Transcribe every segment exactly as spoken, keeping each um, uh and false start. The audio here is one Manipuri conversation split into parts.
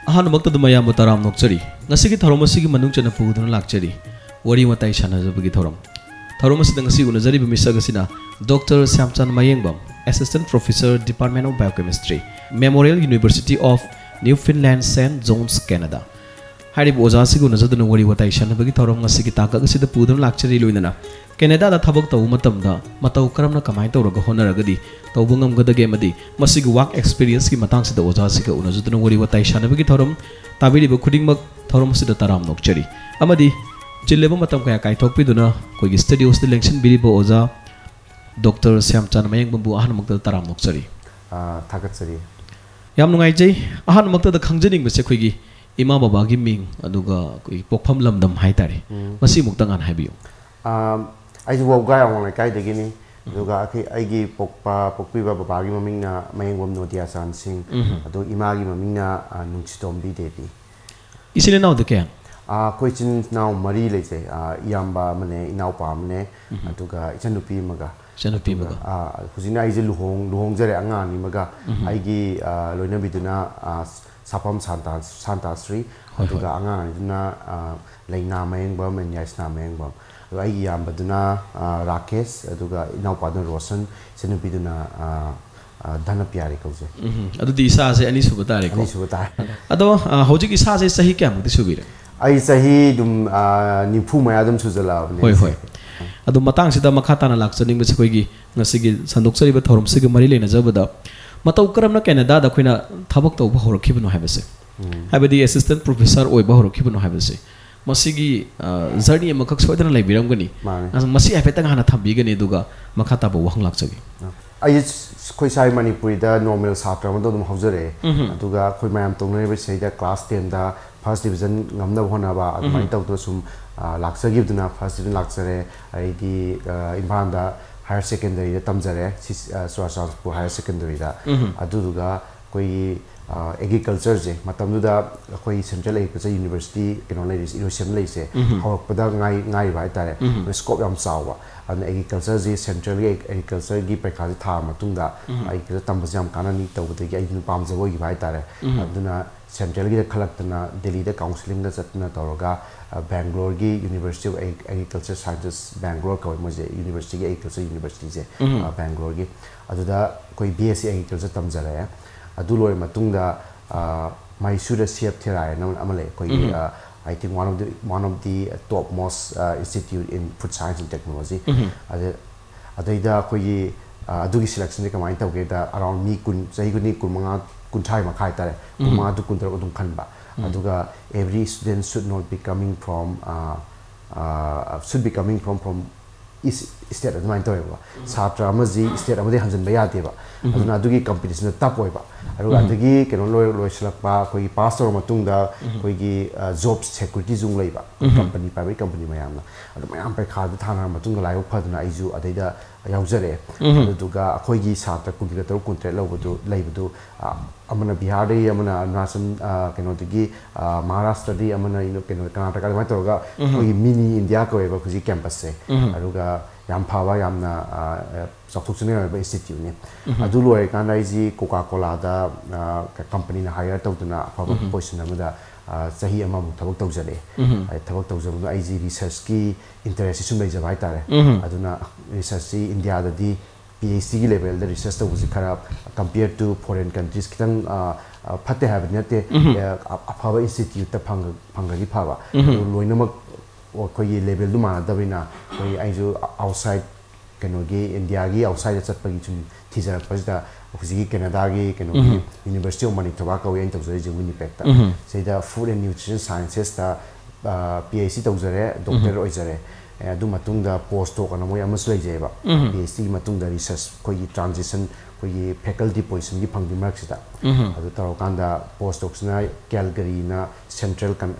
ꯑꯍꯥꯟꯕꯃꯛꯇꯗ ꯃꯌꯥꯝꯕꯨ ꯇꯔꯥꯝꯅ ꯑꯣꯛꯆꯔꯤ꯫ ꯉꯁꯤꯒꯤ ꯊꯧꯔꯝ ꯑꯁꯤꯒꯤ ꯃꯅꯨꯡ ꯆꯟꯅ ꯄꯨꯗꯨꯅ ꯂꯥꯛꯆꯔꯤ ꯋꯥꯔꯤ ꯋꯥꯇꯥꯏ ꯁꯥꯟꯅꯖꯕꯒꯤ ꯊꯧꯔꯝ꯫ ꯊꯧꯔꯝ ꯑꯁꯤꯗ ꯉꯁꯤ ꯎꯅꯖꯔꯤꯕ ꯃꯤꯁꯛ ꯑꯁꯤꯅ doctor ꯁ꯭ꯌꯥꯝꯆꯥꯟ Mayengbam, Assistant Professor, Department of Biochemistry, Memorial University of Newfoundland Saint John's, Canada꯫ ꯍꯥꯏꯔꯤꯕ ꯑꯣꯖꯥ ꯑꯁꯤꯒ ꯎꯅꯖꯗꯨꯅ ꯋꯥꯔꯤ ꯋꯥꯇꯥꯏ ꯁꯥꯟꯅꯕꯒꯤ ꯊꯧꯔꯝ ꯉꯁꯤꯒꯤ ꯇꯥꯡꯀꯛ ꯑꯁꯤꯗ ꯄꯨꯗꯨꯅ ꯂꯥꯛꯆꯔꯤ꯫ ꯂꯣꯏꯅꯅ ꯀꯦꯅꯦꯗꯥꯗ ꯊꯕꯛ ꯇꯧꯕ ꯃꯇꯝꯗ ꯃꯇꯧ ꯀꯔꯝꯅ, ꯀꯃꯥꯏꯅ ꯇꯧꯔꯒ ꯍꯣꯠꯅꯔꯒꯗꯤ ꯇꯧꯕ ꯉꯝꯒꯗꯒꯦ ꯑꯃꯗꯤ ꯃꯁꯤꯒꯤ work experienceꯀꯤ ꯃꯇꯥꯡꯁꯤꯗ ꯑꯣꯖꯥꯁꯤꯒ ꯎꯅꯖꯗꯨꯅ ꯋꯥꯔꯤ ꯋꯥꯇꯥꯏ ꯁꯥꯟꯅꯕꯒꯤ ꯊꯧꯔꯝ꯫ ꯇꯥꯕꯤꯔꯤꯕ ꯈꯨꯗꯤꯡꯃꯛ ꯊꯧꯔꯝ ꯑꯁꯤꯗ ꯇꯔꯥꯝꯅ ꯑꯣꯛꯆꯔꯤ꯫ ꯑꯃꯗꯤ ꯆꯤꯜꯂꯕ ꯃꯇꯝ ꯀꯌꯥ ꯀꯥꯏꯊꯣꯛꯄꯤꯗꯨꯅ ꯑꯩꯈꯣꯏꯒꯤ studioꯁꯤꯗ ꯂꯦꯡꯁꯤꯟꯕꯤꯔꯤꯕ ꯑꯣꯖꯥ ꯗꯣꯛꯇꯔ ꯁ꯭ꯌꯥꯝꯆꯥꯟ ꯃꯌꯦꯡꯕꯝꯕꯨ ꯑꯍꯥꯟꯕꯃꯛꯇꯗ ꯇꯔꯥꯝꯅ ꯑꯣꯛꯆꯔꯤ꯫ ꯑꯥ, ꯊꯥꯒꯠꯆꯔꯤ꯫ ꯌꯥꯝ ꯅꯨꯡꯉꯥꯏꯖꯩ꯫ ꯑꯍꯥꯟꯕꯃꯛꯇꯗ ꯈꯪꯖꯅꯤꯡꯕꯁꯦ ꯑꯩꯈꯣꯏꯒꯤ ꯏꯃꯥ ꯕꯕꯥꯒꯤ ꯃꯤꯡ, ꯑꯗꯨꯒ ꯑꯩꯈꯣꯏꯒꯤ ꯄꯣꯛꯐꯝ ꯂꯝꯗꯝ ꯍꯥꯏꯇꯥꯔꯦ, ꯎꯝ꯫ ꯃꯁꯤꯃꯨꯛꯇ ꯉꯥꯟ ꯍꯥꯏꯕꯤꯌꯨ꯫ ꯑꯥ, ꯑꯩꯁꯨ ꯋꯧꯒꯥꯏ ꯑꯋꯥꯡ ꯂꯩꯀꯥꯏꯗꯒꯤꯅꯤ꯫ ꯎꯝ꯫ ꯑꯗꯨꯒ ꯑꯩꯈꯣꯏ, ꯑꯩꯒꯤ ꯄꯣꯛꯄ, ꯄꯣꯛꯄꯤꯕ ꯕꯕꯥꯒꯤ ꯃꯃꯤꯡꯅ ꯃꯌꯦꯡꯕꯝ ꯅꯣꯗꯤꯌꯥꯆꯥꯟ ꯁꯤꯡ, ꯎꯝ꯫ ꯑꯗꯨꯒ ꯏꯃꯥꯒꯤ ꯃꯃꯤꯡꯅ, ꯑꯥ, ꯅꯨꯡꯁꯤꯇꯣꯝꯕꯤ ꯗꯦꯕꯤ꯫ ꯏꯆꯤꯜ ꯏꯅꯥꯎꯗꯤ ꯀꯌꯥ? ꯑꯥ, ꯑꯩꯈꯣꯏ ꯏꯆꯤꯟ ꯏꯅꯥꯎ ꯃꯔꯤ ꯂꯩꯖꯩ꯫ ꯑꯥ, ꯏꯌꯥꯝꯕ ꯑꯃꯅꯦ, ꯏꯅꯥꯎꯄꯥ ꯑꯃꯅꯦ, ꯎꯝ꯫ ꯑꯗꯨꯒ ꯏꯆꯟꯅꯨꯄꯤ ꯑꯃꯒ꯫ ꯏꯆꯟꯅꯨꯄꯤ ꯑꯗꯨꯒ, ꯑꯃꯒ꯫ ꯑꯥ, ꯍꯧꯖꯤꯛꯅ ꯑꯩꯁꯦ ꯂꯨꯍꯣꯡ-, ꯂꯨꯍꯣꯡꯖꯔꯦ, ꯑꯉꯥꯡ ꯑꯅꯤ ꯑꯃꯒ꯫ ꯎꯝ꯫ ꯑꯩꯒꯤ, ꯑꯥ, ꯂꯣꯏꯅꯕꯤꯗꯨꯅ, ꯑꯥ, ꯁꯥꯐꯝ ꯁꯥꯟꯇꯥ-, ꯁꯥꯟꯇꯥꯁ꯭ꯔꯤ, ꯍꯣꯏ, ꯑꯗꯨꯒ ꯍꯣꯏ꯫ ꯑꯉꯥꯡ ꯑꯅꯤꯗꯨꯅ, ꯑꯥ, ꯂꯩꯅꯥ ꯃꯌꯦꯡꯕꯝ and ꯌꯥꯏꯁꯅꯥ ꯃꯌꯦꯡꯕꯝ꯫ ꯑꯗꯣ ꯑꯩꯒꯤ ꯏꯌꯥꯝꯕꯗꯨꯅ, ꯑꯥ, ꯔꯥꯀꯦꯁ, ꯑꯗꯨꯒ ꯏꯅꯥꯎꯄꯥꯗꯨꯅ ꯔꯣꯁꯟ, ꯏꯆꯟꯅꯨꯄꯤꯗꯨꯅ, ꯑꯥ, ꯑꯥ, ꯙꯅꯄ꯭ꯌꯥꯔꯤ ꯀꯧꯖꯩ꯫ ꯎꯝ, ꯑꯗꯨꯗꯤ ꯏꯁꯥꯁꯦ ꯑꯅꯤꯁꯨꯕ ꯇꯥꯔꯦꯀꯣ? ꯑꯅꯤꯁꯨꯕ ꯇꯥꯔꯦ꯫ ꯑꯗꯣ, ꯑꯥ, ꯍꯧꯖꯤꯛ ꯏꯁꯥꯁꯦ ꯆꯍꯤ ꯀꯌꯥꯃꯨꯛꯇꯤ ꯁꯨꯕꯤꯔꯦ? ꯑꯩ ꯆꯍꯤ ꯑꯗꯨꯝ, ꯑꯥ, ꯅꯤꯐꯨ ꯃꯌꯥ ꯑꯗꯨꯝ ꯁꯨꯖꯜꯂꯛꯑꯕꯅꯦ ꯍꯣꯏ, ꯑꯩꯁꯦ꯫ ꯍꯣꯏ꯫ ꯑꯗꯣ ꯃꯇꯥꯡꯁꯤꯗ ꯃꯈꯥ ꯇꯥꯅ ꯂꯥꯛꯆꯅꯤꯡꯕꯁꯦ, ꯑꯩꯈꯣꯏꯒꯤ ꯉꯁꯤꯒꯤ ꯁꯟꯗꯣꯛꯆꯔꯤꯕ ꯊꯧꯔꯝꯁꯤꯒ ꯃꯔꯤ ꯂꯩꯅꯖꯕꯗ, ꯃꯇꯧ ꯀꯔꯝꯅ ꯀꯦꯅꯦꯗꯥꯗ ꯑꯩꯈꯣꯏꯅ ꯊꯕꯛ ꯇꯧꯕ ꯍꯧꯔꯛꯈꯤꯕꯅꯣ ꯍꯥꯏꯕꯁꯦ, ꯎꯝ꯫ ꯍꯥꯏꯕꯗꯤ assistant professor ꯑꯣꯏꯕ ꯍꯧꯔꯛꯈꯤꯕꯅꯣ ꯍꯥꯏꯕꯁꯦ, ꯃꯁꯤꯒꯤ, ꯑ, journey ꯑꯃꯈꯛ ꯁꯣꯏꯗꯅ ꯂꯩꯕꯤꯔꯝꯒꯅꯤ꯫ ꯃꯥꯅꯦ꯫ ꯑ, ꯃꯁꯤ ꯍꯥꯏꯐꯦꯠꯇꯪ ꯍꯥꯟꯅ ꯊꯝꯕꯤꯒꯅꯤ, ꯑꯗꯨꯒ ꯃꯈꯥ ꯇꯥꯕ ꯋꯥꯍꯪ ꯂꯥꯛꯆꯒꯦ꯫ ꯑ, ꯑꯩ ꯑꯩꯈꯣꯏ ꯁꯥꯏ ꯃꯅꯤꯄꯨꯔꯤꯗ normal ꯁꯥꯇ꯭ꯔ ꯑꯃꯗ ꯑꯗꯨꯝ ꯍꯧꯖꯔꯛꯑꯦ꯫ ꯎꯝ꯫ ꯑꯗꯨꯒ ꯑꯩꯈꯣꯏ ꯃꯌꯥꯝ ꯇꯧꯅꯔꯤꯕ ꯁꯤꯗꯩꯗ class tenꯗ first division ꯉꯝꯅꯕ ꯍꯣꯠꯅꯕ, ꯑꯗꯨꯃꯥꯏꯅ ꯎꯝ꯫ ꯇꯧꯗꯅ ꯁꯨꯝ, ꯑ, ꯂꯥꯛꯆꯈꯤꯕꯗꯨꯅ first division ꯂꯥꯛꯆꯔꯦ꯫ ꯑꯩꯗꯤ, ꯑ, ꯏꯝꯐꯥꯜꯗ higher secondary ꯗ ꯇꯝꯖꯔꯦ, ꯁꯤ-, ꯑ, ꯆꯨꯔꯥꯆꯥꯟꯄꯨꯔ higher secondary ꯗ꯫ ꯎꯝ꯫ ꯑꯗꯨꯗꯨꯒ ꯑꯩꯈꯣꯏꯒꯤ, ꯑꯦꯒ꯭ꯔꯤꯀꯜꯆꯔꯁꯦ ꯃꯇꯝꯗꯨꯗ ꯑꯩꯈꯣꯏ ꯁꯦꯟꯇ꯭ꯔꯦꯜ ꯑꯦꯒ꯭ꯔꯤꯀꯜꯆꯔ ꯌꯨꯅꯤꯚꯔꯁꯤꯇꯤ ꯀꯩꯅꯣ ꯂꯩꯔꯤꯁꯦ, ꯏꯔꯣꯏꯁꯦꯝ ꯂꯩꯔꯤꯁꯦ, ꯍꯧꯔꯛꯄꯗ ꯉꯥꯏ ꯉꯥꯏꯔꯤꯕ ꯍꯥꯏꯇꯥꯔꯦ꯫ ꯑꯗꯨꯅ ꯁ꯭ꯀꯣꯞ ꯌꯥꯝ ꯆꯥꯎꯕ꯫ ꯑꯗꯨꯅ ꯑꯦꯒ꯭ꯔꯤꯀꯜꯆꯔꯁꯤ ꯁꯦꯟꯇ꯭ꯔꯦꯜꯒꯤ ꯑꯦꯒ꯭ꯔꯤꯀꯜꯆꯔꯒꯤ ꯄꯔꯤꯈꯥꯁꯦ ꯊꯥꯔ ꯃꯇꯨꯡꯗ ꯑꯦꯒ꯭ꯔꯤꯀꯜꯆꯔ ꯇꯝꯕꯁꯦ ꯌꯥꯝ ꯀꯥꯟꯅꯅꯤ ꯇꯧꯕꯗꯒꯤ ꯑꯩꯅ ꯄꯥꯝꯖꯕ ꯑꯣꯏꯈꯤꯕ ꯍꯥꯏꯇꯥꯔꯦ꯫ ꯑꯗꯨꯅ ꯁꯦꯟꯇ꯭ꯔꯦꯜꯒꯤꯗ ꯈꯜꯂꯛꯇꯅ ꯗꯦꯜꯂꯤꯗ ꯀꯥꯎꯟꯁꯤꯂꯤꯡꯒ ꯆꯠꯇꯅ ꯇꯧꯔꯒ ꯕꯦꯡꯒ꯭ꯂꯣꯔꯒꯤ university of agriculture sciences Bangalore ꯀꯧꯋꯦ ꯃꯣꯏꯁꯦ, ꯌꯨꯅꯤꯚꯔꯁꯤꯇꯤꯒꯤ ꯑꯦꯒ꯭ꯔꯤꯀꯜꯆꯔ ꯌꯨꯅꯤꯚꯔꯁꯤꯇꯤꯁꯦ ꯕꯦꯡꯒ꯭ꯂꯣꯔꯒꯤ꯫ ꯑꯗꯨꯗ ꯑꯩꯈꯣꯏ ꯕꯤ ꯑꯦꯁ ꯁꯤ ꯑꯦꯒ꯭ꯔꯤꯀꯜꯆꯔ ꯇꯝꯖꯔꯛꯑꯦ꯫ ꯑꯗꯨ ꯂꯣꯏꯔ ꯃꯇꯨꯡꯗ ꯃꯩꯁꯨꯔꯗ ꯁꯤ ꯑꯦꯐ ꯊꯦꯔꯥꯏ ꯍꯥꯏꯅ ꯑꯃ ꯂꯩ ꯑꯩꯈꯣꯏꯒꯤ꯫ I think one of the one of the top most institute in food science and technology. ꯑꯗ ꯑꯗꯩꯗ ꯑꯩꯈꯣꯏꯒꯤ ꯑꯗꯨꯒꯤ ꯁꯦꯂꯦꯛꯁꯟꯁꯦ ꯀꯃꯥꯏꯅ ꯇꯧꯒꯦꯗ, ꯑꯔꯥꯎꯟ ꯃꯤ ꯀꯨꯟ, ꯆꯍꯤ ꯈꯨꯗꯤꯡꯒꯤ ꯀꯨꯟꯃꯉꯥ, ꯀꯨꯟꯊ꯭ꯔꯥ ꯃꯈꯥꯏ ꯍꯥꯏꯇꯥꯔꯦ, ꯀꯨꯟꯃꯉꯥ ꯇꯨ ꯀꯨꯟꯇꯔꯨꯛ ꯑꯗꯨꯝ ꯈꯟꯕ꯫ ꯑꯗꯨꯒ every student should not be coming from should be coming from from east state ꯑꯗꯨꯃꯥꯏꯅ ꯇꯧꯋꯦꯕꯀꯣ꯫ ꯁꯥꯇ꯭ꯔ ꯑꯃꯁꯤ ꯁ꯭ꯇꯦꯠ ꯑꯃꯗꯒꯤ ꯍꯟꯖꯤꯟꯕ ꯌꯥꯗꯦꯕ꯫ ꯑꯗꯨꯅ ꯑꯗꯨꯒꯤ ꯀꯝꯄꯤꯇꯤꯁꯟꯗ ꯇꯞ ꯑꯣꯏꯕ꯫ ꯑꯗꯨꯒ ꯑꯗꯒꯤ ꯀꯩꯅꯣ ꯂꯣꯏ ꯂꯣꯏꯁꯤꯜꯂꯛꯄ ꯑꯩꯈꯣꯏꯒꯤ ꯄꯥꯁ ꯇꯧꯔ ꯃꯇꯨꯡꯗ ꯑꯩꯈꯣꯏꯒꯤ ꯖꯣꯕ ꯁꯦꯀ꯭ꯌꯨꯔꯤꯇꯤꯁꯨ ꯑꯃꯨꯛ ꯂꯩꯕ, ꯑꯩꯈꯣꯏ ꯀꯝꯄꯅꯤ, ꯄ꯭ꯔꯥꯏꯚꯦꯠ ꯀꯝꯄꯅꯤ ꯃꯌꯥꯝꯅ꯫ ꯑꯗꯨ ꯃꯌꯥꯝ ꯄꯩꯈꯥꯗ ꯊꯥꯅꯔ ꯃꯇꯨꯡꯗ ꯂꯥꯏꯕꯛ ꯐꯗꯅ ꯑꯩꯁꯨ ꯑꯗꯩꯗ ꯌꯥꯎꯖꯔꯛꯑꯦ꯫ ꯑꯗꯨꯗꯨꯒ ꯑꯩꯈꯣꯏꯒꯤ ꯁꯥꯇ꯭ꯔ ꯀꯨꯟꯒ ꯇꯔꯨꯛ ꯀꯨꯟꯇꯔꯦꯠ ꯂꯧꯕꯗꯨ ꯂꯩꯕꯗꯨ ꯑꯃꯅ ꯕꯤꯍꯥꯔꯗꯒꯤ, ꯑꯃꯅ ꯑꯔꯨꯅꯥꯆꯜ, ꯀꯩꯅꯣꯗꯒꯤ, ꯃꯍꯥꯔꯥꯁꯇ꯭ꯔꯗꯒꯤ, ꯑꯃꯅ ꯀꯩꯅꯣ ꯀꯔꯅꯥꯇꯀꯥ, ꯑꯗꯨꯃꯥꯏꯅ ꯇꯧꯔꯒ ꯑꯩꯈꯣꯏꯒꯤ ꯃꯤꯅꯤ ꯏꯟꯗꯤꯌꯥ ꯀꯧꯋꯦꯕ ꯍꯧꯖꯤꯛ ꯀꯦꯝꯄꯁꯁꯦ꯫ ꯑꯗꯨꯒ ꯌꯥꯝ ꯐꯕ, ꯌꯥꯝꯅ ꯆꯥꯎꯊꯣꯛꯆꯅꯤꯡꯉꯥꯏ ꯑꯣꯏꯕ ꯏꯟꯁꯇꯤꯇ꯭ꯌꯨꯠꯅꯤ꯫ ꯑꯗꯨ ꯂꯣꯏꯔꯀꯥꯟꯗ ꯑꯩꯁꯤ ꯀꯣꯀꯥ ꯀꯣꯂꯥꯗ ꯀꯝꯄꯅꯤꯅ ꯍꯥꯏꯌꯔ ꯇꯧꯗꯨꯅ ꯑꯐꯕ ꯄꯣꯖꯤꯁꯟ ꯑꯃꯗ ꯆꯍꯤ ꯑꯃꯃꯨꯛ ꯊꯕꯛ ꯇꯧꯖꯔꯛꯑꯦ꯫ ꯊꯕꯛ ꯇꯧꯖꯕꯗꯨ ꯑꯩꯁꯤ ꯔꯤꯁꯔꯁꯀꯤ ꯏꯟꯇꯔꯦꯁꯁꯤ ꯁꯨꯝ ꯂꯩꯖꯕ ꯍꯥꯏꯇꯥꯔꯦ꯫ ꯑꯗꯨꯅ ꯔꯤꯁꯔꯁꯁꯤ ꯏꯟꯗꯤꯌꯥꯗꯗꯤ ꯄꯤ ꯑꯩꯆ ꯗꯤꯒꯤ ꯂꯦꯚꯦꯜꯗ ꯔꯤꯁꯔꯁ ꯇꯧꯕꯁꯤ ꯈꯔ, ꯀꯝꯄꯤꯌꯔ ꯇꯨ ꯐꯣꯔꯦꯟ ꯀꯟꯇ꯭ꯔꯤꯁ, ꯈꯤꯇꯪ ꯐꯠꯇꯦ ꯍꯥꯏꯕꯗꯤ ꯅꯠꯇꯦ, ꯑꯐꯕ ꯏꯟꯁꯇꯤꯇ꯭ꯌꯨꯠꯇ ꯐꯪꯉꯒꯗꯤ ꯐꯕ꯫ ꯑꯗꯨ ꯂꯣꯏꯅꯃꯛ ꯑꯩꯈꯣꯏꯒꯤ ꯂꯦꯚꯦꯜꯗꯨ ꯃꯥꯟꯅꯗꯕꯅꯤꯅ ꯑꯩꯈꯣꯏ, ꯑꯩꯁꯨ ꯑꯥꯎꯠꯁꯥꯏꯠ, ꯀꯩꯅꯣꯒꯤ, ꯏꯟꯗꯤꯌꯥꯒꯤ ꯑꯥꯎꯠꯁꯥꯏꯠꯇ ꯆꯠꯄꯒꯤ ꯁꯨꯝ ꯊꯤꯖꯔꯛꯄꯁꯤꯗ ꯍꯧꯖꯤꯛꯀꯤ ꯀꯦꯅꯦꯗꯥꯒꯤ ꯀꯩꯅꯣꯒꯤ ꯌꯨꯅꯤꯚꯔꯁꯤꯇꯤ ꯑꯣꯐ ꯃꯅꯤꯇꯣꯕꯥ ꯀꯧꯋꯦ ꯑꯩꯅ ꯇꯧꯖꯔꯤꯁꯦ ꯋꯤꯅꯤꯄꯦꯛꯇ꯫ ꯁꯤꯗ ꯐꯨꯗ ꯑꯦꯟ ꯅ꯭ꯌꯨꯇ꯭ꯔꯤꯁꯟ ꯁꯥꯏꯟꯁꯦꯁꯇ ꯄꯤ ꯑꯩꯆ ꯗꯤ ꯇꯧꯖꯔꯦ, ꯗꯣꯛꯇꯔ ꯑꯣꯏꯖꯔꯦ꯫ ꯑꯗꯨ ꯃꯇꯨꯡꯗ ꯄꯣꯁ ꯗꯣꯛ ꯑꯅ ꯃꯣꯏ ꯑꯃꯁꯨ ꯂꯩꯖꯩꯑꯕ꯫ ꯄꯤ ꯑꯩꯆ ꯗꯤꯒꯤ ꯃꯇꯨꯡꯗ ꯔꯤꯁꯔꯁ ꯑꯩꯈꯣꯏꯒꯤ ꯇ꯭ꯔꯥꯟꯖꯤꯁꯟ, ꯑꯩꯈꯣꯏꯒꯤ ꯐꯦꯀꯜꯇꯤ ꯄꯣꯖꯤꯁꯟꯒꯤ ꯐꯪꯕꯒꯤ ꯃꯔꯛꯁꯤꯗ꯫ ꯑꯗꯨ ꯇꯧꯔꯀꯥꯟꯗ ꯄꯣꯁ ꯗꯣꯛꯁꯤꯅ ꯀꯦꯜꯒꯔꯤꯅ ꯁꯦꯟꯇ꯭ꯔꯦꯜ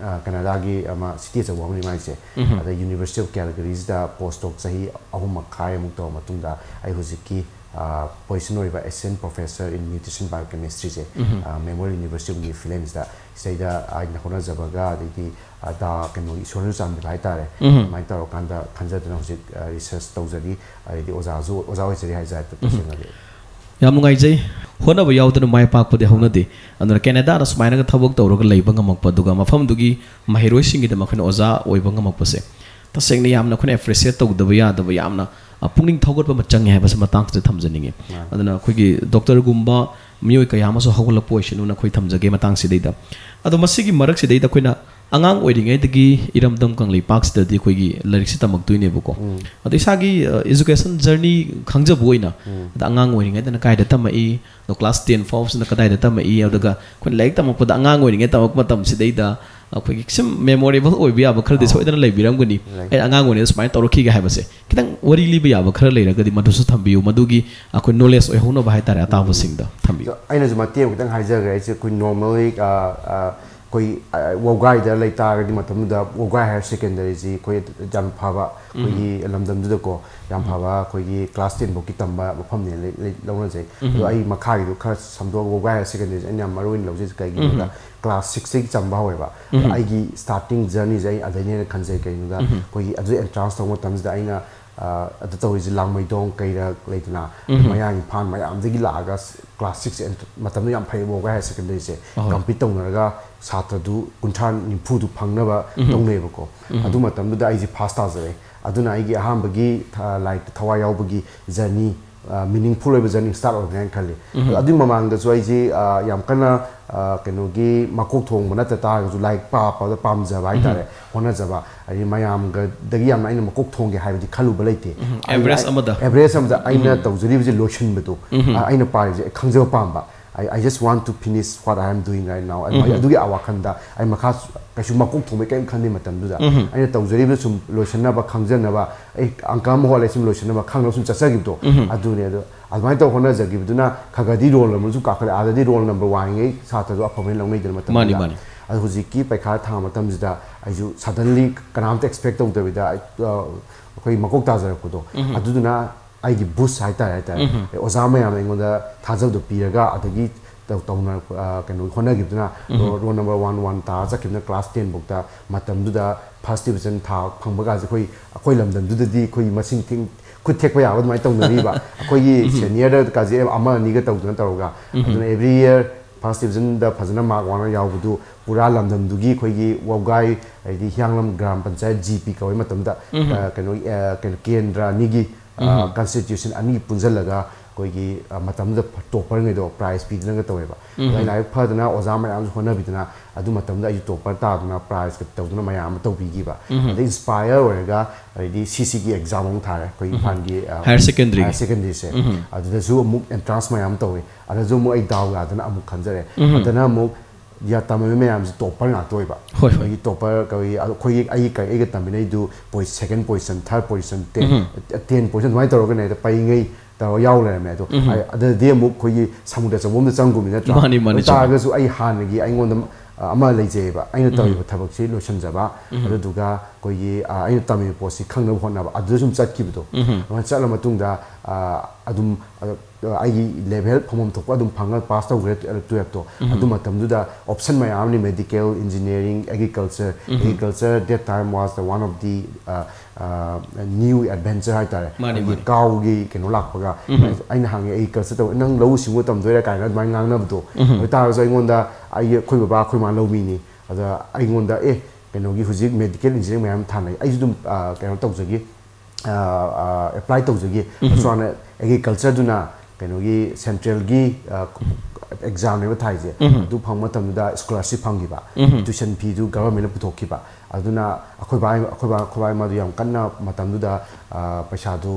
ꯀꯅꯥꯗꯥꯒꯤ ꯑꯃ ꯁꯤꯇꯤ ꯑꯆꯧꯕ ꯑꯃꯅꯤ ꯃꯥꯏꯁꯦ꯫ ꯑꯗ ꯌꯨꯅꯤꯚꯔꯁꯤꯇꯤ ꯑꯣꯐ ꯀꯦꯜꯒꯔꯤꯁꯤꯗ ꯄꯣꯁ ꯗꯣꯛ ꯆꯍꯤ ꯑꯍꯨꯝ ꯃꯈꯥꯏꯃꯨꯛ ꯇꯧꯔ ꯃꯇꯨꯡꯗ ꯑꯩ ꯍꯧꯖꯤꯛꯀꯤ ꯄꯣꯖꯤꯁꯟ ꯑꯣꯏꯕ Assistant Professor in Nutrition Biochemistry ꯁꯦ, ꯎꯝ꯫ ꯑ, Memorial University of Newfoundland ꯁꯤꯗ, ꯁꯤꯗꯩꯗ ꯑꯩꯅ ꯍꯣꯠꯅꯖꯕꯒ, ꯑꯗꯩꯗꯤ, ꯑ, ꯗꯥ ꯀꯩꯅꯣꯒꯤ ꯏꯁꯣꯔꯅꯁꯨ ꯆꯥꯟꯕꯤꯕ ꯍꯥꯏꯇꯥꯔꯦ, ꯎꯝ꯫ ꯑꯗꯨꯃꯥꯏꯅ ꯇꯧꯔꯀꯥꯟꯗ ꯈꯟꯖꯗꯨꯅ ꯍꯧꯖꯤꯛ, ꯑ, ꯔꯤꯁꯔꯁ ꯇꯧꯖꯔꯤ, ꯑꯗꯩꯗꯤ ꯑꯣꯖꯥꯁꯨ, ꯑꯣꯖꯥ ꯑꯣꯏꯖꯔꯤ ꯍꯥꯏꯖꯔꯦ, ꯎꯝ꯫ ꯇꯁꯦꯡꯅꯗꯤ꯫ ꯌꯥꯝ ꯅꯨꯡꯉꯥꯏꯖꯩ꯫ ꯍꯣꯠꯅꯕ ꯌꯥꯎꯗꯅ ꯃꯥꯏ ꯄꯥꯛꯄꯗꯤ ꯍꯧꯅꯗꯦ꯫ ꯑꯗꯨꯅ ꯀꯦꯅꯦꯗꯥꯗ ꯁꯨꯃꯥꯏꯅꯒ ꯊꯕꯛ ꯇꯧꯔꯒ ꯂꯩꯕ ꯉꯝꯃꯛꯄ, ꯑꯗꯨꯒ ꯃꯐꯝꯗꯨꯒꯤ ꯃꯍꯩꯔꯣꯏꯁꯤꯡꯒꯤꯗꯃꯛ ꯑꯩꯈꯣꯏꯅ ꯑꯣꯖꯥ ꯑꯣꯏꯕ ꯉꯝꯃꯛꯄꯁꯦ, ꯇꯁꯦꯡꯅ ꯌꯥꯝꯅ ꯑꯩꯈꯣꯏꯅ ꯑꯦꯄ꯭ꯔꯤꯁꯤꯌꯦꯠ ꯇꯧꯗꯕ ꯌꯥꯗꯕ, ꯌꯥꯝꯅ, ꯑ, ꯄꯨꯛꯅꯤꯡ ꯊꯧꯒꯠꯄ ꯑꯃ ꯆꯪꯉꯦ ꯍꯥꯏꯕꯁꯤ ꯃꯇꯥꯡꯁꯤꯗ ꯊꯝꯖꯅꯤꯡꯉꯤ꯫ ꯃꯥꯅꯤ꯫ ꯑꯗꯨꯅ ꯑꯩꯈꯣꯏꯒꯤ ꯗꯣꯛꯇꯔꯒꯨꯝꯕ ꯃꯤꯑꯣꯏ ꯀꯌꯥ ꯑꯃꯁꯨ ꯍꯧꯒꯠꯂꯛꯄ ꯑꯣꯏꯁꯅꯨꯅ ꯑꯩꯈꯣꯏ ꯊꯝꯖꯒꯦ ꯃꯇꯥꯡꯁꯤꯗꯩꯗ꯫ ꯑꯗꯣ ꯃꯁꯤꯒꯤ ꯃꯔꯛꯁꯤꯗꯩꯗ ꯑꯩꯈꯣꯏꯅ ꯑꯉꯥꯡ ꯑꯣꯏꯔꯤꯉꯩꯗꯒꯤ ꯏꯔꯝꯗꯝ ꯀꯪꯂꯩꯄꯥꯛꯁꯤꯗꯗꯤ ꯑꯩꯈꯣꯏꯒꯤ ꯂꯥꯏꯔꯤꯛꯁꯤ ꯇꯝꯃꯛꯇꯣꯏꯅꯦꯕꯀꯣ꯫ ꯎꯝ꯫ ꯑꯗꯣ ꯏꯁꯥꯒꯤ, ꯑ, education journey ꯈꯪꯖꯕ ꯑꯣꯏꯅ, ꯎꯝ꯫ ꯑꯗ ꯑꯉꯥꯡ ꯑꯣꯏꯔꯤꯉꯩꯗꯅ ꯀꯥꯏꯗ ꯇꯝꯃꯛꯏ, ꯑꯗꯣ class ten ꯐꯥꯎꯕꯁꯤꯅ ꯀꯗꯥꯏꯗ ꯇꯝꯃꯛꯏ, ꯑꯗꯨꯒ ꯑꯩꯈꯣꯏꯅ ꯂꯥꯏꯔꯤꯛ ꯇꯝꯃꯛꯄꯗ ꯑꯉꯥꯡ ꯑꯣꯏꯔꯤꯉꯩ ꯇꯝꯃꯛꯄ ꯃꯇꯝꯁꯤꯗꯩꯗ ꯑꯩꯈꯣꯏꯒꯤ ꯁꯨꯝ memorable ꯑꯣꯏꯕ ꯌꯥꯕ ꯈꯔꯗꯤ ꯑꯣ꯫ ꯁꯣꯏꯗꯅ ꯂꯩꯕꯤꯔꯝꯒꯅꯤ꯫ ꯂꯩ꯫ ꯑꯩ ꯑꯉꯥꯡ ꯑꯣꯏꯔꯤꯉꯩꯗ ꯁꯨꯃꯥꯏꯅ ꯇꯧꯔꯛꯈꯤꯒꯦ ꯍꯥꯏꯕꯁꯦ ꯈꯤꯇꯪ ꯋꯥꯔꯤ ꯂꯤꯕ ꯌꯥꯕ ꯈꯔ ꯂꯩꯔꯒꯗꯤ ꯃꯗꯨꯁꯨ ꯊꯝꯕꯤꯌꯨ, ꯃꯗꯨꯒꯤ ꯑꯩꯈꯣꯏ knowledge ꯑꯣꯏꯍꯧꯅꯕ ꯍꯥꯏꯇꯥꯔꯦ, ꯑꯇꯥꯕꯁꯤꯡꯗ ꯊꯝꯕꯤꯌꯨ꯫ ꯑꯗꯣ ꯑꯩꯅꯁꯨ ꯃꯇꯦꯛ ꯑꯃ ꯈꯤꯇꯪ ꯍꯥꯏꯖꯈ꯭ꯔꯦ꯫ ꯑꯩꯁꯦ ꯑꯩꯈꯣꯏ normally, ꯑ, ꯑ, ꯑꯩꯈꯣꯏ, ꯑ, ꯋꯥꯎꯒꯥꯏꯗ ꯂꯩꯇꯥꯔꯒꯗꯤ ꯃꯇꯝꯗꯨꯗ ꯋꯥꯎꯒꯥꯏ higher secondary ꯁꯤ ꯑꯩꯈꯣꯏ ꯌꯥꯝ ꯐꯕ, ꯑꯩꯈꯣꯏꯒꯤ ꯎꯝ꯫ ꯂꯝꯗꯝꯗꯨꯗꯀꯣ ꯌꯥꯝ ꯎꯝ꯫ ꯐꯕ ꯑꯩꯈꯣꯏꯒꯤ class ten ꯐꯥꯎꯒꯤ ꯇꯝꯕ ꯃꯐꯝꯅꯦ ꯂꯩ-, ꯂꯩ-, ꯂꯧꯅꯖꯩ꯫ ꯎꯝ꯫ ꯑꯗꯣ ꯑꯩ ꯃꯈꯥꯒꯤꯗꯣ ꯈꯔ ꯁꯝꯗꯣꯛꯑꯒ ꯋꯥꯎꯒꯥꯏ higher secondary ꯁꯦ ꯑꯩꯅ ꯌꯥꯝ ꯃꯔꯨ ꯑꯣꯏꯅ ꯂꯧꯖꯩꯁꯦ ꯀꯩꯒꯤꯅꯣꯗ, ꯎꯝ꯫ class six ꯇꯒꯤ ꯆꯝꯕ ꯍꯧꯋꯦꯕ꯫ ꯑꯗꯣ ꯎꯝ꯫ ꯑꯩꯒꯤ starting journey ꯁꯦ ꯑꯩ ꯑꯗꯩꯅꯦꯅ ꯈꯟꯖꯩ꯫ ꯀꯩꯒꯤꯅꯣꯗ ꯎꯝ꯫ ꯑꯩꯈꯣꯏꯒꯤ ꯑꯗꯨ entrance ꯇꯧꯕ ꯃꯇꯝꯁꯤꯗ ꯑꯩꯅ, ꯑ, ꯑꯗꯨ ꯇꯧꯔꯤꯁꯦ ꯂꯥꯡꯃꯩꯗꯣꯡ, ꯀꯩꯔꯛ ꯂꯩꯗꯅ, ꯎꯝ꯫ ꯃꯌꯥꯡ ꯏꯝꯐꯥꯜ ꯃꯌꯥꯝꯗꯒꯤ ꯂꯥꯛꯑꯒ class six ꯃꯇꯝꯗꯨ ꯌꯥꯝ ꯐꯩꯌꯦꯕ ꯋꯥꯎꯒꯥꯏ higher secondary ꯁꯦ꯫ ꯑꯍꯣꯏ꯫ Compete ꯇꯧꯅꯔꯒ ꯁꯥꯇ꯭ꯔꯗꯨ ꯀꯨꯟꯊ꯭ꯔꯥ ꯅꯤꯐꯨꯗꯨ ꯐꯪꯅꯕ ꯎꯝ꯫ ꯇꯧꯅꯩꯌꯦꯕꯀꯣ꯫ ꯎꯝ꯫ ꯑꯗꯨ ꯃꯇꯝꯗꯨꯗ ꯑꯩꯁꯦ first ꯇꯥꯖꯔꯦ꯫ ꯑꯗꯨꯅ ꯑꯩꯒꯤ ꯑꯍꯥꯟꯕꯒꯤ ꯊ-, ꯂꯥꯏꯔꯤꯛꯇ ꯊꯋꯥꯏ ꯌꯥꯎꯕꯒꯤ journey, ꯑ, meaningful ꯑꯣꯏꯕ journey start ꯑꯣꯏꯕꯅꯦ ꯍꯥꯏꯅ ꯈꯜꯂꯤ꯫ ꯎꯝ꯫ ꯑꯗꯣ ꯑꯗꯨꯒꯤ ꯃꯃꯥꯡꯗꯁꯨ ꯑꯩꯁꯦ, ꯑ, ꯌꯥꯝ ꯀꯟꯅ, ꯑ, ꯀꯩꯅꯣꯒꯤ ꯃꯀꯣꯛ ꯊꯣꯡꯕ ꯅꯠꯇ ꯇꯥꯔꯒꯁꯨ ꯂꯥꯏꯔꯤꯛ ꯄꯥꯕꯗ ꯄꯥꯝꯖꯕ ꯍꯥꯏꯇꯥꯔꯦ, ꯎꯝ꯫ ꯍꯣꯠꯅꯖꯕ, ꯍꯥꯏꯗꯤ ꯃꯌꯥꯝꯒꯗꯒꯤ ꯌꯥꯝꯅ ꯑꯩꯅ ꯃꯀꯣꯛ ꯊꯣꯡꯒꯦ ꯍꯥꯏꯕꯗꯤ ꯈꯜꯂꯨꯕ ꯂꯩꯇꯦ꯫ ꯎꯝ꯫ ꯑꯩ, average ꯑꯩ, ꯑꯃꯗ꯫ Average ꯑꯃꯗ ꯑꯩꯅ ꯎꯝ꯫ ꯇꯧꯖꯔꯤꯕꯁꯦ ꯂꯣꯏꯁꯤꯟꯕꯗꯣ, ꯎꯝ꯫ ꯑ, ꯑꯩꯅ ꯄꯥꯔꯤꯁꯦ ꯑꯩ ꯈꯪꯖꯕ ꯄꯥꯝꯕ꯫ I, I just want to finish what I am doing right now. ꯑꯗꯨꯃꯥꯏꯅ ꯎꯝ꯫ ꯑꯗꯨꯒꯤ ꯋꯥꯈꯜꯗ ꯑꯩ ꯃꯈꯥ ꯀꯩꯁꯨ ꯃꯀꯣꯛ ꯊꯣꯡꯕꯩ ꯀꯔꯤꯝ ꯈꯟꯗꯦ ꯃꯇꯝꯗꯨꯗ꯫ ꯎꯝ꯫ ꯑꯩꯅ ꯇꯧꯖꯔꯤꯕꯗꯨ ꯁꯨꯝ ꯂꯣꯏꯁꯤꯟꯅꯕ, ꯈꯪꯖꯅꯕ, ꯑꯩ ꯑꯪꯀ ꯑꯃ ꯍꯣꯠꯂꯦ, ꯁꯨꯝ ꯂꯣꯏꯁꯤꯟꯅꯕ, ꯈꯪꯅꯕ ꯁꯨꯝ ꯆꯠꯆꯈꯤꯕꯗꯣ꯫ ꯎꯝ꯫ ꯑꯗꯨꯅꯦ꯫ ꯑꯗꯣ ꯑꯗꯨꯃꯥꯏꯅ ꯇꯧꯔ ꯍꯣꯠꯅꯖꯈꯤꯕꯗꯨꯅ ꯈꯔ ꯈꯔꯗꯤ roll number ꯁꯨꯝ ꯀꯥꯈꯠꯂꯦ꯫ ꯑꯥꯗꯗꯤ roll number ꯋꯥꯡꯉꯤꯉꯩ ꯁꯥꯇ꯭ꯔꯗꯣ ꯑꯐꯕ ꯍꯦꯟꯅ ꯂꯧꯅꯩꯗꯅ ꯃꯇꯝꯗꯨꯗ꯫ ꯃꯥꯅꯤ, ꯃꯥꯅꯤ꯫ ꯑꯗꯣ ꯍꯧꯖꯤꯛꯀꯤ ꯄꯩꯈꯥ ꯊꯥ ꯃꯇꯝꯁꯤꯗ ꯑꯩꯁꯨ suddenly ꯀꯅꯥꯝꯇ expect ꯇꯧꯗꯕꯤꯗ ꯑꯩ, ꯑ, ꯑꯩꯈꯣꯏ ꯃꯀꯣꯛ ꯇꯥꯖꯔꯛꯄꯗꯣ꯫ ꯎꯝ꯫ ꯑꯗꯨꯗꯨꯅ ꯑꯩꯒꯤ ꯕꯨꯁ ꯍꯥꯏꯇꯥꯔꯦ ꯍꯥꯏꯇꯥꯔꯦ ꯑꯣꯖꯥ ꯃꯌꯥꯝꯅ ꯑꯩꯉꯣꯟꯗ ꯊꯥꯖꯕꯗꯣ ꯄꯤꯔꯒ ꯑꯗꯒꯤ ꯇꯧ- ꯇꯧꯅ ꯀꯩꯅꯣ ꯍꯣꯠꯅꯈꯤꯕꯗꯨꯅ ꯔꯣꯜ ꯅꯝꯕꯔ ꯋꯥꯟ ꯋꯥꯟ ꯇꯥꯔ ꯆꯠꯈꯤꯕꯅ ꯀ꯭ꯂꯥꯁ ꯇꯦꯟꯐꯧꯗ꯫ ꯃꯇꯝꯗꯨꯗ ꯐꯥꯔꯁ ꯗꯤꯕꯤꯖꯟ ꯊꯥ ꯐꯪꯕꯒꯁꯦ ꯑꯩꯈꯣꯏ ꯑꯩꯈꯣꯏ ꯂꯝꯗꯝꯗꯨꯗꯗꯤ ꯑꯩꯈꯣꯏ ꯃꯁꯤꯡ ꯊꯤꯡ ꯈꯨꯠ ꯊꯦꯛꯄ ꯌꯥꯕ ꯑꯗꯨꯃꯥꯏꯅ ꯇꯧꯅꯔꯤꯕ ꯑꯩꯈꯣꯏꯒꯤ ꯁꯦꯅꯤꯌꯔꯗ ꯀꯥꯁꯦ ꯑꯃ ꯑꯅꯤꯒ ꯇꯧꯗꯅ ꯇꯧꯔꯒ꯫ ꯑꯗꯨꯅ ꯑꯦꯕ꯭ꯔꯤ ꯌꯔ ꯐꯥꯔꯁ ꯗꯤꯕꯤꯖꯟꯗ ꯐꯖꯅ ꯃꯥꯔꯛ ꯋꯥꯡꯅ ꯌꯥꯎꯕꯗꯨ ꯄꯨꯔꯥ ꯂꯝꯗꯝꯗꯨꯒꯤ ꯑꯩꯈꯣꯏꯒꯤ ꯋꯥꯕꯒꯥꯏ, ꯍꯥꯏꯗꯤ ꯍꯤꯌꯥꯡꯂꯝ ꯒ꯭ꯔꯥꯝ ꯄꯟꯆꯥꯌꯠ, ꯖꯤ ꯄꯤ ꯀꯧꯋꯦ ꯃꯇꯝꯗ꯫ ꯀꯩꯅꯣ ꯀꯩꯅꯣ ꯀꯦꯟꯗ꯭ꯔ ꯑꯅꯤꯒꯤ ꯀꯟꯁꯇꯤꯇ꯭ꯌꯨꯁꯟ ꯑꯅꯤ ꯄꯨꯟꯁꯤꯜꯂꯒ ꯑꯩꯈꯣꯏꯒꯤ ꯃꯇꯝꯗꯨꯗ ꯇꯣꯞꯄꯔꯉꯩꯗꯣ ꯄ꯭ꯔꯥꯏꯖ ꯄꯤꯗꯅꯒ ꯇꯧꯋꯦꯕ꯫ ꯑꯗꯩ ꯂꯥꯏꯔꯤꯛ ꯐꯗꯅ ꯑꯣꯖꯥ ꯃꯌꯥꯝꯁꯨ ꯍꯣꯠꯅꯕꯤꯗꯅ ꯑꯗꯨ ꯃꯇꯝꯗ ꯑꯩꯁꯨ ꯇꯣꯞꯄꯔ ꯇꯥꯗꯅ ꯄ꯭ꯔꯥꯏꯖꯀ ꯇꯧꯗꯅ ꯃꯌꯥꯝ ꯑꯃ ꯇꯧꯕꯤꯈꯤꯕ꯫ ꯑꯗꯩ ꯏꯟꯁꯄꯥꯌꯔ ꯑꯣꯏꯔꯒ ꯑꯗꯩꯗꯤ ꯁꯤ ꯁꯤꯒꯤ ꯑꯦꯛꯖꯥꯝ ꯑꯃꯨꯛ ꯊꯥꯔꯦ ꯑꯩꯈꯣꯏ ꯏꯝꯐꯥꯜꯒꯤ Higher secondary. ꯍꯥꯌꯔ ꯁꯦꯀꯦꯟꯗꯔꯤꯁꯦ꯫ ꯑꯗꯨꯗꯁꯨ ꯑꯃꯨꯛ ꯑꯦꯟꯇ꯭ꯔꯥꯟꯁ ꯃꯌꯥꯝ ꯇꯧꯋꯤ꯫ ꯑꯗꯨꯗꯁꯨ ꯑꯃꯨꯛ ꯑꯩ ꯗꯥꯎ ꯌꯥꯗꯅ ꯑꯃꯨꯛ ꯈꯟꯖꯔꯦ꯫ ꯑꯗꯨꯅ ꯑꯃꯨꯛ ꯇꯝꯃꯤꯕ ꯃꯌꯥꯝꯁꯦ ꯇꯣꯞꯄꯔ ꯉꯥꯛꯇ ꯑꯣꯏꯕ꯫ ꯍꯣꯏ, ꯍꯣꯏ꯫ ꯑꯩꯈꯣꯏꯒꯤ ꯇꯣꯞꯄꯔ ꯑꯩꯈꯣꯏꯒꯤ ꯑꯩꯒ ꯑꯩꯒ ꯇꯝꯃꯤꯟꯅꯩꯗꯨ ꯄꯣꯏ ꯁꯦꯀꯦꯟ ꯄꯣꯖꯤꯁꯟ, ꯊꯥꯔꯠ ꯄꯣꯖꯤꯁꯟ, ꯇꯦꯟ ꯇꯦꯟ ꯄꯣꯖꯤꯁꯟ ꯑꯗꯨꯃꯥꯏꯅ ꯇꯧꯔꯒꯅꯦ ꯍꯦꯛꯇ ꯄꯩꯉꯩ ꯇꯧꯔꯒ ꯌꯥꯎ ꯂꯩꯔꯝꯃꯦ꯫ ꯑꯗꯣ ꯑꯗꯨꯗꯗꯤ ꯑꯃꯨꯛ ꯑꯩꯈꯣꯏꯒꯤ ꯁꯃꯨꯗ꯭ꯔ ꯑꯆꯧꯕ ꯑꯃꯗ ꯆꯪꯒꯨꯝꯅꯤꯅ ꯅꯠꯇ꯭ꯔꯥ? ꯃꯥꯅꯤ, ꯃꯥꯅꯤ, ꯑꯗꯨ ꯇꯥꯔꯒꯁꯨ ꯑꯩ ꯍꯥꯟꯅꯒꯤ ꯑꯩꯉꯣꯟꯗ ꯑꯃ ꯂꯩꯖꯩꯑꯕ꯫ ꯑꯩꯅ ꯇꯧꯔꯤꯕ ꯊꯕꯛꯁꯤ ꯂꯣꯏꯁꯤꯟꯖꯕ꯫ ꯑꯗꯨꯗꯨꯒ ꯑꯩꯈꯣꯏꯒꯤ ꯑꯩꯅ ꯇꯝꯃꯤꯕ ꯄꯣꯠꯁꯤ ꯈꯪꯅꯕ ꯍꯣꯠꯅꯕ꯫ ꯑꯗꯨꯗ ꯁꯨꯝ ꯆꯠꯈꯤꯕꯗꯣ꯫ ꯑꯗꯨꯃꯥꯏꯅ ꯆꯠꯂ ꯃꯇꯨꯡꯗ ꯑꯗꯨꯝ ꯑꯩꯒꯤ ꯂꯦꯚꯦꯜ ꯐꯪꯐꯝ ꯊꯣꯛꯄ ꯑꯗꯨꯝ ꯐꯪꯉ ꯄꯥꯁ ꯇꯧꯈ꯭ꯔꯦ ꯇꯨꯌꯦꯜꯞꯇꯣ꯫ ꯑꯗꯨ ꯃꯇꯝꯗꯨꯗ ꯑꯣꯞꯁꯟ ꯃꯌꯥꯝ ꯑꯃꯅꯤ, medical, engineering, agriculture꯫ Agriculture that time was the one of the new adventure ꯍꯥꯏꯇꯥꯔꯦ꯫ ꯃꯥꯅꯤ, ꯑꯩꯈꯣꯏꯒꯤ ꯃꯥꯅꯤ꯫ ꯀꯥꯎꯒꯤ ꯀꯩꯅꯣ ꯂꯥꯛꯄꯒ ꯑꯩꯅ ꯍꯪꯉꯦ, "ꯑꯦꯒ꯭ꯔꯤꯀꯜꯆꯔ ꯇꯧ ꯅꯪ ꯂꯧꯎ ꯁꯤꯡꯎ ꯇꯝꯗꯣꯏꯔꯥ?" ꯀꯥꯏꯅ ꯑꯗꯨꯃꯥꯏꯅ ꯉꯥꯡꯅꯕꯗꯣ꯫ ꯑꯗꯨ ꯇꯥꯔꯒꯁꯨ ꯑꯩꯉꯣꯟꯗ ꯑꯩꯒꯤ ꯑꯩꯈꯣꯏ ꯕꯕꯥ ꯑꯩꯈꯣꯏ ꯃꯥ ꯂꯧꯃꯤꯅꯤ꯫ ꯑꯗ ꯑꯩꯉꯣꯟꯗ, "ꯑꯦ, ꯀꯩꯅꯣꯒꯤ ꯍꯧꯖꯤꯛ medical engineering ꯃꯌꯥꯝ ꯊꯥꯅꯩ, ꯑꯩꯁꯨ ꯑꯗꯨꯝ ꯀꯩꯅꯣ ꯇꯧꯖꯒꯦ, ꯑꯦꯄ꯭ꯂꯥꯏ ꯇꯧꯖꯒꯦ꯫ ꯑꯁꯨꯃꯥꯏꯅ ꯑꯦꯒ꯭ꯔꯤꯀꯜꯆꯔꯗꯨꯅ ꯀꯩꯅꯣꯒꯤ ꯁꯦꯟꯇ꯭ꯔꯦꯜꯒꯤ ꯑꯦꯛꯖꯥꯝꯅꯦꯕ ꯊꯥꯏꯁꯦ꯫ ꯑꯗꯨ ꯐꯪꯕ ꯃꯇꯝꯗꯨꯗ ꯁ꯭ꯀꯣꯂꯥꯔꯁꯤꯞ ꯐꯪꯈꯤꯕ꯫ ꯇ꯭ꯋꯤꯁꯟ ꯐꯤꯗꯨ ꯒꯚꯔꯟꯃꯦꯟꯅ ꯄꯨꯊꯣꯛꯈꯤꯕ꯫ ꯑꯗꯨꯅ ꯑꯩꯈꯣꯏ ꯕꯥ ꯑꯩꯈꯣꯏ ꯕꯥ ꯑꯩꯈꯣꯏ ꯕꯥ ꯏꯃꯥꯗꯨ ꯌꯥꯝ ꯀꯟꯅ ꯃꯇꯝꯗꯨꯗ ꯄꯩꯁꯥꯗꯨ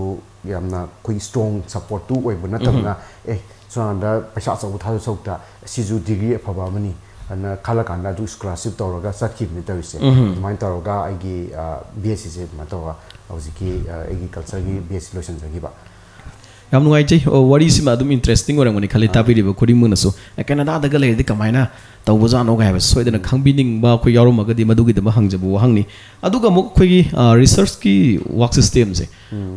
ꯌꯥꯝꯅ ꯑꯩꯈꯣꯏꯒꯤ ꯁ꯭ꯇꯔꯣꯡ ꯁꯞꯄꯣꯔꯠꯇꯨ ꯑꯣꯏꯕ ꯅꯠꯇꯕꯅ, "ꯑꯦ, ꯁꯣꯝ ꯅꯥꯀꯟꯗ ꯄꯩꯁꯥ ꯑꯆꯧꯕ ꯊꯥꯗꯧ ꯁꯔꯨꯛꯇ ꯁꯤꯁꯨ ꯗꯤꯒ꯭ꯔꯤ ꯑꯐꯕ ꯑꯃꯅꯤ" ꯑꯅ ꯈꯜꯂꯀꯥꯟꯗ ꯑꯗꯨ ꯁ꯭ꯀꯣꯂꯥꯔꯁꯤꯞ ꯇꯧꯔꯒ ꯆꯠꯈꯤꯕꯅꯤ ꯇꯧꯔꯤꯁꯦ꯫ ꯑꯗꯨꯃꯥꯏꯅ ꯇꯧꯔꯒ ꯑꯩꯒꯤ ꯕꯤ ꯑꯦꯁ ꯁꯤꯁꯦ ꯑꯗꯨꯃꯥꯏꯅ ꯇꯧꯔꯒ ꯍꯧꯖꯤꯛꯀꯤ ꯑꯦꯒ꯭ꯔꯤꯀꯜꯆꯔꯒꯤ ꯕꯤ ꯑꯦꯁ ꯁꯤ ꯂꯣꯏꯁꯤꯟꯖꯈꯤꯕ꯫ ꯌꯥꯝ ꯅꯨꯡꯉꯥꯏꯖꯩ꯫ ꯑꯣ, ꯋꯥꯔꯤꯁꯤꯃ ꯑꯗꯨꯝ ꯏꯟꯇꯔꯦꯁꯇꯤꯡ ꯑꯣꯏꯔꯝꯒꯅꯤ ꯈꯜꯂꯤ, ꯇꯥꯕꯤꯔꯤꯕ ꯈꯨꯗꯤꯡꯃꯛꯅꯁꯨ꯫ ꯑꯦ, ꯀꯦꯅꯥꯗꯥꯗꯒ ꯂꯩꯔꯗꯤ ꯀꯃꯥꯏꯅ ꯇꯧꯕꯖꯥꯠꯅꯣ ꯍꯥꯏꯕ ꯁꯣꯏꯗꯅ ꯈꯪꯕꯤꯅꯤꯡꯕ ꯑꯩꯈꯣꯏ ꯌꯥꯎꯔꯝꯃꯒꯗꯤ ꯃꯗꯨꯒꯤꯗꯃꯛ ꯍꯪꯖꯕ ꯋꯥꯍꯪꯅꯤ꯫ ꯑꯗꯨꯒ ꯑꯃꯨꯛ ꯑꯩꯈꯣꯏꯒꯤ, ꯑ, ꯔꯤꯁꯔꯁꯀꯤ ꯋꯥꯔꯛ ꯁꯤꯁꯇꯦꯝꯁꯦ,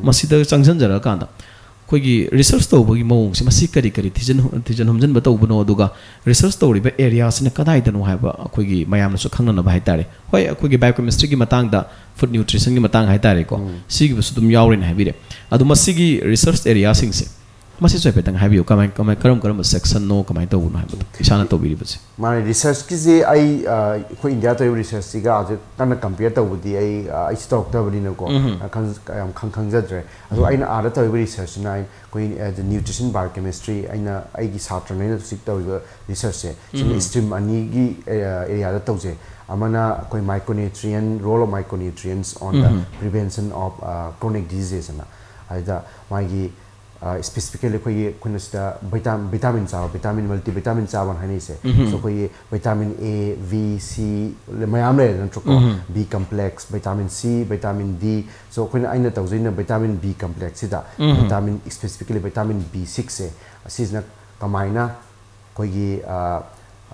ꯃꯁꯤꯗ ꯆꯪꯁꯤꯟꯖꯔꯀꯥꯟꯗ ꯑꯩꯈꯣꯏꯒꯤ ꯔꯤꯁꯔꯁ ꯇꯧꯕꯒꯤ ꯃꯑꯣꯡꯁꯦ, ꯃꯁꯤ ꯀꯔꯤ ꯀꯔꯤ ꯊꯤꯖꯤꯟ ꯊꯤꯖꯤꯟ ꯍꯨꯝꯖꯤꯟꯕ ꯇꯧꯕꯅꯣ, ꯑꯗꯨꯒ ꯔꯤꯁꯔꯁ ꯇꯧꯔꯤꯕ ꯑꯦꯔꯤꯌꯥꯁꯤꯅ ꯀꯗꯥꯏꯗꯅꯣ ꯍꯥꯏꯕ ꯑꯩꯈꯣꯏꯒꯤ ꯃꯌꯥꯝꯅꯁꯨ ꯈꯪꯅꯅꯕ ꯍꯥꯏꯇꯥꯔꯦ꯫ ꯍꯣꯏ, ꯑꯩꯈꯣꯏꯒꯤ ꯕꯥꯏꯑꯣꯀꯦꯃꯤꯁꯇ꯭ꯔꯤꯒꯤ ꯃꯇꯥꯡꯗ, ꯐꯨꯗ ꯅ꯭ꯌꯨꯇ꯭ꯔꯤꯁꯟꯒꯤ ꯃꯇꯥꯡ ꯍꯥꯏꯇꯥꯔꯦꯀꯣ, ꯁꯤꯒꯤꯕꯨꯁꯨ ꯑꯗꯨꯝ ꯌꯥꯎꯔꯦꯅ ꯍꯥꯏꯕꯤꯔꯦ꯫ ꯑꯗꯣ ꯃꯁꯤꯒꯤ ꯔꯤꯁꯔꯁ ꯑꯦꯔꯤꯌꯥꯁꯤꯡꯁꯦ, ꯃꯁꯤꯁꯨ ꯍꯥꯏꯐꯦꯠꯇꯪ ꯍꯥꯏꯕꯤꯌꯨ, ꯀꯃꯥꯏ ꯀꯃꯥꯏ, ꯀꯔꯝ ꯀꯔꯝꯕ ꯁꯦꯛꯁꯟꯅꯣ, ꯀꯃꯥꯏꯅ ꯇꯧꯕꯅꯣ ꯍꯥꯏꯕꯗꯣ, ꯏꯁꯥꯅ ꯇꯧꯕꯤꯔꯤꯕꯁꯦ꯫ ꯃꯥꯅꯦ, ꯔꯤꯁꯔꯁꯀꯤꯁꯦ ꯑꯩ, ꯑ, ꯑꯩꯈꯣꯏ ꯏꯟꯗꯤꯌꯥ ꯇꯧꯔꯤꯕ ꯔꯤꯁꯔꯁꯁꯤꯒ ꯍꯧꯖꯤꯛ ꯀꯟꯅ ꯀꯝꯄꯤꯌꯔ ꯇꯧꯕꯗꯤ ꯑꯩ, ꯑ, ꯑꯩꯁꯨ ꯇꯧꯔꯛꯇꯕꯅꯤꯅꯀꯣ, ꯑ, ꯈꯪ-, ꯌꯥꯝ ꯈꯪ-, ꯈꯪꯖꯗ꯭ꯔꯦ꯫ ꯑꯗꯣ ꯑꯩꯅ ꯑꯥꯗ ꯇꯧꯔꯤꯕ ꯔꯤꯁꯔꯁꯁꯤꯅ ꯑꯩ, ꯑꯩꯈꯣꯏ, ꯑ, ꯅ꯭ꯌꯨꯇ꯭ꯔꯤꯁꯟ ꯕꯥꯏꯑꯣꯀꯦꯃꯤꯁꯇ꯭ꯔꯤ, ꯑꯩꯅ, ꯑꯩꯒꯤ ꯁꯥꯇ꯭ꯔꯅ ꯑꯩꯅ ꯍꯧꯖꯤꯛ ꯇꯧꯔꯤꯕ ꯔꯤꯁꯔꯁꯁꯦ, ꯁꯤꯅ ꯁ꯭ꯇ꯭ꯔꯤꯝ ꯑꯅꯤꯒꯤ, ꯑ, ꯑꯦꯔꯤꯌꯥꯗ ꯇꯧꯖꯩ꯫ ꯑꯃꯅ ꯑꯩꯈꯣꯏ micronutrient, role of micronutrients on the prevention of, ꯑ, chronic diseases ꯑꯅ꯫ ꯑꯗꯨꯗ ꯃꯥꯒꯤ, ꯑ, ꯁ꯭ꯄꯦꯁꯤꯐꯤꯀꯦꯜꯂꯤ ꯑꯩꯈꯣꯏꯒꯤ, ꯑꯩꯈꯣꯏꯅ ꯁꯤꯗ ꯚꯤꯇꯥ-, ꯚꯤꯇꯥꯃꯤꯟ ꯆꯥꯕ, ꯚꯤꯇꯥꯃꯤꯟ, ꯃꯜꯇꯤ ꯚꯤꯇꯥꯃꯤꯟ ꯆꯥꯕ ꯍꯥꯏꯅꯩꯁꯦ꯫ So ꯑꯩꯈꯣꯏꯒꯤ ꯚꯤꯇꯥꯃꯤꯟ A, B, C ꯃꯌꯥꯝ ꯂꯩꯔꯦ ꯅꯠꯇ꯭ꯔꯣꯀꯣ? B complex, vitamin C, vitamin D꯫ So ꯑꯩꯈꯣꯏꯅ, ꯑꯩꯅ ꯇꯧꯖꯩꯅ ꯚꯤꯇꯥꯃꯤꯟ B complexꯁꯤꯗ, ꯚꯤꯇꯥꯃꯤꯟ, ꯁ꯭ꯄꯦꯁꯤꯐꯤꯀꯦꯜꯂꯤ ꯚꯤꯇꯥꯃꯤꯟ B sixꯁꯦ, ꯑꯁꯤꯁꯤꯅ ꯀꯃꯥꯏꯅ ꯑꯩꯈꯣꯏꯒꯤ, ꯑ,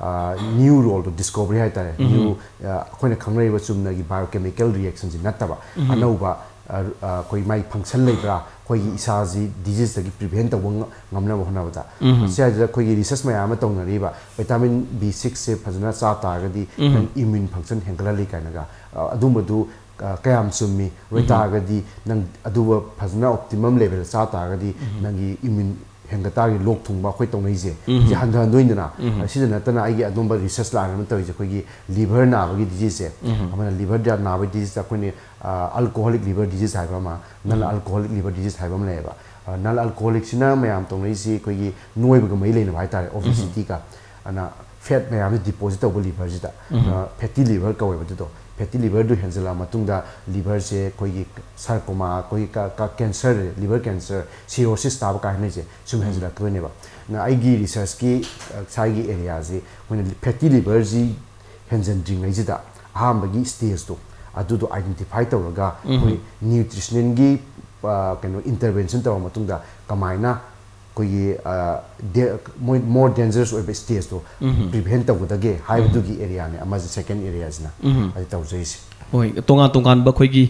ꯑ, ꯅ꯭ꯌꯨ ꯔꯣꯜꯗꯣ, ꯗꯤꯁꯀꯣꯚꯔꯤ ꯍꯥꯏꯇꯥꯔꯦ, ꯅ꯭ꯌꯨ, ꯑ, ꯑꯩꯈꯣꯏꯅ ꯈꯪꯅꯔꯤꯕ ꯆꯨꯝꯅꯒꯤ ꯕꯥꯏꯑꯣꯀꯦꯃꯤꯀꯦꯜ ꯔꯤꯌꯦꯛꯁꯟꯁꯤ ꯅꯠꯇꯕ, ꯑꯅꯧꯕ, ꯑ, ꯑ, ꯑꯩꯈꯣꯏ ꯃꯥꯏ ꯐꯪꯁꯟ ꯂꯩꯕ꯭ꯔꯥ, ꯑꯩꯈꯣꯏꯒꯤ ꯏꯁꯥꯁꯤ ꯗꯤꯖꯤꯖꯇꯒꯤ ꯄ꯭ꯔꯤꯚꯦꯟ ꯇꯧꯕ ꯉ-, ꯉꯝꯅꯕ ꯍꯣꯠꯅꯕꯗ꯫ ꯁꯤ ꯍꯥꯏꯁꯤꯗ ꯑꯩꯈꯣꯏꯒꯤ ꯔꯤꯁꯔꯁ ꯃꯌꯥꯝ ꯑꯃ ꯇꯧꯅꯔꯤꯕ, ꯚꯤꯇꯥꯃꯤꯟ B sixꯁꯦ ꯐꯖꯅ ꯆꯥ ꯇꯥꯔꯒꯗꯤ ꯅꯪ ꯏꯝꯃ꯭ꯌꯨꯟ ꯐꯪꯁꯟ ꯍꯦꯟꯒꯠꯍꯜꯂꯤ ꯀꯥꯏꯅꯒ, ꯑ, ꯑꯗꯨꯝꯕꯗꯨ, ꯑ, ꯀꯌꯥꯝ ꯆꯨꯝꯃꯤ? ꯑꯣꯏ ꯇꯥꯔꯒꯗꯤ ꯅꯪ ꯑꯗꯨꯕꯨ ꯐꯖꯅ ꯑꯣꯞꯇꯤꯃꯝ ꯂꯦꯚꯦꯜꯗ ꯆꯥ ꯇꯥꯔꯒꯗꯤ ꯅꯪꯒꯤ ꯏꯝꯃ꯭ꯌꯨꯟ ꯍꯦꯟꯒꯠ ꯇꯥꯔꯒꯗꯤ ꯂꯣꯛ ꯊꯨꯡꯕ ꯑꯩꯈꯣꯏ ꯇꯧꯅꯩꯁꯦ, ꯁꯤ ꯍꯟꯊꯍꯟꯗꯣꯏꯅꯤꯗꯅ꯫ ꯁꯤꯗ ꯅꯠꯇꯅ ꯑꯩꯒꯤ ꯑꯗꯣꯝꯕ ꯔꯤꯁꯔꯁ ꯂꯥꯏꯟ ꯑꯃ ꯇꯧꯔꯤꯁꯦ, ꯑꯩꯈꯣꯏꯒꯤ ꯂꯤꯚꯔ ꯅꯥꯕꯒꯤ ꯗꯤꯖꯤꯖꯁꯦ꯫ ꯑꯃꯅ ꯂꯤꯚꯔ ꯅꯥꯕꯒꯤ ꯗꯤꯖꯤꯖꯇ ꯑꯩꯈꯣꯏꯅ, ꯑ, ꯑꯜꯀꯣꯍꯣꯂꯤꯛ ꯂꯤꯚꯔ ꯗꯤꯖꯤꯖ ꯍꯥꯏꯕ ꯑꯃ, ꯅꯟ ꯑꯜꯀꯣꯍꯣꯂꯤꯛ ꯂꯤꯚꯔ ꯗꯤꯖꯤꯖ ꯍꯥꯏꯕ ꯑꯃ ꯂꯩꯌꯦꯕ꯫ ꯑ, ꯅꯟ ꯑꯜꯀꯣꯍꯣꯂꯤꯛꯁꯤꯅ ꯃꯌꯥꯝ ꯇꯧꯅꯔꯤꯁꯤ ꯑꯩꯈꯣꯏꯒꯤ ꯅꯣꯏꯕꯒ ꯃꯔꯤ ꯂꯩꯅꯕ ꯍꯥꯏꯇꯥꯔꯦ, ꯑꯣꯕꯦꯁꯤꯇꯤꯒ꯫ ꯑꯗꯨꯅ ꯐꯦꯠ ꯃꯌꯥꯝꯁꯦ ꯗꯤꯄꯣꯖꯤꯠ ꯇꯧꯕ ꯂꯤꯚꯔꯁꯤꯗ, ꯑ, ꯐꯦꯇꯤ ꯂꯤꯚꯔ ꯀꯧꯋꯦꯕ ꯑꯗꯨꯗꯣ꯫ ꯐꯦꯇꯤ ꯂꯤꯚꯔꯗꯨ ꯍꯦꯟꯖꯜꯂꯛꯑ ꯃꯇꯨꯡꯗ ꯂꯤꯚꯔꯁꯦ ꯑꯩꯈꯣꯏꯒꯤ ꯁꯥꯔꯀꯣꯃꯥ, ꯑꯩꯈꯣꯏꯒꯤ ꯀ-, ꯀ-, ꯀꯦꯟꯁꯔ, ꯂꯤꯚꯔ ꯀꯦꯟꯁꯔ, ꯁꯤꯔꯣꯁꯤꯁ ꯇꯥꯕ ꯀꯥꯏ ꯍꯥꯏꯅꯩꯁꯦ, ꯁꯨꯝ ꯍꯦꯟꯖꯜꯂꯛꯇꯣꯏꯅꯦꯕ꯫ ꯑꯗꯨꯅ ꯑꯩꯒꯤ ꯔꯤꯁꯔꯁꯀꯤ, ꯑ, ꯁ꯭ꯋꯥꯏꯒꯤ ꯑꯦꯔꯤꯌꯥꯁꯤ ꯑꯩꯈꯣꯏꯅ ꯐꯦꯇꯤ ꯂꯤꯚꯔꯁꯤ ꯍꯦꯟꯖꯟꯗ꯭ꯔꯤꯉꯩꯁꯤꯗ ꯑꯍꯥꯟꯕꯒꯤ ꯁ꯭ꯇꯦꯖꯇꯣ ꯑꯗꯨꯗꯣ ꯑꯥꯏꯗꯦꯟꯇꯤꯐꯥꯏ ꯇꯧꯔꯒ ꯑꯩꯈꯣꯏ ꯅ꯭ꯌꯨꯇ꯭ꯔꯤꯁꯅꯦꯜꯒꯤ ꯀꯩꯅꯣ, ꯏꯟꯇꯔꯚꯦꯟꯁꯟ ꯇꯧꯔ ꯃꯇꯨꯡꯗ ꯀꯃꯥꯏꯅ ꯑꯩꯈꯣꯏꯒꯤ ꯃꯣꯏ ꯃꯣꯔ ꯗꯦꯟꯖꯔꯁ ꯑꯣꯏꯕ ꯁ꯭ꯇꯦꯖꯇꯣ ꯄ꯭ꯔꯤꯚꯦꯟ ꯇꯧꯒꯗꯒꯦ ꯍꯥꯏꯕꯗꯨꯒꯤ ꯑꯦꯔꯤꯌꯥꯅꯦ ꯑꯃꯁꯦ, ꯁꯦꯀꯦꯟ ꯑꯦꯔꯤꯌꯥꯁꯤꯅ꯫ ꯑꯗꯨ ꯇꯧꯖꯩꯁꯦ꯫ ꯍꯣꯏ, ꯇꯣꯉꯥꯟ ꯇꯣꯉꯥꯟꯕ ꯑꯩꯈꯣꯏꯒꯤ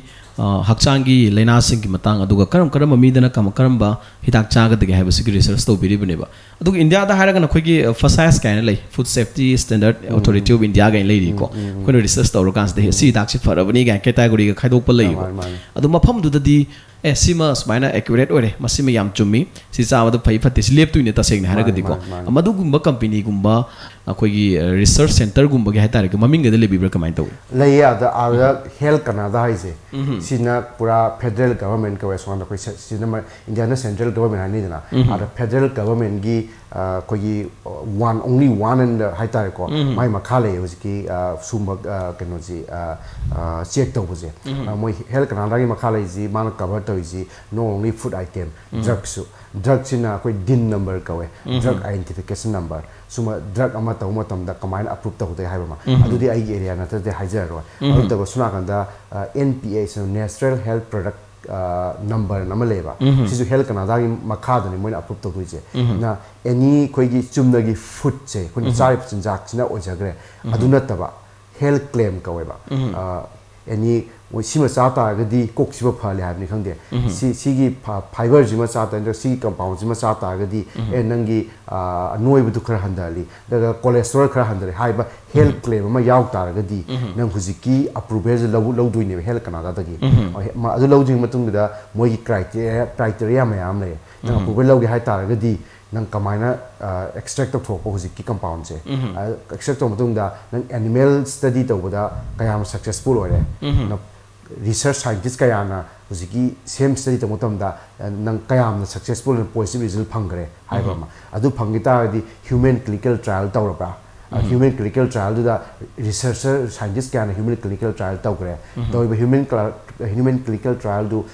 ꯍꯛꯆꯥꯡꯒꯤ ꯂꯥꯏꯅꯥꯁꯤꯡꯒꯤ ꯃꯇꯥꯡ, ꯑꯗꯨꯒ ꯀꯔꯝ ꯀꯔꯝꯕ ꯃꯤꯗꯅ ꯀꯔꯝꯕ ꯍꯤꯗꯥꯛ ꯆꯥꯒꯗꯒꯦ ꯍꯥꯏꯕꯁꯤꯒꯤ ꯔꯤꯁꯔꯁ ꯇꯧꯕꯤꯔꯤꯕꯅꯦꯕ꯫ ꯑꯗꯨꯒ ꯏꯟꯗꯤꯌꯥꯗ ꯍꯥꯏꯔꯒꯅ ꯑꯩꯈꯣꯏꯒꯤ ꯐꯁꯥꯏꯁ ꯀꯥꯏꯅ ꯂꯩ, Food Safety Standard Authority of India ꯀꯥꯏꯅ ꯂꯩꯔꯤꯀꯣ꯫ ꯑꯩꯈꯣꯏꯅ ꯔꯤꯁꯔꯁ ꯇꯧꯔꯀꯥꯟꯁꯤꯗ ꯁꯤ ꯍꯤꯗꯥꯛꯁꯤ ꯐꯔꯕꯅꯤ ꯀꯥꯏꯅ ꯀꯦꯇꯥꯒꯣꯔꯤꯒ ꯈꯥꯏꯗꯣꯛꯄ ꯂꯩꯌꯦꯕ꯫ ꯑꯗꯣ ꯃꯐꯝꯗꯨꯗꯗꯤ ꯑꯦ, ꯁꯤꯃ ꯁꯨꯃꯥꯏꯅ ꯑꯦꯀ꯭ꯌꯨꯔꯦꯠ ꯑꯣꯏꯔꯦ, ꯃꯁꯤꯃ ꯌꯥꯝ ꯆꯨꯝꯃꯤ, ꯁꯤ ꯆꯥꯕꯗ ꯐꯩ ꯐꯠꯇꯦ, ꯁꯤ ꯂꯦꯞꯇꯣꯏꯅꯦ ꯇꯁꯦꯡꯅ ꯍꯥꯏꯔꯒꯗꯤꯀꯣ꯫ ꯃꯗꯨꯒꯨꯝꯕ ꯀꯝꯄꯦꯅꯤꯒꯨꯝꯕ ꯑꯩꯈꯣꯏꯒꯤ ꯔꯤꯁꯔꯁ ꯁꯦꯟꯇꯔꯒꯨꯝꯕꯒꯤ ꯍꯥꯏꯇꯥꯔꯦꯀꯣ, ꯃꯃꯤꯡꯒꯗꯤ ꯂꯩꯕꯤꯕ꯭ꯔꯥ, ꯀꯃꯥꯏꯅ ꯇꯧꯏ? ꯂꯩꯌꯦ꯫ ꯑꯗ ꯑꯥꯗ ꯍꯦꯜꯊ ꯀꯅꯥꯗꯥ ꯍꯥꯏꯁꯦ, ꯁꯤꯅ ꯄꯨꯔꯥ ꯐꯦꯗꯔꯦꯜ ꯒꯚꯔꯟꯃꯦꯟ ꯀꯧꯋꯦ꯫ ꯁꯣꯝꯗ ꯑꯩꯈꯣꯏ ꯁ- ꯁꯤꯅ ꯏꯟꯗꯤꯌꯥꯅ ꯁꯦꯟꯇ꯭ꯔꯦꯜ ꯒꯚꯔꯟꯃꯦꯟ ꯍꯥꯏꯅꯤꯗꯅ꯫ ꯑꯥꯗ ꯐꯦꯗꯔꯦꯜ ꯒꯚꯔꯟꯃꯦꯟꯒꯤ ꯑꯩꯈꯣꯏꯒꯤ ꯋꯥꯟ ꯑꯣꯡꯂꯤ ꯋꯥꯟ ꯑꯦꯟ ꯍꯥꯏꯇꯥꯔꯦꯀꯣ꯫ ꯃꯥꯏ ꯃꯈꯥ ꯂꯩꯌꯦ ꯍꯧꯖꯤꯛꯀꯤ ꯁꯨꯝꯕ ꯀꯩꯅꯣꯁꯤ ꯆꯦꯛ ꯇꯧꯕꯁꯦ꯫ ꯃꯣꯏ ꯍꯦꯜꯊ ꯀꯅꯥꯗꯥꯒꯤ ꯃꯈꯥ ꯂꯩꯔꯤꯁꯤ, ꯃꯥꯅ ꯀꯚꯔ ꯇꯧꯔꯤꯁꯤ ꯅꯣ ꯑꯣꯡꯂꯤ ꯐꯨꯗ ꯑꯥꯏꯇꯦꯝ, ꯗ꯭ꯔꯒꯁꯨ꯫ ꯗ꯭ꯔꯒꯁꯤꯅ ꯑꯩꯈꯣꯏ ꯗꯤꯟ ꯅꯝꯕꯔ ꯀꯧꯋꯦ, ꯗ꯭ꯔꯒ ꯑꯥꯏꯗꯦꯟꯇꯤꯐꯤꯀꯦꯁꯟ ꯅꯝꯕꯔ꯫ ꯁꯨꯝꯕ ꯗ꯭ꯔꯒ ꯑꯃ ꯇꯧꯕ ꯃꯇꯝꯗ ꯀꯃꯥꯏꯅ ꯑꯄ꯭ꯔꯨꯞ ꯇꯧꯗꯣꯏ ꯍꯥꯏꯕ ꯑꯃ꯫ ꯑꯗꯨꯗꯤ ꯑꯩꯒꯤ ꯑꯦꯔꯤꯌꯥ ꯅꯠꯇ꯭ꯔꯗꯤ ꯍꯥꯏꯖꯔꯔꯣꯏ꯫ ꯑꯗꯨ ꯅꯠꯇꯕ ꯁꯣꯝ ꯅꯥꯀꯟꯗ ꯑꯦꯟ ꯄꯤ ꯑꯦ, ꯅꯦꯁꯅꯦꯜ ꯍꯦꯜꯊ ꯄ꯭ꯔꯗꯛ ꯅꯝꯕꯔ ꯑꯃ ꯂꯩꯌꯦꯕ꯫ ꯁꯤꯁꯨ ꯍꯦꯜꯊ ꯀꯅꯥꯗꯥꯒꯤ ꯃꯈꯥꯗꯅꯤ ꯃꯣꯏꯅ ꯑꯄ꯭ꯔꯨꯞ ꯇꯧꯗꯣꯏꯁꯦ꯫ ꯅ ꯑꯦꯅꯤ ꯑꯩꯈꯣꯏꯒꯤ ꯆꯨꯝꯅꯒꯤ ꯐꯨꯗꯁꯦ, ꯑꯩꯈꯣꯏꯅ ꯆꯥꯔꯤꯕ ꯆꯤꯟꯖꯥꯛꯁꯤꯅ ꯑꯣꯏꯖꯈ꯭ꯔꯦ꯫ ꯑꯗꯨ ꯅꯠꯇꯕ ꯍꯦꯜꯊ ꯀ꯭ꯂꯦꯝ ꯀꯧꯋꯦꯕ꯫ ꯑꯦꯅꯤ ꯃꯣꯏ ꯁꯤꯃ ꯆꯥ ꯇꯥꯔꯒꯗꯤ ꯀꯣꯛꯁꯤꯕ ꯐꯍꯜꯂꯦ ꯍꯥꯏꯕꯅꯤ ꯈꯪꯗꯦ, ꯁꯤ ꯁꯤꯒꯤ ꯐꯥꯏꯕꯔꯁꯤꯃ ꯆꯥ ꯇꯥꯔꯒꯗꯤ, ꯁꯤꯒꯤ ꯀꯝꯄꯥꯎꯟꯁꯤꯃ ꯆꯥ ꯇꯥꯔꯒꯗꯤ ꯑꯦ, ꯅꯪꯒꯤ ꯑꯅꯣꯏꯕꯗꯨ ꯈꯔ ꯍꯟꯊꯍꯜꯂꯤ, ꯅꯠꯇ꯭ꯔꯒ ꯀꯣꯂꯦꯁꯇ꯭ꯔꯣꯜ ꯈꯔ ꯍꯟꯊꯔꯦ ꯍꯥꯏꯕ ꯍꯦꯜꯊ ꯀ꯭ꯂꯦꯝ ꯑꯃ ꯌꯥꯎ ꯇꯥꯔꯒꯗꯤ ꯅꯪ ꯍꯧꯖꯤꯛꯀꯤ ꯑꯄ꯭ꯔꯨꯚꯦꯜꯁꯦ ꯂꯧ ꯂꯧꯗꯣꯏꯅꯦꯕ ꯍꯦꯜꯊ ꯀꯅꯥꯗꯥꯗꯒꯤ꯫ ꯑꯗꯨ ꯂꯧꯗ꯭ꯔꯤꯉꯩ ꯃꯇꯨꯡꯗꯨꯗ ꯃꯣꯏꯒꯤ ꯀ꯭ꯔꯥꯏꯇꯦꯔꯤꯌꯥ ꯀ꯭ꯔꯥꯏꯇꯦꯔꯤꯌꯥ ꯃꯌꯥꯝ ꯑꯃ ꯂꯩꯌꯦ꯫ ꯅꯪ ꯑꯄ꯭ꯔꯨꯚꯦꯜ ꯂꯧꯒꯦ ꯍꯥꯏ ꯇꯥꯔꯒꯗꯤ ꯅꯪ ꯀꯃꯥꯏꯅ ꯑꯦꯛꯁꯇ꯭ꯔꯦꯛ ꯇꯧꯊꯣꯔꯛꯄ ꯍꯧꯖꯤꯛꯀꯤ ꯀꯝꯄꯥꯎꯟꯁꯦ, ꯑꯦꯛꯁꯇ꯭ꯔꯦꯛ ꯇꯧꯕ ꯃꯇꯨꯡꯗ ꯅꯪ ꯑꯦꯅꯤꯃꯦꯜ ꯁ꯭ꯇꯗꯤ ꯇꯧꯕꯗ ꯀꯌꯥꯝ ꯁꯛꯁꯦꯁꯐꯨꯜ ꯑꯣꯏꯔꯦ, ꯔꯤꯁꯔꯁ ꯁꯥꯏꯟꯇꯤꯁ ꯀꯌꯥꯅ ꯍꯧꯖꯤꯛꯀꯤ ꯁꯦꯝ ꯁ꯭ꯇꯗꯤ ꯇꯧꯕ ꯃꯇꯝꯗ ꯅꯪ ꯀꯌꯥꯝꯅ ꯁꯛꯁꯦꯁꯐꯨꯜ ꯑꯣꯏꯅ ꯄꯣꯖꯤꯇꯤꯚ ꯔꯤꯖꯜ ꯐꯪꯈ꯭ꯔꯦ ꯍꯥꯏꯕ ꯑꯃ꯫ ꯑꯗꯨ ꯐꯪꯈꯤ ꯇꯥꯔꯒꯗꯤ ꯍ꯭ꯌꯨꯃꯦꯟ ꯀ꯭ꯂꯤꯅꯤꯀꯦꯜ ꯇ꯭ꯔꯥꯏꯌꯦꯜ ꯇꯧꯔꯕ꯭ꯔꯥ? ꯍ꯭ꯌꯨꯃꯦꯟ ꯀ꯭ꯂꯤꯅꯤꯀꯦꯜ ꯇ꯭ꯔꯥꯏꯌꯦꯜꯗꯨꯗ ꯔꯤꯁꯔꯆꯔ ꯁꯥꯏꯟꯇꯤꯁ ꯀꯌꯥꯅ ꯍ꯭ꯌꯨꯃꯦꯟ ꯀ꯭ꯂꯤꯅꯤꯀꯦꯜ ꯇ꯭ꯔꯥꯏꯌꯦꯜ ꯇꯧꯈ꯭ꯔꯦ꯫ ꯇꯧꯔꯤꯕ ꯍ꯭ꯌꯨꯃꯦꯟ ꯍ꯭ꯌꯨꯃꯦꯟ ꯀ꯭ꯂꯤꯅꯤꯀꯦꯜ ꯇ꯭ꯔꯥꯏꯌꯦꯜꯗꯨ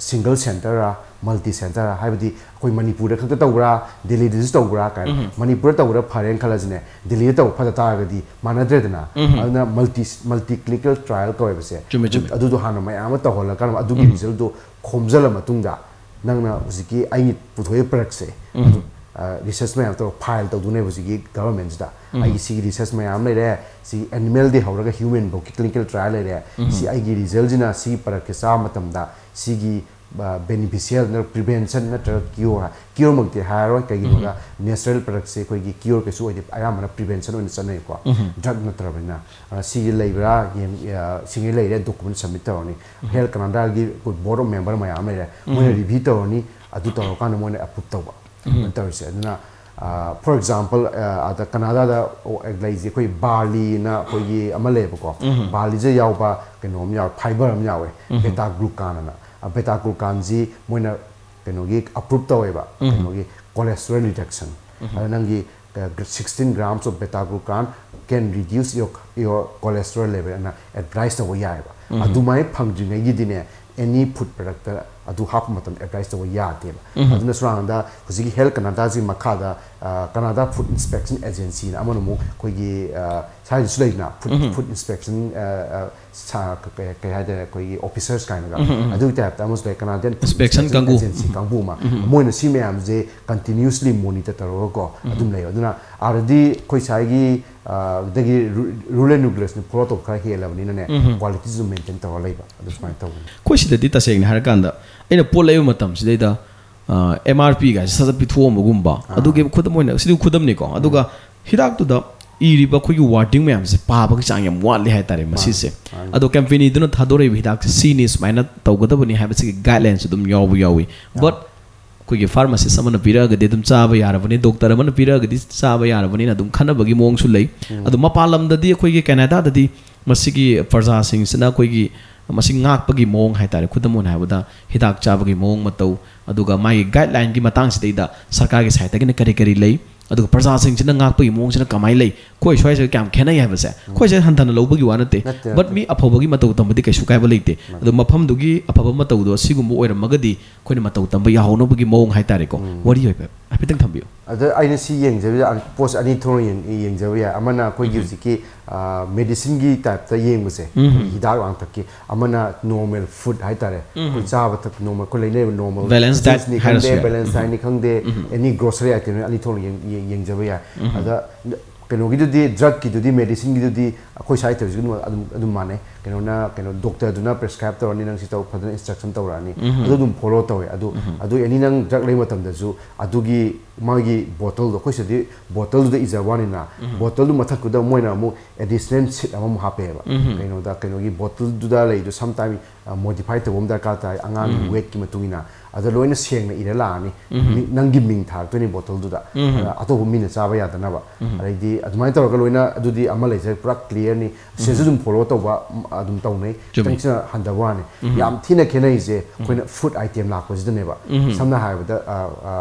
ꯁꯤꯡꯒꯜ ꯁꯦꯟꯇꯔꯔꯥ, ꯃꯜꯇꯤ ꯁꯦꯟꯇꯔ ꯍꯥꯏꯕꯗꯤ ꯑꯩꯈꯣꯏ ꯃꯅꯤꯄꯨꯔꯗ ꯈꯛꯇ ꯇꯧꯕ꯭ꯔꯥ, ꯗꯦꯜꯂꯤꯗꯁꯨ ꯇꯧꯕ꯭ꯔꯥ ꯀꯥꯏꯅ꯫ ꯃꯅꯤꯄꯨꯔꯗ ꯇꯧꯕꯗ ꯐꯔꯦꯅ ꯈꯜꯂꯁꯤꯅꯦ, ꯗꯦꯜꯂꯤꯗ ꯇꯧꯕ ꯐꯠꯇ ꯇꯥꯔꯒꯗꯤ ꯃꯥꯟꯅꯗ꯭ꯔꯦꯗꯅ꯫ ꯑꯗꯨꯅ ꯃꯜꯇꯤ ꯃꯜꯇꯤ ꯀ꯭ꯂꯤꯅꯤꯀꯦꯜ ꯇ꯭ꯔꯥꯏꯌꯦꯜ ꯀꯧꯋꯦꯕꯁꯦ꯫ ꯆꯨꯝꯃꯦ, ꯆꯨꯝꯃꯦ꯫ ꯑꯗꯨꯗꯣ ꯍꯥꯟꯅ ꯃꯌꯥꯝ ꯑꯃ ꯇꯧꯍꯜꯂꯀꯥꯟꯗ ꯑꯗꯨꯒꯤ ꯔꯤꯖꯜꯗꯣ ꯈꯣꯝꯖꯤꯜꯂ ꯃꯇꯨꯡꯗ ꯅꯪꯅ ꯍꯧꯖꯤꯛꯀꯤ ꯑꯩꯒꯤ ꯄꯨꯊꯣꯛꯏꯕ ꯄ꯭ꯔꯗꯛꯁꯦ, ꯔꯤꯁꯔꯁ ꯃꯌꯥꯝ ꯇꯧꯔꯒ ꯐꯥꯏꯜ ꯇꯧꯗꯣꯏꯅꯦꯕ ꯍꯧꯖꯤꯛꯀꯤ ꯒꯚꯔꯟꯃꯦꯟꯁꯤꯗ꯫ ꯑꯩꯒꯤ ꯁꯤꯒꯤ ꯔꯤꯁꯔꯁ ꯃꯌꯥꯝ ꯂꯩꯔꯦ, ꯁꯤ ꯑꯦꯅꯤꯃꯦꯜꯗꯤ ꯍꯧꯔꯒ ꯍ꯭ꯌꯨꯃꯦꯟ ꯐꯥꯎꯒꯤ ꯀ꯭ꯂꯤꯅꯤꯀꯦꯜ ꯇ꯭ꯔꯥꯏꯌꯦꯜ ꯂꯩꯔꯦ, ꯁꯤ ꯑꯩꯒꯤ ꯔꯤꯖꯜꯁꯤꯅ ꯁꯤꯒꯤ ꯄ꯭ꯔꯗꯛꯁꯦ ꯆꯥꯕ ꯃꯇꯝꯗ ꯁꯤꯒꯤ ꯕꯦꯅꯤꯐꯤꯁꯤꯌꯦꯜ ꯅꯠꯇ꯭ꯔꯒ ꯄ꯭ꯔꯤꯚꯦꯟꯁꯟ ꯅꯠꯇ꯭ꯔꯒ ꯀ꯭ꯌꯣꯔ, ꯀ꯭ꯌꯣꯔꯃꯛꯇꯤ ꯍꯥꯏꯔꯔꯣꯏ, ꯀꯩꯒꯤꯅꯣꯗ ꯅꯦꯆꯔꯦꯜ ꯄ꯭ꯔꯗꯛꯁꯦ ꯑꯩꯈꯣꯏꯒꯤ ꯀ꯭ꯌꯣꯔ ꯀꯩꯁꯨ ꯑꯣꯏꯗꯦ, ꯑꯌꯥꯝꯕꯅ ꯄ꯭ꯔꯤꯚꯦꯟꯁꯟ ꯑꯣꯏꯅ ꯆꯠꯅꯩꯀꯣ, ꯗ꯭ꯔꯒ ꯅꯠꯇ꯭ꯔꯕꯅꯤꯅ꯫ ꯑ, ꯁꯤꯒꯤ ꯂꯩꯕ꯭ꯔꯥ ꯌꯦꯡ-, ꯑ, ꯁꯤꯒꯤ ꯂꯩꯔꯦ, ꯗꯣꯀꯨꯃꯦꯟ ꯁꯕꯃꯤꯠ ꯇꯧꯔꯅꯤ꯫ ꯍꯦꯜꯊ ꯀꯅꯥꯗꯥꯒꯤ ꯑꯩꯈꯣꯏ ꯕꯣꯔꯗ ꯑꯣꯐ ꯃꯦꯝꯕꯔ ꯃꯌꯥꯝ ꯂꯩꯔꯦ, ꯃꯣꯏꯅ ꯔꯤꯚ꯭ꯌꯨ ꯇꯧꯔꯅꯤ, ꯑꯗꯨ ꯇꯧꯔꯀꯥꯟꯗ ꯃꯣꯏꯅ ꯑꯦꯄ꯭ꯔꯨꯞ ꯇꯧꯕ꯫ ꯑꯗꯨꯃꯥꯏꯅ ꯇꯧꯔꯤꯁꯦ꯫ ꯑꯗꯨꯅ, ꯑ, ꯐꯣꯔ ꯑꯦꯛꯖꯥꯝꯄꯜ, ꯑ, ꯑꯗ ꯀꯅꯥꯗꯥꯗ ꯂꯩꯁꯦ ꯑꯩꯈꯣꯏ ꯕꯥꯔꯂꯤꯅ ꯑꯩꯈꯣꯏꯒꯤ ꯑꯃ ꯂꯩꯌꯦꯕꯀꯣ, ꯕꯥꯔꯂꯤꯁꯦ ꯌꯥꯎꯕ ꯀꯩꯅꯣ ꯑꯃ ꯌꯥꯎꯋꯦ, ꯐꯥꯏꯕꯔ ꯑꯃ ꯌꯥꯎꯋꯦ, ꯕꯦꯇꯥ ꯒ꯭ꯂꯨꯀꯥꯟ ꯑꯅ꯫ ꯕꯦꯇꯥ ꯒ꯭ꯂꯨꯀꯥꯟꯁꯤ ꯃꯣꯏꯅ ꯀꯩꯅꯣꯒꯤ ꯑꯦꯄ꯭ꯔꯨꯞ ꯇꯧꯋꯦꯕ, ꯀꯩꯅꯣꯒꯤ ꯀꯣꯂꯦꯁꯇ꯭ꯔꯣꯜ ꯔꯤꯗꯛꯁꯟ꯫ ꯑꯗ ꯅꯪꯒꯤ, ꯑ, sixteen grams of beta glucan can reduce your, your cholesterol level ꯑꯅ ꯑꯦꯗꯚꯥꯏꯁ ꯇꯧꯕ ꯌꯥꯏꯑꯕ꯫ ꯑꯗꯨꯃꯥꯏꯅ ꯐꯪꯗ꯭ꯔꯤꯉꯩꯒꯤꯗꯤꯅꯦ, ꯑꯦꯅꯤ ꯐꯨꯗ ꯄ꯭ꯔꯗꯛꯇ ꯑꯗꯨ ꯍꯥꯞꯄ ꯃꯇꯝꯗ ꯑꯦꯗꯚꯥꯏꯁ ꯇꯧꯕ ꯌꯥꯗꯦꯕ꯫ ꯑꯗꯨꯅ ꯁꯨꯔꯥꯡꯗ ꯍꯧꯖꯤꯛꯀꯤ ꯍꯦꯜꯊ ꯀꯅꯥꯗꯥꯁꯤ ꯃꯈꯥꯗ, ꯑ, ꯀꯅꯥꯗꯥ ꯐꯨꯗ ꯏꯟꯁꯄꯦꯛꯁꯟ ꯑꯦꯖꯦꯟꯁꯤꯅ ꯑꯃꯅ ꯑꯃꯨꯛ ꯑꯩꯈꯣꯏꯒꯤ, ꯑ, ꯁ꯭ꯋꯥꯏꯗꯁꯨ ꯂꯩꯗꯅ ꯐꯨꯗ, ꯐꯨꯗ ꯏꯟꯁꯄꯦꯛꯁꯟ, ꯑ, ꯑ, ꯁꯥ-, ꯀ-, ꯀ-, ꯀꯩ ꯍꯥꯏꯇꯥꯔꯦ, ꯑꯩꯈꯣꯏꯒꯤ ꯑꯣꯐꯤꯁꯔꯁ ꯀꯥꯏꯅꯒ, ꯑꯗꯨꯒꯤ ꯇꯥꯏꯞꯇ ꯑꯃꯁꯨ ꯂꯩ, ꯀꯅꯥꯗꯤꯌꯟ ꯏꯟꯁꯄꯦꯛꯁꯟ ꯀꯥꯡꯕꯨ꯫ ꯑꯦꯖꯦꯟꯁꯤ ꯀꯥꯡꯕꯨ ꯑꯃ, ꯃꯣꯏꯅ ꯁꯤ ꯃꯌꯥꯝꯁꯦ ꯀꯟꯇꯤꯅ꯭ꯌꯨꯁꯂꯤ ꯃꯣꯅꯤꯇꯔ ꯇꯧꯔꯒꯀꯣ ꯑꯗꯨꯝ ꯂꯩ꯫ ꯑꯗꯨꯅ ꯑꯥꯗꯗꯤ ꯑꯩꯈꯣꯏ ꯁ꯭ꯋꯥꯏꯒꯤ, ꯑ, ꯗꯒꯤ ꯔꯨ-, ꯔꯨꯔꯦꯜ ꯅ꯭ꯌꯨꯀ꯭ꯂꯤꯌꯁꯅ ꯐꯣꯂꯣ ꯇꯧꯕ ꯈꯔ ꯍꯦꯜꯂꯕꯅꯤꯅꯅꯦ, ꯀ꯭ꯋꯥꯂꯤꯇꯤꯁꯨ ꯃꯦꯟꯇꯦꯟ ꯇꯧꯔ ꯂꯩꯕ, ꯑꯗꯨ ꯁꯨꯃꯥꯏꯅ ꯇꯧꯕꯅꯤ꯫ ꯑꯩꯈꯣꯏ ꯁꯤꯗꯗꯤ ꯇꯁꯦꯡꯅ ꯍꯥꯏꯔꯀꯥꯟꯗ ꯑꯩꯅ ꯄꯣꯠ ꯂꯩꯕ ꯃꯇꯝꯁꯤꯗꯩꯗ, ꯑ, ꯑꯦꯝ ꯑꯥꯔ ꯄꯤ ꯒꯥꯏꯁꯦ ꯁꯠ ꯁꯠ ꯄꯤꯊꯣꯛꯑꯝꯕꯒꯨꯝꯕ, ꯑꯗꯨꯒꯤ ꯈꯨꯗꯝ ꯑꯣꯏꯅ, ꯁꯤꯗꯤ ꯈꯨꯗꯝꯅꯤꯀꯣ꯫ ꯑꯗꯨꯒ ꯍꯤꯗꯥꯛꯇꯨꯗ ꯏꯔꯤꯕ ꯑꯩꯈꯣꯏꯒꯤ ꯋꯥꯔꯗꯤꯡ ꯃꯌꯥꯝꯁꯦ ꯄꯥꯕꯒꯤ ꯆꯥꯡ ꯌꯥꯝ ꯋꯥꯠꯂꯤ ꯍꯥꯏꯇꯥꯔꯦ ꯃꯁꯤꯁꯦ꯫ ꯃꯥꯅꯤ꯫ ꯑꯗꯣ ꯀꯝꯄꯦꯅꯤꯗꯨꯅ ꯊꯥꯗꯣꯔꯛꯏꯕ ꯍꯤꯗꯥꯛꯁꯦ ꯁꯤꯅꯤ, ꯁꯨꯃꯥꯏꯅ ꯇꯧꯒꯗꯕꯅꯤ ꯍꯥꯏꯕꯁꯤꯒꯤ ꯒꯥꯏꯗꯂꯥꯏꯟꯁꯨ ꯑꯗꯨꯝ ꯌꯥꯎꯕ ꯌꯥꯎꯏ꯫ ꯕꯠ ꯑꯩꯈꯣꯏꯒꯤ ꯐꯥꯔꯃꯥꯁꯤꯁ ꯑꯃꯅ ꯄꯤꯔꯛꯑꯒꯗꯤ ꯑꯗꯨꯝ ꯆꯥꯕ ꯌꯥꯔꯕꯅꯤ, ꯗꯣꯛꯇꯔ ꯑꯃꯅ ꯄꯤꯔꯛꯑꯒꯗꯤ ꯆꯥꯕ ꯌꯥꯔꯕꯅꯤꯅ ꯑꯗꯨꯝ ꯈꯟꯅꯕꯒꯤ ꯃꯑꯣꯡꯁꯨ ꯂꯩ꯫ ꯑꯗꯣ ꯃꯄꯥꯟ ꯂꯝꯗꯗꯤ, ꯑꯩꯈꯣꯏꯒꯤ ꯀꯦꯅꯥꯗꯥꯗꯗꯤ ꯃꯁꯤꯒꯤ ꯄ꯭ꯔꯖꯥꯁꯤꯡꯁꯤꯅ ꯑꯩꯈꯣꯏꯒꯤ ꯃꯁꯤ ꯉꯥꯛꯄꯒꯤ ꯃꯑꯣꯡ ꯍꯥꯏꯇꯥꯔꯦ, ꯈꯨꯗꯝ ꯑꯣꯏꯅ ꯍꯥꯏꯔꯕꯗ ꯍꯤꯗꯥꯛ ꯆꯥꯕꯒꯤ ꯃꯑꯣꯡ ꯃꯇꯧ, ꯑꯗꯨꯒ ꯃꯥꯒꯤ ꯒꯥꯏꯗꯂꯥꯏꯟꯒꯤ ꯃꯇꯥꯡꯁꯤꯗꯩꯗ ꯁꯔꯀꯥꯔꯒꯤ ꯁꯥꯏꯠꯇꯒꯤꯅ ꯀꯔꯤ ꯀꯔꯤ ꯂꯩ, ꯑꯗꯨꯒ ꯄ꯭ꯔꯖꯥꯁꯤꯡꯁꯤꯅ ꯉꯥꯛꯄꯒꯤ ꯃꯑꯣꯡꯁꯤꯅ ꯀꯃꯥꯏꯅ ꯂꯩ? ꯑꯩꯈꯣꯏ ꯁ꯭ꯋꯥꯏꯁꯤꯒ ꯀꯌꯥꯝ ꯈꯦꯠꯅꯩ ꯍꯥꯏꯕꯁꯦ ꯑꯩꯈꯣꯏꯁꯦ ꯍꯟꯊꯅ ꯂꯧꯕꯒꯤ ꯋꯥ ꯅꯠꯇꯦ꯫ ꯅꯠꯇꯦ, But ꯅꯠꯇꯦ꯫ ꯃꯤ ꯑꯐꯕꯒꯤ ꯃꯇꯧ ꯇꯝꯕꯗꯤ ꯀꯩꯁꯨ ꯀꯥꯏꯕ ꯂꯩꯇꯦ꯫ ꯑꯗꯣ ꯃꯐꯝꯗꯨꯒꯤ ꯑꯐꯕ ꯃꯇꯧꯗꯣ ꯑꯁꯤꯒꯨꯝꯕ ꯑꯣꯏꯔꯝꯃꯒꯗꯤ ꯑꯩꯈꯣꯏꯅ ꯃꯇꯧ ꯇꯝꯕ ꯌꯥꯍꯧꯅꯕꯒꯤ ꯃꯑꯣꯡ ꯍꯥꯏꯇꯥꯔꯦꯀꯣ꯫ ꯋꯥꯔꯤ ꯑꯣꯏꯕ ꯍꯥꯏꯐꯦꯠꯇꯪ ꯊꯝꯕꯤꯌꯨ꯫ ꯑꯗ ꯑꯩꯅ ꯁꯤ ꯌꯦꯡꯖꯕ ꯄꯣꯠꯁꯦ ꯑꯅꯤ ꯊꯣꯛꯅ ꯌꯦꯡ- ꯌꯦꯡꯖꯕ ꯌꯥꯏ꯫ ꯑꯃꯅ ꯑꯩꯈꯣꯏꯒꯤ ꯍꯧꯖꯤꯛꯀꯤ ꯃꯦꯗꯤꯁꯤꯟꯒꯤ ꯇꯥꯏꯞꯇ ꯌꯦꯡꯕꯁꯦ, ꯑꯩꯈꯣꯏꯒꯤ ꯍꯤꯗꯥꯛ ꯂꯥꯡꯊꯛꯀꯤ꯫ ꯑꯃꯅ ꯅꯣꯔꯃꯦꯜ ꯐꯨꯗ ꯍꯥꯏꯇꯥꯔꯦ, ꯑꯩꯈꯣꯏ ꯆꯥꯕ ꯊꯛꯄ ꯅꯣꯔꯃꯦꯜ, ꯑꯩꯈꯣꯏ ꯂꯩꯅꯔꯤꯕ ꯅꯣꯔꯃꯦꯜ Balanced diet ꯐ꯭ꯔꯨꯠꯁꯅꯤ ꯍꯥꯏꯔꯁꯨ ꯈꯪꯗꯦ, ꯌꯥꯏ꯫ ꯕꯦꯂꯦꯟꯁ ꯗꯥꯏꯠꯅꯤ ꯈꯪꯗꯦ, ꯑꯦꯅꯤ ꯒ꯭ꯔꯣꯁꯔꯤ ꯑꯥꯏꯇꯦꯝ ꯑꯅꯤ ꯊꯣꯛꯅ ꯌꯦꯡ- ꯌꯦꯡ- ꯌꯦꯡꯖꯕ ꯌꯥꯏ꯫ ꯑꯗ ꯀꯩꯅꯣꯒꯤꯗꯨꯗꯤ, ꯗ꯭ꯔꯛꯀꯤꯗꯨꯗꯤ, ꯃꯦꯗꯤꯁꯤꯟꯒꯤꯗꯨꯗꯤ ꯑꯩꯈꯣꯏ ꯁ꯭ꯋꯥꯏ ꯇꯧꯔꯤꯁꯤꯒ ꯑꯗꯨꯝ ꯑꯗꯨꯝ ꯃꯥꯟꯅꯩ꯫ ꯀꯩꯅꯣꯅ, ꯀꯩꯅꯣ, ꯗꯣꯛꯇꯔꯗꯨꯅ ꯄ꯭ꯔꯦꯁꯀ꯭ꯔꯥꯏꯕ ꯇꯧꯔꯅꯤ, ꯅꯪ ꯁꯤ ꯇꯧ, ꯐꯖꯅ ꯏꯟꯁꯇ꯭ꯔꯛꯁꯟ ꯇꯧꯔꯛꯑꯅꯤ, ꯑꯗꯨ ꯑꯗꯨꯝ ꯐꯣꯂꯣ ꯇꯧꯋꯦ꯫ ꯑꯗꯨ ꯑꯗꯨ ꯑꯦꯅꯤ ꯅꯪ ꯗ꯭ꯔꯛ ꯂꯩꯕ ꯃꯇꯝꯗꯁꯨ ꯑꯗꯨꯒꯤ ꯃꯥꯒꯤ ꯕꯣꯇꯜꯗꯣ, ꯑꯩꯈꯣꯏ ꯁꯤꯗꯤ ꯕꯣꯇꯜꯗꯨꯗ ꯏꯖꯕ ꯋꯥꯅꯤꯅ, ꯕꯣꯇꯜꯗꯨ ꯃꯊꯛꯇꯨꯗ ꯃꯣꯏꯅ ꯑꯃꯨꯛ ꯑꯦꯗꯤꯁꯅꯦꯜ ꯁꯤꯠ ꯑꯃꯃꯨꯛ ꯍꯥꯞꯄꯛꯑꯦꯕ꯫ ꯀꯩꯅꯣꯗ, ꯀꯩꯅꯣꯒꯤ ꯕꯣꯇꯜꯗꯨꯗ ꯂꯩꯗꯣ ꯁꯝꯇꯥꯏꯝ ꯃꯣꯗꯤꯐꯥꯏ ꯇꯧꯕ ꯑꯃ ꯗꯔꯀꯥꯔ ꯇꯥꯏ, ꯑꯉꯥꯡꯒꯤ ꯋꯦꯠꯀꯤ ꯃꯇꯨꯡ ꯏꯟꯅ꯫ ꯑꯗ ꯂꯣꯏꯅ ꯁꯦꯡꯅ ꯏꯔ ꯂꯥꯛꯑꯅꯤ꯫ ꯃꯤ- ꯅꯪꯒꯤ ꯃꯤꯡ ꯊꯥꯔꯛꯇꯣꯏꯅꯦ ꯕꯣꯇꯜꯗꯨꯗ꯫ ꯑꯗ ꯑꯇꯣꯞꯄ ꯃꯤꯅ ꯆꯥꯕ ꯌꯥꯗꯅꯕ꯫ ꯑꯗꯩꯗꯤ ꯑꯗꯨꯃꯥꯏꯅ ꯇꯧꯔꯒ ꯂꯣꯏꯅ ꯑꯗꯨꯗꯤ ꯑꯃ ꯂꯩꯖꯔꯦ, ꯄꯨꯔꯥ ꯀ꯭ꯂꯤꯌꯥꯔꯅꯤ꯫ ꯁꯤꯗꯁꯨ ꯑꯗꯨꯝ ꯐꯣꯂꯣ ꯇꯧꯕ, ꯎꯝ, ꯑꯗꯨꯝ ꯇꯧꯅꯩ꯫ ꯆꯨꯝꯃꯤ꯫ ꯈꯤꯇꯪ ꯁꯤꯅ ꯍꯟꯊꯕ ꯋꯥꯅꯤ꯫ ꯌꯥꯝ ꯊꯤꯅ ꯈꯦꯠꯅꯩꯁꯦ ꯑꯩꯈꯣꯏꯅ ꯐꯨꯗ ꯑꯥꯏꯇꯦꯝ ꯂꯥꯛꯄꯁꯤꯗꯅꯦꯕ꯫ ꯁꯝꯅ ꯍꯥꯏꯔꯕꯗ,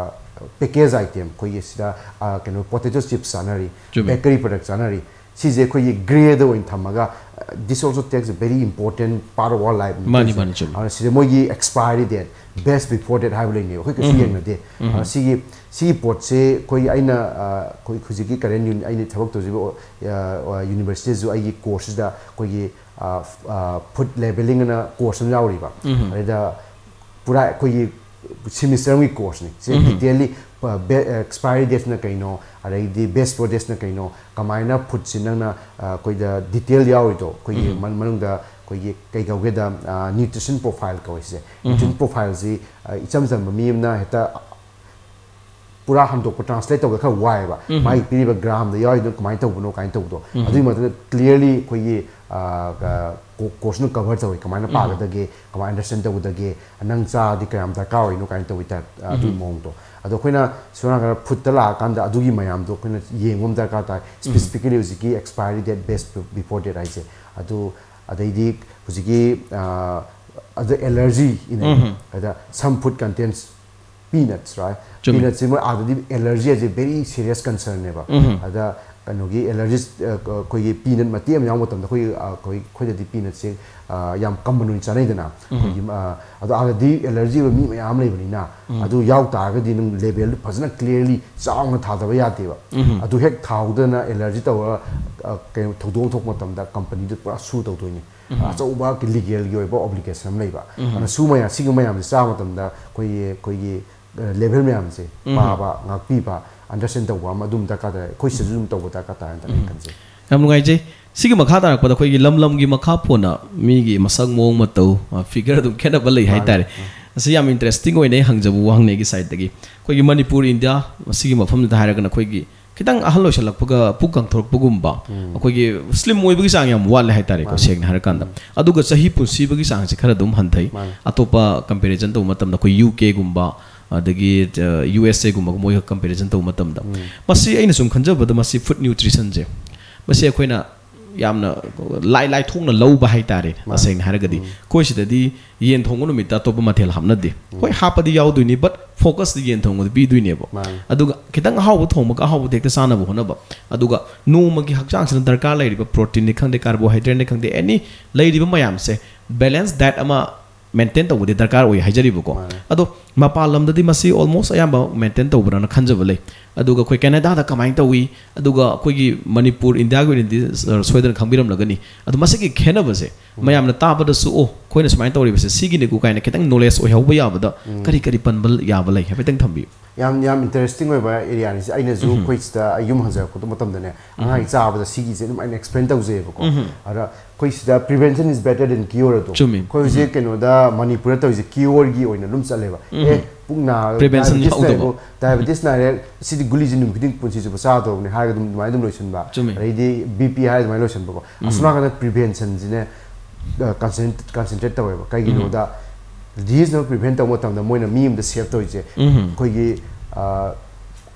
ꯄꯦꯀꯦꯖ ꯑꯥꯏꯇꯦꯝ ꯑꯩꯈꯣꯏꯒꯤ ꯁꯤꯗ, ꯑ, ꯀꯩꯅꯣ, ꯄꯣꯇꯦꯇꯣ ꯆꯤꯞꯁ ꯆꯥꯅꯔꯤ, ꯆꯨꯝꯃꯤ꯫ ꯕꯦꯀꯔꯤ ꯄ꯭ꯔꯗꯛ ꯆꯥꯅꯔꯤ, ꯁꯤꯁꯦ ꯑꯩꯈꯣꯏꯒꯤ ꯒ꯭ꯔꯦꯗ ꯑꯣꯏꯅ ꯊꯝꯃꯒ, "This also takes a very important part of our life." ꯃꯥꯅꯤ, ꯃꯥꯅꯤ, ꯆꯨꯝꯃꯤ꯫ ꯑꯗꯨꯅ ꯁꯤꯗ ꯃꯣꯏꯒꯤ expiry date, best before date ꯍꯥꯏꯕ ꯂꯩꯅꯦꯕ, ꯑꯩꯈꯣꯏ ꯀꯩꯁꯨ ꯌꯦꯡꯅꯗꯦ꯫ ꯑꯗꯨꯅ ꯁꯤꯒꯤ, ꯁꯤꯒꯤ ꯄꯣꯠꯁꯦ ꯑꯩꯈꯣꯏ, ꯑꯩꯅ, ꯑ, ꯑꯩꯈꯣꯏ ꯍꯧꯖꯤꯛꯀꯤ ꯀꯔꯦꯟ ꯑꯩꯅ ꯊꯕꯛ ꯇꯧꯖꯔꯤꯕ, ꯑ, ꯑ, ꯌꯨꯅꯤꯚꯔꯁꯤꯇꯤꯁꯨ ꯑꯩꯒꯤ ꯀꯣꯔꯁꯁꯤꯗ ꯑꯩꯈꯣꯏꯒꯤ, ꯑ, ꯑ, ꯐꯨꯗ ꯂꯦꯕꯦꯂꯤꯡ ꯑꯅ ꯀꯣꯔꯁ ꯑꯃ ꯌꯥꯎꯔꯤꯕ꯫ ꯑꯗꯩꯗ ꯄꯨꯔꯥ ꯑꯩꯈꯣꯏꯒꯤ ꯁꯤꯃꯤꯁꯇꯔ ꯑꯃꯒꯤ ꯀꯣꯔꯁꯅꯤ꯫ ꯁꯤ ꯗꯤꯇꯦꯜꯂꯤ, ꯑꯦꯛꯁꯄꯥꯏꯔꯤ ꯗꯦꯠꯁꯅ ꯀꯩꯅꯣ, ꯑꯗꯩꯗꯤ ꯕꯦꯁ ꯄ꯭ꯔꯣꯗꯦꯁꯅ ꯀꯩꯅꯣ, ꯀꯃꯥꯏꯅ ꯐꯨꯗꯁꯤ ꯅꯪꯅ, ꯑ, ꯑꯩꯈꯣꯏꯗ ꯗꯤꯇꯦꯜ ꯌꯥꯎꯔꯤꯗꯣ, ꯑꯩꯈꯣꯏꯒꯤ ꯃꯅꯨꯡꯗ ꯑꯩꯈꯣꯏꯒꯤ ꯀꯩ ꯀꯧꯒꯦꯗ, ꯅ꯭ꯌꯨꯇ꯭ꯔꯤꯁꯟ ꯄ꯭ꯔꯣꯐꯥꯏꯜ ꯀꯧꯋꯦ ꯁꯤꯁꯦ꯫ ꯅ꯭ꯌꯨꯇ꯭ꯔꯤꯁꯟ ꯄ꯭ꯔꯣꯐꯥꯏꯜꯁꯤ, ꯑ, ꯏꯆꯝ ꯆꯝꯕ ꯃꯤ ꯑꯃꯅ ꯍꯦꯛꯇ ꯄꯨꯔꯥ ꯍꯟꯗꯣꯛꯄ, ꯇ꯭ꯔꯥꯟꯁꯂꯦꯠ ꯇꯧꯕꯗ ꯈꯔ ꯋꯥꯏꯑꯦꯕ꯫ ꯃꯥꯒꯤ ꯄꯤꯔꯤꯕ ꯒ꯭ꯔꯥꯝꯗ ꯌꯥꯎꯔꯤꯗꯨꯅ ꯀꯃꯥꯏꯅ ꯇꯧꯕꯅꯣ, ꯀꯃꯥꯏꯅ ꯇꯧꯕꯗꯣ, ꯑꯗꯨꯒꯤ ꯃꯇꯨꯡꯗ ꯀ꯭ꯂꯤꯌꯥꯔꯂꯤ ꯑꯩꯈꯣꯏꯒꯤ, ꯑ, ꯀ-, ꯀꯣ-, ꯀꯣꯔꯁꯅ ꯀꯚꯔ ꯇꯧꯋꯤ, ꯀꯃꯥꯏꯅ ꯄꯥꯒꯗꯒꯦ, ꯀꯃꯥꯏꯅ ꯑꯟꯗꯔꯁꯇꯦꯟ ꯇꯧꯒꯗꯒꯦ, ꯅꯪ ꯆꯥꯔꯗꯤ ꯀꯌꯥꯝ ꯗꯔꯀꯥꯔ ꯑꯣꯏꯅꯣ ꯀꯥꯏꯅ ꯇꯧꯋꯤ ꯇꯥꯏꯞ, ꯑ, ꯑꯗꯨꯒꯤ ꯃꯑꯣꯡꯗꯣ꯫ ꯑꯗꯣ ꯑꯩꯈꯣꯏꯅ ꯁꯣꯝ ꯅꯥꯀꯟꯗ ꯐꯨꯗꯇ ꯂꯥꯛꯑꯀꯥꯟꯗ ꯑꯗꯨꯒꯤ ꯃꯌꯥꯝꯗꯣ ꯑꯩꯈꯣꯏꯅ ꯌꯦꯡꯕ ꯑꯃ ꯗꯔꯀꯥꯔ ꯇꯥꯏ꯫ ꯁ꯭ꯄꯦꯁꯤꯐꯤꯀꯦꯂꯤ ꯍꯧꯖꯤꯛꯀꯤ ꯑꯦꯛꯁꯄꯥꯏꯔꯤ ꯗꯦꯠ, ꯕꯦꯁ ꯕꯤꯐꯣꯔ ꯗꯦꯠ ꯍꯥꯏꯁꯦ, ꯑꯗꯨ, ꯑꯗꯩꯗꯤ ꯍꯧꯖꯤꯛꯀꯤ, ꯑ, ꯑꯗ ꯑꯦꯂꯔꯖꯤ ꯏꯅꯩ, ꯑꯗ some food contains Peanuts, right? ꯆꯨꯝꯃꯤ꯫ Peanuts ꯁꯤ ꯃꯣꯏ ꯑꯥꯗꯗꯤ allergy ꯍꯥꯏꯁꯦ very serious concern ꯅꯦꯕ꯫ ꯎꯝ꯫ ꯑꯗ ꯀꯩꯅꯣꯒꯤ allergies, ꯑ, ꯑꯩꯈꯣꯏꯒꯤ peanut ꯃꯇꯦꯛ ꯑꯃ ꯌꯥꯎꯕ ꯃꯇꯝꯗ ꯑꯩꯈꯣꯏ, ꯑ, ꯑꯩꯈꯣꯏ, ꯑꯩꯈꯣꯏꯗꯗꯤ peanut ꯁꯦ, ꯑ, ꯌꯥꯝ common ꯑꯣꯏꯅ ꯆꯥꯅꯩꯗꯅ꯫ ꯎꯝ꯫ ꯑꯩꯈꯣꯏꯒꯤ, ꯑ, ꯑꯗꯣ ꯑꯥꯗꯗꯤ allergy ꯑꯣꯏꯕ ꯃꯤ ꯃꯌꯥꯝ ꯂꯩꯕꯅꯤꯅ, ꯎꯝ꯫ ꯑꯗꯨ ꯌꯥꯎ ꯇꯥꯔꯒꯗꯤ ꯑꯗꯨꯝ label ꯗꯨ ꯐꯖꯅ clearly ꯆꯥꯎꯅ ꯊꯥꯗꯕ ꯌꯥꯗꯦꯕ꯫ ꯎꯝ꯫ ꯑꯗꯨ ꯍꯦꯛ ꯊꯥꯍꯧꯗꯅ allergy ꯇꯧꯔ, ꯑ, ꯀꯩꯅꯣ ꯊꯧꯗꯣꯛ ꯑꯃ ꯊꯣꯛꯄ ꯃꯇꯝꯗ company ꯗꯨ ꯄꯨꯔꯥ sue ꯇꯧꯗꯣꯏꯅꯤ꯫ ꯎꯝ꯫ ꯑꯆꯧꯕ legal ꯒꯤ ꯑꯣꯏꯕ obligation ꯑꯃ ꯂꯩꯕ꯫ ꯎꯝ꯫ ꯑꯗꯨꯅ ꯁꯨ ꯃꯌꯥꯝ, ꯁꯤꯒꯨꯝꯕ ꯃꯌꯥꯝꯁꯦ ꯆꯥꯕ ꯃꯇꯝꯗ ꯑꯩꯈꯣꯏꯒꯤ, ꯑꯩꯈꯣꯏꯒꯤ, ꯑ, label ꯃꯌꯥꯝꯁꯦ ꯎꯝ꯫ ꯄꯥꯕ, ꯉꯥꯛꯄꯤꯕ, understand ꯇꯧꯕ ꯑꯃ ꯑꯗꯨꯝ ꯗꯔꯀꯥꯔ ꯇꯥꯏ꯫ ꯑꯩꯈꯣꯏ ꯁꯤꯗꯁꯨ ꯑꯗꯨꯝ ꯇꯧꯕ ꯗꯔꯀꯥꯔ ꯇꯥꯏꯅ ꯎꯝ꯫ ꯈꯟꯖꯩ꯫ ꯌꯥꯝ ꯅꯨꯡꯉꯥꯏꯖꯩ꯫ ꯁꯤꯒꯤ ꯃꯈꯥ ꯇꯥꯔꯛꯄꯗ ꯑꯩꯈꯣꯏꯒꯤ ꯂꯝ ꯂꯝꯒꯤ ꯃꯈꯥ ꯄꯣꯟꯅ ꯃꯤꯒꯤ ꯃꯁꯛ ꯃꯑꯣꯡ ꯃꯇꯧ, ꯑ, figure ꯑꯗꯨꯝ ꯈꯦꯠꯅꯕ ꯂꯩ ꯃꯥꯅꯦ, ꯍꯥꯏꯇꯥꯔꯦ꯫ ꯃꯥꯅꯦ꯫ ꯑꯁꯤ ꯌꯥꯝ interesting ꯑꯣꯏꯅ ꯑꯩ ꯍꯪꯖꯕ ꯋꯥꯍꯪꯅꯤ ꯑꯩꯒꯤ side ꯇꯒꯤ꯫ ꯑꯩꯈꯣꯏꯒꯤ ꯃꯅꯤꯄꯨꯔ, ꯏꯟꯗꯤꯌꯥ, ꯃꯁꯤꯒꯤ ꯃꯐꯝꯁꯤꯗ ꯍꯥꯏꯔꯒꯅ ꯑꯩꯈꯣꯏꯒꯤ ꯈꯤꯇꯪ ꯑꯍꯜ ꯑꯣꯏꯁꯜꯂꯛꯄꯒ ꯄꯨꯛ ꯀꯪꯊꯣꯔꯛꯄꯒꯨꯝꯕ, ꯎꯝ꯫ ꯑꯩꯈꯣꯏꯒꯤ slim ꯑꯣꯏꯕꯒꯤ ꯆꯥꯡ ꯌꯥꯝ ꯋꯥꯠꯂꯦ ꯍꯥꯏꯇꯥꯔꯦꯀꯣ, ꯃꯥꯅꯦ꯫ ꯁꯦꯡꯅ ꯍꯥꯏꯔꯀꯥꯟꯗ꯫ ꯎꯝ꯫ ꯑꯗꯨꯒ ꯆꯍꯤ ꯄꯨꯟꯁꯤꯕꯒꯤ ꯆꯥꯡꯁꯦ ꯈꯔ ꯑꯗꯨꯝ ꯍꯟꯊꯩ꯫ ꯃꯥꯅꯦ꯫ ꯑꯇꯣꯞꯄ comparison ꯇꯧꯕ ꯃꯇꯝꯗ ꯑꯩꯈꯣꯏ ꯌꯨ ꯀꯦꯒꯨꯝꯕ, ꯑꯗꯒꯤ, ꯑ, ꯌꯨ ꯑꯦꯁ ꯑꯦꯒꯨꯝꯕꯒ ꯃꯣꯏꯒ comparison ꯇꯧꯕ ꯃꯇꯝꯗ꯫ ꯎꯝ꯫ ꯃꯁꯤ ꯑꯩꯅ ꯁꯨꯝ ꯈꯟꯖꯕꯗ ꯃꯁꯤ food nutritionꯁꯦ, ꯃꯁꯤ ꯑꯩꯈꯣꯏꯅ ꯌꯥꯝꯅ ꯂꯥꯏ ꯂꯥꯏꯊꯣꯛꯅ ꯂꯧꯕ ꯍꯥꯏꯇꯥꯔꯦ, ꯃꯥꯅꯦ꯫ ꯇꯁꯦꯡꯅ ꯍꯥꯏꯔꯒꯗꯤ꯫ ꯎꯝ꯫ ꯑꯩꯈꯣꯏ ꯁꯤꯗꯗꯤ ꯌꯦꯟ ꯊꯣꯡꯕ ꯅꯨꯃꯤꯠꯇ ꯑꯇꯣꯞꯄ ꯃꯊꯦꯜ ꯍꯥꯞꯅꯗꯦ꯫ ꯍꯣꯏ, ꯍꯥꯞꯄꯗꯤ ꯌꯥꯎꯗꯣꯏꯅꯤ, but focusꯇꯤ ꯌꯦꯟ ꯊꯣꯡꯕꯗ ꯄꯤꯗꯣꯏꯅꯦꯕ꯫ ꯃꯥꯅꯦ꯫ ꯑꯗꯨꯒ ꯈꯤꯇꯪ ꯑꯍꯥꯎꯕ ꯊꯣꯡꯕꯒ ꯑꯍꯥꯎꯕꯗ ꯍꯦꯛꯇ ꯆꯥꯅꯕ ꯍꯣꯠꯅꯕ꯫ ꯑꯗꯨꯒ ꯅꯣꯡꯃꯒꯤ ꯍꯛꯆꯥꯡꯁꯤꯅ ꯗꯔꯀꯥꯔ ꯂꯩꯔꯤꯕ proteinꯅꯤ ꯈꯪꯗꯦ, carbohydrateꯅꯤ ꯈꯪꯗꯦ, any ꯂꯩꯔꯤꯕ ꯃꯌꯥꯝꯁꯦ balance diet ꯑꯃ maintain ꯇꯧꯕꯗꯤ ꯗꯔꯀꯥꯔ ꯑꯣꯏ ꯍꯥꯏꯖꯔꯤꯕꯀꯣ꯫ ꯃꯥꯅꯦ꯫ ꯑꯗꯣ ꯃꯄꯥꯟ ꯂꯝꯗꯗꯤ ꯃꯁꯤ almost ꯑꯌꯥꯝꯕ maintain ꯇꯧꯕ꯭ꯔꯅ ꯈꯟꯖꯕ ꯂꯩ꯫ ꯑꯗꯨꯒ ꯑꯩꯈꯣꯏ ꯀꯦꯅꯦꯗꯥꯗ ꯀꯃꯥꯏꯅ ꯇꯧꯏ, ꯑꯗꯨꯒ ꯑꯩꯈꯣꯏꯒꯤ ꯃꯅꯤꯄꯨꯔ, ꯏꯟꯗꯤꯌꯥꯒꯤ ꯑꯣꯏꯅꯗꯤ, ꯑ, ꯁꯣꯏꯗꯅ ꯈꯪꯕꯤꯔꯝꯂꯒꯅꯤ꯫ ꯑꯗꯣ ꯃꯁꯤꯒꯤ ꯈꯦꯠꯅꯕꯁꯦ ꯎꯝ꯫ ꯃꯌꯥꯝꯅ ꯇꯥꯕꯗꯁꯨ, "ꯑꯣ, ꯑꯩꯈꯣꯏꯅ ꯁꯨꯃꯥꯏꯅ ꯇꯧꯔꯤꯕꯁꯦ ꯁꯤꯒꯤꯅꯤꯀꯣ" ꯀꯥꯏꯅ ꯈꯤꯇꯪ knowledge ꯑꯣꯏꯍꯧꯕ ꯌꯥꯕꯗ ꯎꯝ꯫ ꯀꯔꯤ ꯀꯔꯤ ꯄꯟꯕ ꯌꯥꯕ ꯂꯩ ꯍꯥꯏꯐꯦꯠꯇꯪ ꯊꯝꯕꯤꯌꯨ꯫ ꯌꯥꯝ, ꯌꯥꯝ interesting ꯑꯣꯏꯕ areaꯅꯤ ꯁꯤ꯫ ꯑꯩꯅꯁꯨ ꯎꯝ꯫ ꯑꯩꯈꯣꯏ ꯁꯤꯗ ꯑꯩ ꯌꯨꯝ ꯍꯟꯖꯔꯛꯄ ꯃꯇꯝꯗꯅꯦ, ꯎꯝ꯫ ꯑꯉꯥꯡ ꯆꯥꯕꯗ ꯁꯤꯒꯤꯁꯦ ꯑꯗꯨꯝ ꯑꯩꯅ explain ꯇꯧꯖꯩꯌꯦꯕꯀꯣ꯫ ꯎꯝ꯫ ꯑꯗ ꯑꯩꯈꯣꯏ ꯁꯤꯗ "Prevention is better than cure" ꯑꯗꯣ꯫ ꯆꯨꯝꯃꯤ꯫ ꯑꯩꯈꯣꯏ ꯍꯧꯖꯤꯛ ꯎꯝ꯫ ꯀꯩꯅꯣꯗ ꯃꯅꯤꯄꯨꯔꯗ ꯇꯧꯔꯤꯁꯦ cureꯒꯤ ꯑꯣꯏꯅ ꯑꯗꯨꯝ ꯆꯠꯂꯦꯕ꯫ ꯎꯝ꯫ ꯑꯦ, ꯄꯨꯛ ꯅꯥ-, Prevention diabetes ꯌꯥꯎꯗꯕ꯫ ꯅꯥꯏꯕꯨ, diabetes ꯅꯥꯔꯦ, ꯁꯤꯗꯤ ꯒꯨꯂꯤꯁꯦ ꯅꯨꯃꯤꯠ ꯈꯨꯗꯤꯡ ꯄꯨꯟꯁꯤ ꯆꯨꯞꯄ ꯆꯥꯗꯧꯕꯅꯦ ꯍꯥꯏꯔꯒ ꯑꯗꯨꯝ ꯑꯗꯨꯃꯥꯏꯅ ꯑꯗꯨꯝ ꯂꯣꯏꯁꯤꯟꯕ꯫ ꯆꯨꯝꯃꯤ꯫ ꯑꯗꯩꯗꯤ B P ꯍꯥꯏꯔꯒ ꯑꯗꯨꯃꯥꯏꯅ ꯂꯣꯏꯁꯤꯟꯕꯀꯣ꯫ ꯎꯝ꯫ ꯑꯁꯣꯝ ꯅꯥꯀꯟꯗ preventionꯁꯤꯅꯦ, ꯑ, concent-, concentrate ꯇꯧꯋꯦꯕ꯫ ꯀꯩꯒꯤꯅꯣꯗ diseaseꯅ prevent ꯇꯧꯕ ꯃꯇꯝꯗ ꯃꯣꯏꯅ ꯃꯤ ꯑꯃꯗ save ꯇꯧꯔꯤꯁꯦ ꯎꯝ꯫ ꯑꯩꯈꯣꯏꯒꯤ, ꯑ,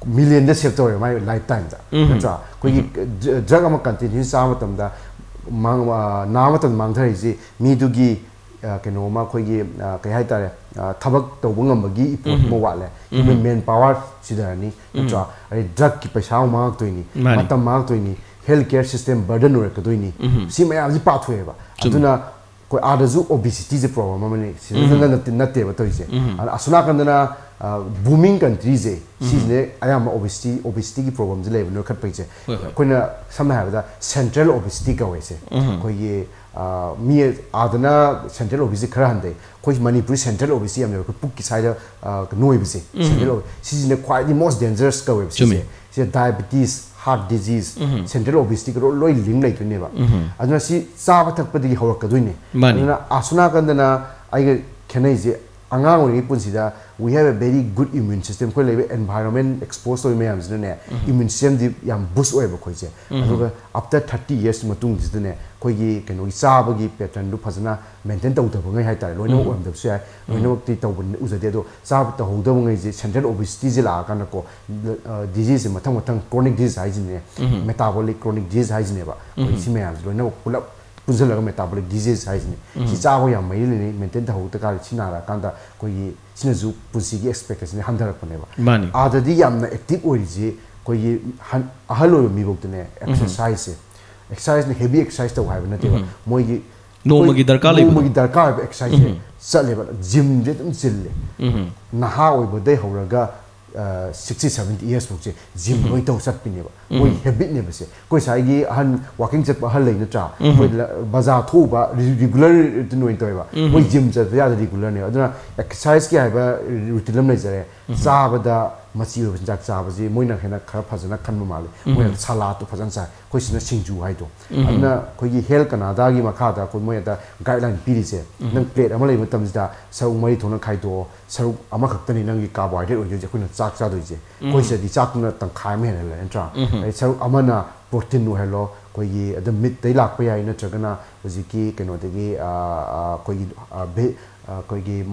millionꯗ save ꯇꯧꯔꯦ ꯃꯥꯏ lifetimeꯗ꯫ ꯎꯝ꯫ ꯅꯠꯇ꯭ꯔꯥ? ꯑꯩꯈꯣꯏꯒꯤ ꯗ꯭ꯔ-, drug ꯑꯃ continuous ꯆꯥꯕ ꯃꯇꯝꯗ ꯃꯥꯡ-, ꯑ, ꯅꯥꯕ ꯃꯇꯝꯗ ꯃꯥꯡꯊꯔꯛꯏꯁꯤ ꯃꯤꯗꯨꯒꯤ ꯑ, ꯀꯩꯅꯣ ꯑꯃ ꯑꯩꯈꯣꯏꯒꯤ, ꯑ, ꯀꯩ ꯍꯥꯏꯇꯥꯔꯦ, ꯑ, ꯊꯕꯛ ꯇꯧꯕ ꯉꯝꯕꯒꯤ ꯏꯄꯣꯠ ꯑꯃ ꯋꯥꯠꯂꯦ꯫ Human manpower ꯁꯤꯗꯔꯅꯤ, ꯅꯠꯇ꯭ꯔꯥ? ꯑꯗꯩ drugꯀꯤ ꯄꯩꯁꯥ ꯑꯃꯨꯛ ꯃꯥꯡꯉꯛꯇꯣꯏꯅꯤ, ꯃꯥꯅꯤ꯫ ꯃꯇꯝ ꯃꯥꯡꯉꯛꯇꯣꯏꯅꯤ, health care system burden ꯑꯣꯏꯔꯛꯀꯗꯣꯏꯅꯤ꯫ ꯁꯤ ꯃꯌꯥꯝꯁꯤ ꯄꯥꯊꯣꯛꯑꯦꯕ꯫ ꯑꯗꯨꯅ ꯑꯩꯈꯣꯏ ꯑꯥꯗꯁꯨ obesityꯁꯦ problem ꯑꯃꯅꯤ, ꯁꯤꯗ ꯅꯠꯇꯦ, ꯅꯠꯇꯦꯕ ꯇꯧꯔꯤꯁꯦ꯫ ꯑꯗ ꯑꯁꯣꯝ ꯅꯥꯀꯟꯗꯅ, ꯑ, booming countryꯁꯦ, ꯁꯤꯁꯤꯅ ꯑꯌꯥꯝꯕ obesity, obesityꯒꯤ problemꯁꯦ ꯂꯩꯕ, ꯅꯣꯏꯈꯠꯄꯒꯤꯁꯦ꯫ ꯍꯣꯏ, ꯍꯣꯏ꯫ ꯑꯩꯈꯣꯏꯅ ꯁꯝꯅ ꯍꯥꯏꯔꯕꯗ central obesity ꯀꯧꯋꯦꯁꯦ꯫ ꯑꯩꯈꯣꯏꯒꯤ, ꯑ, ꯃꯤ ꯑꯥꯗꯅ central obesity ꯈꯔ ꯍꯟꯊꯩ, ꯑꯩꯈꯣꯏ ꯃꯅꯤꯄꯨꯔꯤ central obesity ꯌꯥꯝ ꯂꯩꯕ, ꯑꯩꯈꯣꯏ ꯄꯨꯛꯀꯤ ꯁ꯭ꯋꯥꯏꯗ, ꯑ, ꯅꯣꯏꯕꯁꯦ, central obesity꯫ ꯁꯤꯁꯤꯅ ꯈ꯭ꯋꯥꯏꯗꯒꯤ most dangerous ꯀꯧꯋꯦꯕ ꯁꯤꯁꯦ꯫ ꯆꯨꯝꯃꯤ꯫ ꯁꯤꯗ diabetes, heart disease, central obesityꯒ ꯂꯣꯏ, ꯂꯣꯏ link ꯂꯩꯗꯣꯏꯅꯦꯕ꯫ ꯑꯗꯨꯅ ꯁꯤ ꯆꯥꯕ ꯊꯛꯄꯗꯒꯤ ꯍꯧꯔꯛꯀꯗꯣꯏꯅꯦ꯫ ꯃꯥꯅꯤ꯫ ꯑꯗꯨꯅ ꯑꯁꯣꯝ ꯅꯥꯀꯟꯗꯅ ꯑꯩꯒ ꯈꯦꯠꯅꯩꯁꯦ, ꯑꯉꯥꯡ ꯑꯣꯏꯔꯤꯉꯩ ꯄꯨꯟꯁꯤꯗ we have a very good immune system꯫ ꯑꯩꯈꯣꯏ ꯂꯩꯕ environment, expose ꯇꯧꯔꯤ ꯃꯌꯥꯝꯁꯤꯅꯅꯦ, immune systemꯗꯤ ꯌꯥꯝ boost ꯑꯣꯏꯌꯦꯕ ꯑꯩꯈꯣꯏꯁꯦ꯫ ꯑꯗꯨꯒ after thirty years ꯃꯇꯨꯡꯁꯤꯗꯅꯦ, ꯑꯩꯈꯣꯏꯒꯤ ꯀꯩꯅꯣꯒꯤ ꯆꯥꯕꯒꯤ patternꯗꯨ ꯐꯖꯅ maintain ꯇꯧꯗꯕꯉꯩ ꯍꯥꯏꯇꯥꯔꯦ, ꯂꯣꯏꯅꯃꯛ ꯑꯣꯏꯔꯝꯗꯕꯁꯨ ꯌꯥꯏ, ꯂꯣꯏꯅꯃꯛꯇꯤ ꯇꯧꯕ ꯎꯖꯗꯦ꯫ ꯑꯗꯣ ꯆꯥꯕ ꯇꯧꯍꯧꯗꯕꯉꯩꯁꯦ central obesityꯁꯦ ꯂꯥꯛꯑꯀꯥꯟꯗꯀꯣ, ꯑ, diseaseꯁꯦ ꯃꯊꯪ ꯃꯊꯪ chronic disease ꯍꯥꯏꯁꯤꯅꯦ, metabolic chronic disease ꯍꯥꯏꯁꯤꯅꯦꯕ꯫ ꯑꯩꯈꯣꯏ ꯁꯤ ꯃꯌꯥꯝꯁꯦ ꯂꯣꯏꯅꯃꯛ ꯄꯨꯂꯞ ꯄꯨꯟꯁꯤꯜꯂꯒ metabolic disease ꯍꯥꯏꯁꯤꯅꯦ꯫ ꯁꯤ ꯆꯥꯕ ꯌꯥꯝ ꯃꯔꯤ ꯂꯩꯅꯩ, maintain ꯇꯧꯍꯧꯗ ꯇꯥꯔꯗꯤ ꯁꯤ ꯅꯥꯔꯛꯑꯀꯥꯟꯗ ꯑꯩꯈꯣꯏꯒꯤ ꯁꯤꯅꯁꯨ ꯄꯨꯟꯁꯤꯒꯤ expectancyꯁꯦ ꯍꯟꯊꯔꯛꯄꯅꯦꯕ꯫ ꯃꯥꯅꯤ꯫ ꯑꯥꯗꯗꯤ ꯌꯥꯝꯅ active ꯑꯣꯏꯔꯤꯁꯤ ꯑꯩꯈꯣꯏꯒꯤ ꯍꯟ-, ꯑꯍꯜ ꯑꯣꯏꯕ ꯃꯤꯐꯧꯗꯅꯦ, exerciseꯁꯦ, exerciseꯅ heavy exercise ꯇꯧ ꯍꯥꯏꯕ ꯅꯠꯇꯦꯕ, ꯃꯣꯏꯒꯤ ꯅꯣꯡꯃꯒꯤ ꯗꯔꯀꯥꯔ ꯂꯩꯕꯗꯣ꯫ ꯅꯣꯡꯃꯒꯤ ꯗꯔꯀꯥꯔ ꯑꯣꯏꯕ exerciseꯁꯦ ꯆꯠꯂꯦꯕ꯫ Gymꯁꯦ ꯑꯗꯨꯝ ꯆꯤꯜꯂꯦ꯫ ꯅꯍꯥ ꯑꯣꯏꯕꯗꯩ ꯍꯧꯔꯒ, ꯑ, sixty seventy years ꯐꯥꯎꯁꯦ gym ꯂꯣꯏ ꯇꯧ ꯆꯠꯄꯤꯅꯦꯕ꯫ ꯃꯣꯏ habitꯅꯦꯕꯁꯦ꯫ ꯑꯩꯈꯣꯏ ꯁ꯭ꯋꯥꯏꯒꯤ ꯑꯍꯟ, walking ꯆꯠꯄ ꯑꯍꯜ ꯂꯩ ꯅꯠꯇ꯭ꯔꯥ? ꯑꯩꯈꯣꯏ ꯕꯖꯥꯔ ꯊꯣꯛꯎꯕ regular routine ꯑꯣꯏꯅ ꯇꯧꯋꯦꯕ꯫ ꯃꯣꯏ gym ꯆꯠꯄ ꯌꯥꯗ regularꯅꯦꯕ꯫ ꯑꯗꯨꯅ exerciseꯀꯤ ꯍꯥꯏꯕ routineꯑꯃ ꯂꯩꯖꯔꯦ꯫ ꯆꯥꯕꯗ ꯃꯆꯤ ꯑꯣꯏꯕ ꯆꯤꯟꯖꯥꯛ ꯆꯥꯕꯁꯤ ꯃꯣꯏꯅ ꯍꯦꯟꯅ ꯈꯔ ꯐꯖꯅ ꯈꯟꯕ ꯃꯥꯜꯂꯦ꯫ ꯃꯣꯏꯅ saladꯇꯣ ꯐꯖꯅ ꯆꯥꯏ꯫ ꯑꯩꯈꯣꯏ ꯁꯤꯅ ꯁꯤꯡꯖꯨ ꯍꯥꯏꯗꯣ꯫ ꯑꯗꯨꯅ ꯑꯩꯈꯣꯏꯒꯤ Health Canadaꯒꯤ ꯃꯈꯥꯗ ꯑꯩꯈꯣꯏ ꯃꯣꯏ ꯑꯗ guideline ꯄꯤꯔꯤꯁꯦ, ꯅꯪ plate ꯑꯃ ꯂꯩꯕ ꯃꯇꯝꯁꯤꯗ ꯁꯔꯨꯛ ꯃꯔꯤ ꯊꯣꯛꯅ ꯈꯥꯏꯗꯣꯛꯑꯣ, ꯁꯔꯨꯛ ꯑꯃꯈꯛꯇꯅꯤ ꯅꯪꯒꯤ carbohydrate ꯑꯣꯏꯗꯣꯏꯁꯦ, ꯑꯩꯈꯣꯏꯅ ꯆꯥꯛ ꯆꯥꯗꯣꯏꯁꯦ꯫ ꯑꯩꯈꯣꯏ ꯁꯤꯗꯗꯤ ꯆꯥꯛꯇꯨꯅ ꯇꯪꯈꯥꯏ ꯑꯃ ꯍꯦꯟꯅ ꯂꯩꯔꯦ ꯅꯠꯇ꯭ꯔꯥ? ꯑꯗꯩ ꯁꯔꯨꯛ ꯑꯃꯅ protein ꯑꯣꯏꯍꯜꯂꯣ, ꯑꯩꯈꯣꯏꯒꯤ ꯑꯗꯨꯝ meatꯇꯩ ꯂꯥꯛꯄ ꯌꯥꯏ, ꯅꯠꯇ꯭ꯔꯒꯅ ꯍꯧꯖꯤꯛꯀꯤ ꯀꯩꯅꯣꯗꯒꯤ, ꯑ, ꯑ, ꯑꯩꯈꯣꯏꯒꯤ, ꯑ, ꯚꯦ-, ꯑ, ꯑꯩꯈꯣꯏꯒꯤ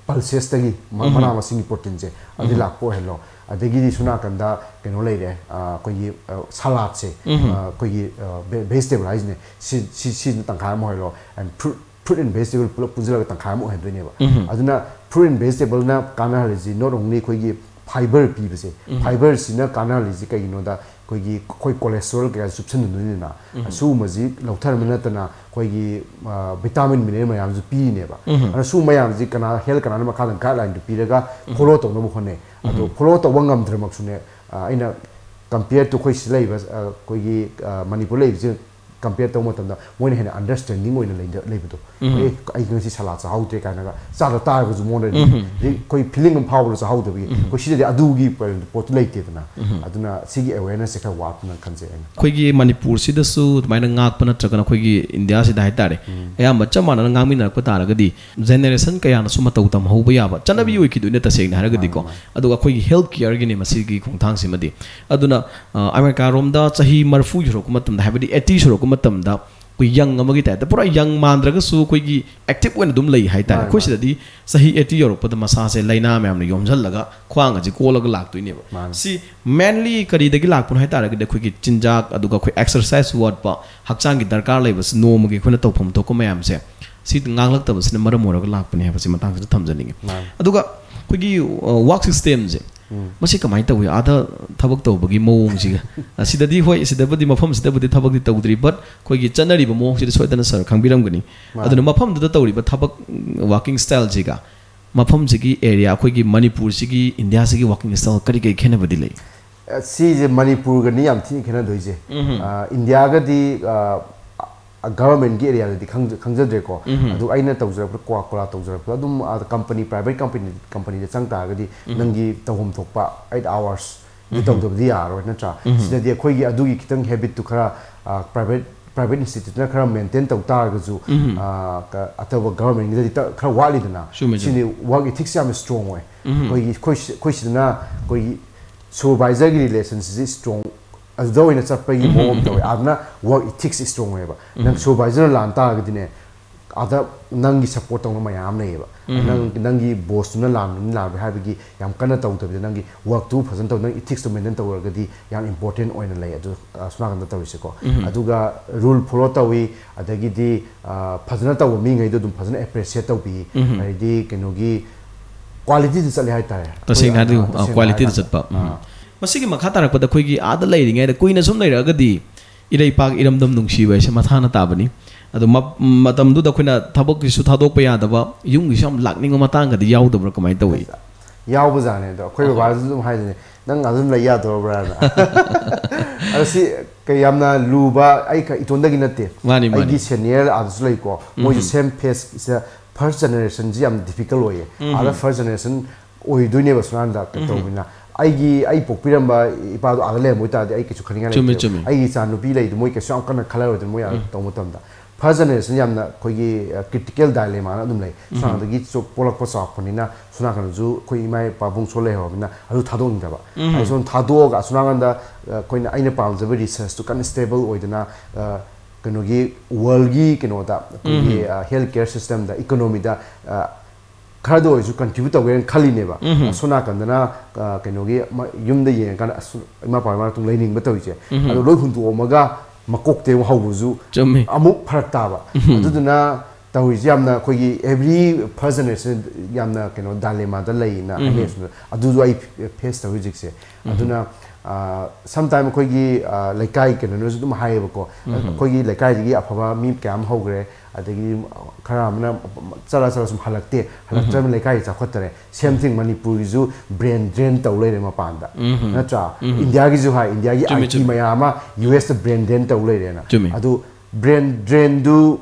pulsesꯇꯒꯤ ꯃ-, ꯃꯅꯥ ꯃꯁꯤꯡꯒꯤ proteinꯁꯦ ꯑꯗꯨ ꯂꯥꯛꯄ ꯑꯣꯏꯍꯜꯂꯣ꯫ ꯑꯗꯒꯤꯗꯤ ꯁꯣꯝ ꯅꯥꯀꯟꯗ ꯀꯩꯅꯣ ꯂꯩꯔꯦ, ꯑ, ꯑꯩꯈꯣꯏꯒꯤ, ꯑ, saladꯁꯦ, ꯑ, ꯑꯩꯈꯣꯏꯒꯤ, ꯑ, ꯚꯦ-, vegetable ꯍꯥꯏꯁꯤꯅꯦ, ꯁꯤ, ꯁꯤ, ꯁꯤꯅ ꯇꯪꯈꯥꯏ ꯑꯃ ꯑꯣꯏꯍꯜꯂꯣ, and fruit, fruit and vegetable ꯄꯨꯂꯞ ꯄꯨꯟꯁꯤꯜꯂꯒ ꯇꯪꯈꯥꯏ ꯑꯃ ꯑꯣꯏꯍꯟꯗꯣꯏꯅꯦꯕ꯫ ꯑꯗꯨꯅ fruit and vegetable ꯅ ꯀꯥꯟꯅꯍꯜꯂꯤꯁꯤ not only ꯑꯩꯈꯣꯏꯒꯤ fiber ꯄꯤꯕꯁꯦ, fiber ꯁꯤꯅ ꯀꯥꯟꯅꯍꯜꯂꯤꯁꯤ ꯀꯩꯒꯤꯅꯣꯗ ꯑꯩꯈꯣꯏꯒꯤ, ꯑꯩꯈꯣꯏ cholesterol ꯀꯩꯀꯥ ꯆꯨꯞꯁꯤꯟꯅꯗꯣꯏꯅꯤꯅ, ꯁꯤꯒꯨꯝꯕꯁꯤ ꯂꯧꯊꯔꯝꯕ ꯅꯠꯇꯅ ꯑꯩꯈꯣꯏꯒꯤ vitamin mineral ꯃꯌꯥꯝꯁꯨ ꯄꯤꯔꯤꯅꯦꯕ꯫ ꯑꯗꯨꯅ ꯁꯤꯒꯨꯝꯕ ꯃꯌꯥꯝꯁꯤ ꯀꯅꯥ health ꯀꯅꯥꯅ ꯃꯈꯥꯗ guideline ꯗꯨ ꯄꯤꯔꯒ follow ꯇꯧꯅꯕ ꯍꯣꯠꯅꯩ꯫ ꯑꯗꯣ follow ꯇꯧꯕ ꯉꯝꯗ꯭ꯔꯃꯛꯁꯨꯅꯦ, ꯑꯩꯅ compare to ꯑꯩꯈꯣꯏ ꯁꯤ ꯂꯩꯕ, ꯑꯩꯈꯣꯏꯒꯤ ꯃꯅꯤꯄꯨꯔ ꯂꯩꯕꯁꯤ compare ꯇꯧꯕ ꯃꯇꯝꯗ ꯃꯣꯏꯅ ꯍꯦꯟꯅ understanding ꯑꯣꯏꯅ ꯂꯩꯗ-, ꯂꯩꯕꯗꯣ꯫ "ꯑꯦ, ꯑꯩ ꯉꯁꯤ ꯁꯂꯥꯗ ꯆꯥꯍꯧꯗ꯭ꯔꯦ" ꯀꯥꯏꯅꯒ ꯆꯥꯗ ꯇꯥꯔꯒꯁꯨ ꯃꯉꯣꯟꯗ ꯑꯩꯈꯣꯏ feeling ꯑꯃ ꯐꯥꯎꯕꯗ ꯆꯥꯍꯧꯗꯕꯒꯤ, ꯑꯩꯈꯣꯏ ꯁꯤꯗꯗꯤ ꯑꯗꯨꯒꯤ ꯄꯣꯠꯇꯨ ꯂꯩꯇꯦꯗꯅ꯫ ꯑꯗꯨꯅ ꯁꯤꯒꯤ awareness ꯁꯦ ꯈꯔ ꯋꯥꯠꯄꯅ ꯈꯟꯖꯩ ꯑꯩꯅ꯫ ꯑꯩꯈꯣꯏꯒꯤ ꯃꯅꯤꯄꯨꯔꯁꯤꯗꯁꯨ ꯑꯗꯨꯃꯥꯏꯅ ꯉꯥꯛꯄ ꯅꯠꯇ꯭ꯔꯒꯅ ꯑꯩꯈꯣꯏꯒꯤ ꯏꯟꯗꯤꯌꯥꯁꯤꯗ ꯍꯥꯏꯇꯥꯔꯦ, ꯑꯌꯥꯝꯕ ꯆꯞ ꯃꯥꯟꯅꯅ ꯉꯥꯡꯃꯤꯟꯅꯔꯛꯄ ꯇꯥꯔꯒꯗꯤ generation ꯀꯌꯥꯅꯁꯨ ꯃꯇꯧ ꯇꯝꯍꯧꯕ ꯌꯥꯕ ꯆꯠꯅꯕꯤ ꯑꯣꯏꯈꯤꯗꯣꯏꯅꯦ꯫ ꯇꯁꯦꯡꯅ ꯍꯥꯏꯔꯒꯗꯤꯀꯣ꯫ ꯃꯥꯅꯤ, ꯃꯥꯅꯤ꯫ ꯑꯗꯨꯒ ꯑꯩꯈꯣꯏꯒꯤ health care ꯒꯤꯅꯦ ꯃꯁꯤꯒꯤ ꯈꯣꯡꯊꯥꯡꯁꯤꯃꯗꯤ꯫ ꯑꯗꯨꯅ ꯑ, ꯑꯃꯦꯔꯤꯀꯥꯔꯣꯝꯗ ꯆꯍꯤ ꯃꯔꯤꯐꯨ ꯌꯧꯔꯛꯄ ꯃꯇꯝꯗ, ꯍꯥꯏꯕꯗꯤ eighty ꯁꯨꯔꯛꯄ ꯃꯇꯝꯗ, ꯑꯩꯈꯣꯏ young ꯑꯃꯒꯤ type ꯇ, ꯄꯨꯔꯥ young ꯃꯥꯟꯗ꯭ꯔꯒꯁꯨ ꯑꯩꯈꯣꯏꯒꯤ active ꯑꯣꯏꯅ ꯑꯗꯨꯝ ꯂꯩ ꯍꯥꯏꯇꯥꯔꯦ꯫ ꯃꯥꯅꯦ, ꯑꯩꯈꯣꯏ ꯃꯥꯅꯦ꯫ ꯁꯤꯗꯗꯤ ꯆꯍꯤ eighty ꯌꯧꯔꯛꯄꯗ ꯃꯁꯥꯁꯦ ꯂꯥꯏꯅꯥ ꯃꯌꯥꯝꯅ ꯌꯣꯝꯁꯤꯜꯂꯒ ꯈ꯭ꯋꯥꯡ ꯑꯁꯤ ꯀꯣꯜꯂꯒ ꯂꯥꯛꯇꯣꯏꯅꯦꯕ꯫ ꯃꯥꯅꯦ꯫ ꯁꯤ mainly ꯀꯔꯤꯗꯒꯤ ꯂꯥꯛꯄꯅꯣ ꯍꯥꯏ ꯇꯥꯔꯒꯗꯤ, ꯑꯩꯈꯣꯏꯒꯤ ꯆꯤꯟꯖꯥꯛ, ꯑꯗꯨꯒ ꯑꯩꯈꯣꯏ exercise ꯋꯥꯠꯄ, ꯍꯛꯆꯥꯡꯒꯤ ꯗꯔꯀꯥꯔ ꯂꯩꯕꯁꯤ ꯅꯣꯡꯃꯒꯤ ꯑꯩꯈꯣꯏꯅ ꯇꯧꯐꯝ ꯊꯣꯛꯄ ꯃꯌꯥꯝꯁꯦ, ꯁꯤ ꯉꯥꯡꯂꯛꯇꯕꯁꯤꯅ ꯃꯔꯝ ꯑꯣꯏꯔꯒ ꯂꯥꯛꯄꯅꯦ ꯍꯥꯏꯕꯁꯤ ꯃꯇꯥꯡꯁꯤꯗ ꯊꯝꯖꯅꯤꯡꯉꯤ꯫ ꯃꯥꯅꯦ꯫ ꯑꯗꯨꯒ ꯑꯩꯈꯣꯏꯒꯤ, ꯑ, work system ꯁꯦ, ꯎꯝ꯫ ꯃꯁꯤ ꯀꯃꯥꯏꯅ ꯇꯧꯏ? ꯑꯥꯗ ꯊꯕꯛ ꯇꯧꯕꯒꯤ ꯃꯑꯣꯡꯁꯤꯒ, ꯑ, ꯁꯤꯗꯗꯤ, ꯍꯣꯏ, ꯁꯤꯗꯕꯨꯗꯤ, ꯃꯐꯝꯁꯤꯗꯕꯨꯗꯤ ꯊꯕꯛꯇꯤ ꯇꯧꯗ꯭ꯔꯤ, but ꯑꯩꯈꯣꯏꯒꯤ ꯆꯠꯅꯔꯤꯕ ꯃꯑꯣꯡꯁꯤꯗꯤ ꯁꯣꯏꯗꯅ sir ꯈꯪꯕꯤꯔꯝꯒꯅꯤ꯫ ꯃꯥꯅꯦ꯫ ꯑꯗꯨꯅ ꯃꯐꯝꯗꯨꯗ ꯇꯧꯔꯤꯕ ꯊꯕꯛ, ꯎꯝ, working style ꯁꯤꯒ ꯃꯐꯝꯁꯤꯒꯤ area, ꯑꯩꯈꯣꯏꯒꯤ ꯃꯅꯤꯄꯨꯔꯁꯤꯒꯤ, ꯏꯟꯗꯤꯌꯥꯁꯤꯒꯤ working style ꯀꯔꯤ ꯀꯔꯤ ꯈꯦꯠꯅꯕꯗꯤ ꯂꯩ? ꯑ, ꯁꯤꯁꯦ ꯃꯅꯤꯄꯨꯔꯒꯅꯤ ꯌꯥꯝ ꯊꯤꯅ ꯈꯦꯠꯅꯗꯣꯏꯁꯦ꯫ ꯎꯝꯍꯨꯝ꯫ ꯑ, ꯏꯟꯗꯤꯌꯥꯒꯗꯤ, ꯑ, ꯑ, government ꯀꯤ area ꯗꯗꯤ ꯈꯪꯖ-, ꯈꯪꯖꯗ꯭ꯔꯦꯀꯣ꯫ ꯎꯝꯍꯨꯝ꯫ ꯑꯗꯨ ꯑꯩꯅ ꯇꯧꯖꯔꯛꯄ Coca-Cola ꯇꯧꯖꯔꯛꯄ ꯑꯗꯨꯝ, ꯑ, company, private company, company ꯗ ꯆꯪ ꯇꯥꯔꯒꯗꯤ ꯎꯝꯍꯨꯝ꯫ ꯅꯪꯒꯤ ꯇꯧꯐꯝ ꯊꯣꯛꯄ eight hours ꯗꯤ ꯎꯝꯍꯨꯝ꯫ ꯇꯧꯗꯕꯗꯤ ꯌꯥꯔꯣꯏ, ꯅꯠꯇ꯭ꯔꯥ? ꯎꯝꯍꯨꯝ꯫ ꯁꯤꯗꯗꯤ ꯑꯩꯈꯣꯏꯒꯤ ꯑꯗꯨꯒꯤ ꯈꯤꯇꯪ habit ꯇꯨ ꯈꯔ, ꯑ, private, private institute ꯅ ꯈꯔ maintain ꯇꯧ ꯇꯥꯔꯒꯁꯨ, ꯎꯝꯍꯨꯝ꯫ ꯑ, ꯀ-, ꯑꯇꯣꯞꯄ government ꯒꯤꯗꯗꯤ ꯇ-, ꯈꯔ ꯋꯥꯠꯂꯤꯗꯅ꯫ ꯆꯨꯝꯃꯦ, ꯆꯨꯝꯃꯦ꯫ ꯁꯤꯗꯤ work ethics ꯌꯥꯝꯅ strong ꯑꯣꯏ꯫ ꯎꯝꯍꯨꯝ꯫ ꯑꯩꯈꯣꯏꯒꯤ, ꯑꯩꯈꯣꯏ ꯁꯤ-, ꯑꯩꯈꯣꯏ ꯁꯤꯗꯅ ꯑꯩꯈꯣꯏꯒꯤ supervisor ꯒꯤ relation ꯁꯤꯗꯤ strong, ꯑꯗꯨꯗ ꯑꯣꯏꯅ ꯆꯠꯄꯒꯤ ꯎꯝꯍꯨꯝ, ꯃꯑꯣꯡ ꯑꯃ ꯎꯝꯍꯨꯝ꯫ ꯇꯧꯋꯦ꯫ ꯑꯗꯨꯅ work ethics strong ꯑꯣꯏꯌꯦꯕ꯫ ꯅꯪ ꯎꯝꯍꯨꯝ꯫ Supervisor ꯅ ꯂꯥꯟ ꯇꯥꯔꯒꯗꯤꯅꯦ, ꯑꯗ ꯅꯪꯒꯤ ꯁꯞꯄꯣꯔꯠ ꯇꯧꯅꯕ ꯃꯌꯥꯝ ꯂꯩꯌꯦꯕ꯫ ꯅꯪ ꯅꯪꯒꯤ ꯕꯣꯁꯇꯨꯅ ꯂꯥꯟꯕꯅꯤ ꯂꯥꯟꯕ ꯍꯥꯏꯕꯒꯤ ꯌꯥꯝ ꯀꯟꯅ ꯇꯧꯗꯕꯤꯗ, ꯅꯪꯒꯤ ꯋꯥꯔꯛꯇꯨ ꯐꯖꯅ ꯇꯧ, ꯅꯪ ꯏꯊꯤꯛꯁꯇꯨ ꯃꯦꯟꯇꯦꯟ ꯇꯧꯔꯒꯗꯤ ꯌꯥꯝ ꯏꯝꯄꯣꯔꯇꯦꯟ ꯑꯣꯏꯅ ꯂꯩ꯫ ꯑꯗꯨ ꯑꯁꯣꯝ ꯅꯥꯀꯟꯗ ꯇꯧꯔꯤꯁꯦꯀꯣ꯫ ꯑꯗꯨꯒ ꯔꯨꯜ ꯐꯣꯂꯣ ꯇꯧꯏ, ꯑꯗꯒꯤꯗꯤ ꯐꯖꯅ ꯇꯧꯕ ꯃꯤꯉꯩꯗꯣ ꯑꯗꯨꯝ ꯐꯖꯅ ꯑꯦꯄ꯭ꯔꯤꯁꯤꯌꯦꯠ ꯇꯧꯕꯤ꯫ ꯍꯥꯏꯗꯤ ꯀꯩꯅꯣꯒꯤ ꯀ꯭ꯋꯥꯂꯤꯇꯤꯗ ꯆꯠꯂꯦ ꯍꯥꯏꯇꯥꯔꯦ꯫ ꯇꯁꯦꯡꯅ ꯍꯥꯏꯔꯗꯤ, ꯑꯥ, ꯇꯁꯦꯡꯅ ꯀ꯭ꯋꯥꯂꯤꯇꯤꯗ ꯍꯥꯏꯔꯀꯥꯟꯗ꯫ ꯆꯠꯄ꯫ ꯎꯝ꯫ ꯑꯥ꯫ ꯃꯁꯤꯒꯤ ꯃꯈꯥ ꯇꯥꯔꯛꯄꯗ ꯑꯩꯈꯣꯏꯒꯤ ꯑꯥꯗ ꯂꯩꯔꯤꯉꯩꯗ ꯀꯨꯏꯅ ꯁꯨꯝ ꯂꯩꯔꯛꯑꯒꯗꯤ ꯏꯔꯩꯄꯥꯛ ꯏꯔꯝꯗꯝ ꯅꯨꯡꯁꯤꯕ ꯍꯥꯏꯁꯦ ꯃꯊꯥꯅ ꯇꯥꯕꯅꯤ꯫ ꯑꯗꯣ ꯃ-, ꯃꯇꯝꯗꯨꯗ ꯑꯩꯈꯣꯏꯅ ꯊꯕꯛꯀꯤꯁꯨ ꯊꯥꯗꯣꯛꯄ ꯌꯥꯗꯕ, ꯌꯨꯝꯒꯤꯁꯨ ꯌꯥꯝ ꯂꯥꯛꯅꯤꯡꯕ ꯃꯇꯥꯡꯒꯗꯤ ꯌꯥꯎꯗꯕ꯭ꯔꯥ, ꯀꯃꯥꯏꯅ ꯇꯧꯏ? ꯌꯥꯎꯕꯖꯥꯠꯅꯦ꯫ ꯑꯗꯣ ꯑꯩꯈꯣꯏ ꯕꯕꯥꯁꯨ ꯑꯗꯨꯝ ꯍꯥꯏꯗꯣꯏꯅꯦ, "ꯅꯪ ꯑꯗꯨꯝ ꯂꯩ ꯌꯥꯗꯧꯔꯕ꯭ꯔꯥꯅ?" ꯑꯗꯣ ꯁꯤ ꯀꯩ ꯌꯥꯝꯅ ꯂꯨꯕ, ꯑꯩ ꯈ-, ꯏꯇꯣꯟꯗꯒꯤ ꯅꯠꯇꯦ꯫ ꯃꯥꯅꯤ, ꯃꯥꯅꯤ꯫ ꯑꯩꯒꯤ ꯁꯦꯅꯤꯌꯔ ꯑꯥꯗꯁꯨ ꯂꯩꯀꯣ, ꯃꯣꯏꯁꯨ ꯁꯦꯝ ꯐꯦꯁꯁꯤꯗ ꯐꯥꯔꯁ ꯖꯦꯅꯦꯔꯦꯁꯟꯁꯤ ꯌꯥꯝ ꯗꯤꯐꯤꯀꯜ ꯑꯣꯏꯌꯦ꯫ ꯑꯥꯗ ꯐꯥꯔꯁ ꯖꯦꯅꯦꯔꯦꯁꯟ ꯑꯣꯏꯗꯣꯏꯅꯦꯕ ꯁꯨꯅꯥꯟꯗ ꯇꯧꯕꯅꯤꯅ꯫ ꯑꯩꯒꯤ, ꯑꯩ ꯄꯣꯛꯄꯤꯔꯝꯕ ꯏꯄꯥꯗꯣ ꯑꯥꯗ ꯂꯩꯔꯝꯕ ꯑꯣꯏꯇꯥꯔꯗꯤ ꯑꯩ ꯀꯩꯁꯨ ꯈꯟꯅꯤꯡꯉꯥꯏ ꯆꯨꯝꯃꯤ, ꯂꯩꯇꯦꯕ꯫ ꯆꯨꯝꯃꯤ꯫ ꯑꯩꯒꯤ ꯏꯆꯥ ꯅꯨꯄꯤ ꯂꯩꯗꯣ ꯃꯣꯏ ꯀꯩꯁꯨ ꯌꯥꯝ ꯀꯟꯅ ꯈꯜꯂꯔꯣꯏꯗꯅ, ꯃꯣꯏ ꯑꯥꯗ ꯇꯧꯕ ꯃꯇꯝꯗ꯫ ꯐꯥꯔꯁ ꯖꯦꯅꯦꯔꯦꯁꯟ ꯌꯥꯝꯅ ꯑꯩꯈꯣꯏꯒꯤ, ꯑ, ꯀ꯭ꯔꯤꯇꯤꯀꯦꯜ ꯗꯥꯏꯂꯦꯃꯥꯅ ꯑꯗꯨꯝ ꯂꯩ꯫ ꯁꯣꯝ ꯅꯥꯀꯟꯗꯒꯤ ꯆꯣ-, ꯄꯣꯛꯂꯛꯄ ꯆꯥꯎꯔꯛꯄꯅꯤꯅ ꯁꯣꯝ ꯅꯥꯀꯟꯗꯁꯨ ꯑꯩꯈꯣꯏ ꯏꯃꯥ ꯏꯄꯥꯕꯨꯡꯁꯨ ꯂꯩꯍꯧꯔꯕꯅꯤꯅ ꯑꯗꯨ ꯊꯥꯗꯣꯛꯅꯤꯡꯗꯕ꯫ ꯑꯩ ꯁꯣꯝ ꯊꯥꯗꯣꯛꯑꯒ ꯑꯁꯣꯝ ꯅꯥꯀꯟꯗ, ꯑ, ꯑꯩꯈꯣꯏꯅ, ꯑꯩꯅ ꯄꯥꯝꯖꯕ ꯔꯤꯁꯔꯁꯇꯨ ꯀꯟꯅ ꯁ꯭ꯇꯦꯕꯜ ꯑꯣꯏꯗꯅ, ꯑ, ꯀꯩꯅꯣꯒꯤ ꯋꯥꯔꯜꯒꯤ ꯀꯩꯅꯣꯗ ꯑꯩꯈꯣꯏꯒꯤ, ꯑ, ꯍꯦꯜꯊ ꯀꯦꯌꯔ ꯁꯤꯁꯇꯦꯝꯗ, ꯏꯀꯣꯅꯣꯃꯤꯗ, ꯑ, ꯈꯔꯗ ꯑꯣꯏꯔꯁꯨ ꯀꯟꯇ꯭ꯔꯤꯕ꯭ꯌꯨꯠ ꯇꯧꯒꯦꯅ ꯈꯜꯂꯤꯅꯦꯕ꯫ ꯑꯁꯣꯝ ꯅꯥꯀꯟꯗꯅ, ꯑ, ꯀꯩꯅꯣꯒꯤ ꯃ-, ꯌꯨꯝꯗ ꯌꯦꯡꯉꯀꯥꯟꯗ ꯑꯁ ꯏꯃꯥ ꯄꯥꯕ ꯃꯅꯥꯛꯇ ꯂꯩꯅꯤꯡꯕ ꯇꯧꯔꯤꯁꯦ꯫ ꯑꯗꯣ ꯂꯣꯏ ꯍꯨꯟꯗꯣꯛꯑꯝꯃꯒ ꯃꯀꯣꯛꯇꯩ ꯑꯃꯨꯛ ꯍꯧꯕꯁꯨ ꯆꯨꯝꯃꯤ꯫ ꯑꯃꯨꯛ ꯐꯔꯛ ꯇꯥꯕ꯫ ꯑꯗꯨꯗꯨꯅ ꯇꯧꯔꯤꯁꯦ ꯌꯥꯝꯅ ꯑꯩꯈꯣꯏꯒꯤ ꯑꯦꯚ꯭ꯔꯤ ꯐꯥꯔꯁ ꯖꯦꯅꯦꯔꯦꯁꯟ ꯌꯥꯝꯅ ꯀꯩꯅꯣ ꯗꯥꯏꯂꯦꯃꯥꯗ ꯂꯩꯅ ꯍꯥꯏꯅꯩ꯫ ꯑꯗꯨꯁꯨ ꯑꯩ ꯐꯦꯁ ꯇꯧꯔꯤ ꯍꯧꯖꯤꯛꯁꯦ꯫ ꯑꯗꯨꯅ, ꯑ, ꯁꯝꯇꯥꯏꯝ ꯑꯩꯈꯣꯏꯒꯤ, ꯑ, ꯂꯩꯀꯥꯏ ꯀꯩꯅꯣꯅꯁꯨ ꯑꯗꯨꯝ ꯍꯥꯏꯌꯦꯕꯀꯣ, "ꯑꯩꯈꯣꯏꯒꯤ ꯂꯩꯀꯥꯏꯗꯒꯤ ꯑꯐꯕ ꯃꯤ ꯀꯌꯥ ꯑꯃ ꯍꯧꯈ꯭ꯔꯦ, ꯑꯗꯒꯤ ꯈꯔ ꯑꯃꯅ ꯆꯠꯂ ꯆꯠꯂ ꯁꯨꯝ ꯍꯜꯂꯛꯇꯦ, ꯍꯜꯂꯛꯇ꯭ꯔꯕꯅꯤꯅ ꯂꯩꯀꯥꯏ ꯆꯥꯎꯈꯠꯇꯔꯦ"꯫ ꯁꯦꯝ ꯊꯤꯡ ꯃꯅꯤꯄꯨꯔꯒꯤꯁꯨ ꯕ꯭ꯔꯦꯟ ꯗ꯭ꯔꯦꯟ ꯇꯧ ꯂꯩꯔꯦ ꯃꯄꯥꯟꯗ꯫ ꯅꯠꯇ꯭ꯔꯥ? ꯏꯟꯗꯤꯌꯥꯒꯤꯁꯨ ꯍꯥꯏ, ꯏꯟꯗꯤꯌꯥꯒꯤ ꯆꯨꯝꯃꯤ, ꯑꯥꯏ ꯇꯤ ꯆꯨꯝꯃꯤ꯫ ꯃꯌꯥꯝ ꯑꯃ ꯌꯨ ꯑꯦꯁꯇ ꯕ꯭ꯔꯦꯟ ꯗ꯭ꯔꯦꯟ ꯇꯧ ꯂꯩꯔꯦꯅ꯫ ꯆꯨꯝꯃꯤ꯫ ꯑꯗꯨ ꯕ꯭ꯔꯦꯟ ꯗ꯭ꯔꯦꯟꯗꯨ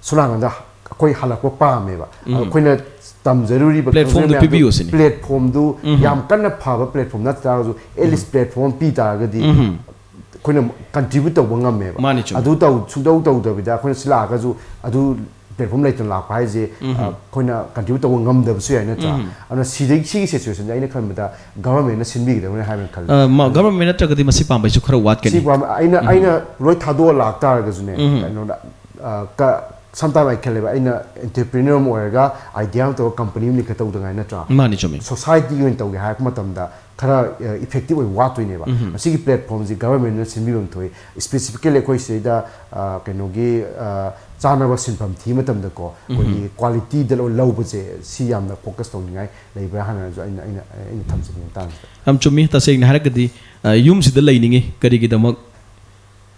ꯁꯣꯝꯅꯥꯀꯟꯗ ꯑꯩꯈꯣꯏ ꯍꯜꯂꯛꯄ ꯄꯥꯝꯃꯦꯕ꯫ ꯑꯗꯣ ꯑꯩꯈꯣꯏꯅ ꯇꯝꯖꯔꯨꯔꯤꯕ, ꯄ꯭ꯂꯦꯠꯐꯣꯝꯗꯨ ꯈꯪꯖꯔꯨꯔꯤꯕ ꯃꯌꯥꯝꯗꯨ ꯄꯤꯕꯤꯌꯣ ꯁꯤꯅꯤ꯫ ꯄ꯭ꯂꯦꯠꯐꯣꯝꯗꯨ ꯌꯥꯝ ꯀꯟꯅ ꯐꯕ ꯄ꯭ꯂꯦꯠꯐꯣꯝ ꯅꯠꯇ ꯇꯥꯔꯒꯁꯨ, ꯑꯦꯠ ꯂꯤꯁ ꯄ꯭ꯂꯦꯠꯐꯣꯝ ꯑꯃ ꯄꯤ ꯇꯥꯔꯒꯗꯤ ꯑꯩꯈꯣꯏꯅ ꯀꯟꯇ꯭ꯔꯤꯕ꯭ꯌꯨꯠ ꯇꯧꯕ ꯉꯝꯃꯦꯕ꯫ ꯃꯥꯅꯤ, ꯆꯨꯝꯃꯤ꯫ ꯑꯗꯨ ꯇꯧ-, ꯁꯨꯡꯇꯧ ꯇꯧꯗꯕꯤꯗ ꯑꯩꯈꯣꯏꯅ ꯁꯤ ꯂꯥꯛꯑꯒꯁꯨ ꯑꯗꯨ ꯄ꯭ꯂꯦꯠꯐꯣꯝ ꯂꯩꯇꯅ ꯂꯥꯛꯄ ꯍꯥꯏꯁꯦ, ꯑ, ꯑꯩꯈꯣꯏꯅ ꯀꯟꯇ꯭ꯔꯤꯕ꯭ꯌꯨꯠ ꯇꯧꯕ ꯉꯝꯗꯕꯁꯨ ꯌꯥꯏ, ꯅꯠꯇ꯭ꯔꯥ? ꯑꯗꯨꯅ ꯁꯤꯗꯒꯤ, ꯁꯤꯒꯤ ꯁꯤꯆꯨꯋꯦꯁꯟꯁꯦ ꯑꯩꯅ ꯈꯟꯕꯗ ꯒꯚꯔꯟꯃꯦꯟꯅ ꯁꯤꯟꯕꯤꯒꯗꯕꯅꯤ ꯍꯥꯏꯕꯅ ꯈꯜꯂꯤ꯫ ꯑ, ꯃ-, ꯒꯚꯔꯟꯃꯦꯟ ꯅꯠꯇ꯭ꯔꯒꯗꯤ ꯃꯁꯤ ꯄꯥꯝꯕꯩꯁꯨ ꯈꯔ ꯋꯥꯠꯀꯅꯤ꯫ ꯁꯤ ꯄꯥꯝ-, ꯑꯩꯅ, ꯑꯩꯅ ꯂꯣꯏ ꯊꯥꯗꯣꯛꯑ ꯂꯥꯛꯇꯥꯔꯒꯁꯨꯅꯦ, ꯀꯩꯅꯣꯗ, ꯑ, ꯀ-, Sometime ꯑꯩ ꯈꯜꯂꯦꯕ, ꯑꯩꯅ entrepreneur ꯑꯃ ꯑꯣꯏꯔꯒ idea ꯑꯃ ꯇꯧꯔꯒ company ꯑꯃ ꯂꯤꯡꯈꯠ ꯇꯧꯗꯉꯥꯏ ꯅꯠꯇ꯭ꯔꯥ? ꯃꯥꯅꯤ, ꯆꯨꯝꯃꯤ꯫ Society ꯑꯣꯏꯅ ꯇꯧꯒꯦ ꯍꯥꯏꯔꯛꯄ ꯃꯇꯝꯗ ꯈꯔ effective ꯑꯣꯏꯕ ꯋꯥꯠꯇꯣꯏꯅꯦꯕ꯫ ꯃꯁꯤꯒꯤ platformꯁꯤ governmentꯅ ꯁꯤꯟꯕꯤꯐꯝ ꯊꯣꯛꯏ꯫ Specifically ꯑꯩꯈꯣꯏ ꯁꯤꯗꯩꯗ ꯑ, ꯀꯩꯅꯣꯒꯤ ꯑ, ꯆꯥꯅꯕ ꯁꯤꯟꯐꯝ ꯊꯤꯕ ꯃꯇꯝꯗꯀꯣ, ꯑꯩꯈꯣꯏꯒꯤ qualityꯗ ꯂꯧ- ꯂꯧꯕꯁꯦ, ꯁꯤ ꯌꯥꯝꯅ focus ꯇꯧꯅꯤꯡꯉꯥꯏ ꯂꯩꯕ꯭ꯔꯥ ꯍꯥꯏꯅꯁꯨ ꯑꯩꯅ ꯑꯩꯅ ꯑꯩꯅ ꯊꯝꯖꯅꯤꯡꯉꯤ ꯃꯇꯥꯡꯁꯤꯗ꯫ ꯌꯥꯝ ꯆꯨꯝꯃꯤ꯫ ꯇꯁꯦꯡꯅ ꯍꯥꯏꯔꯒꯗꯤ ꯑ, ꯌꯨꯝꯁꯤꯗ ꯂꯩꯅꯤꯡꯉꯤ꯫ ꯀꯔꯤꯒꯤꯗꯃꯛ?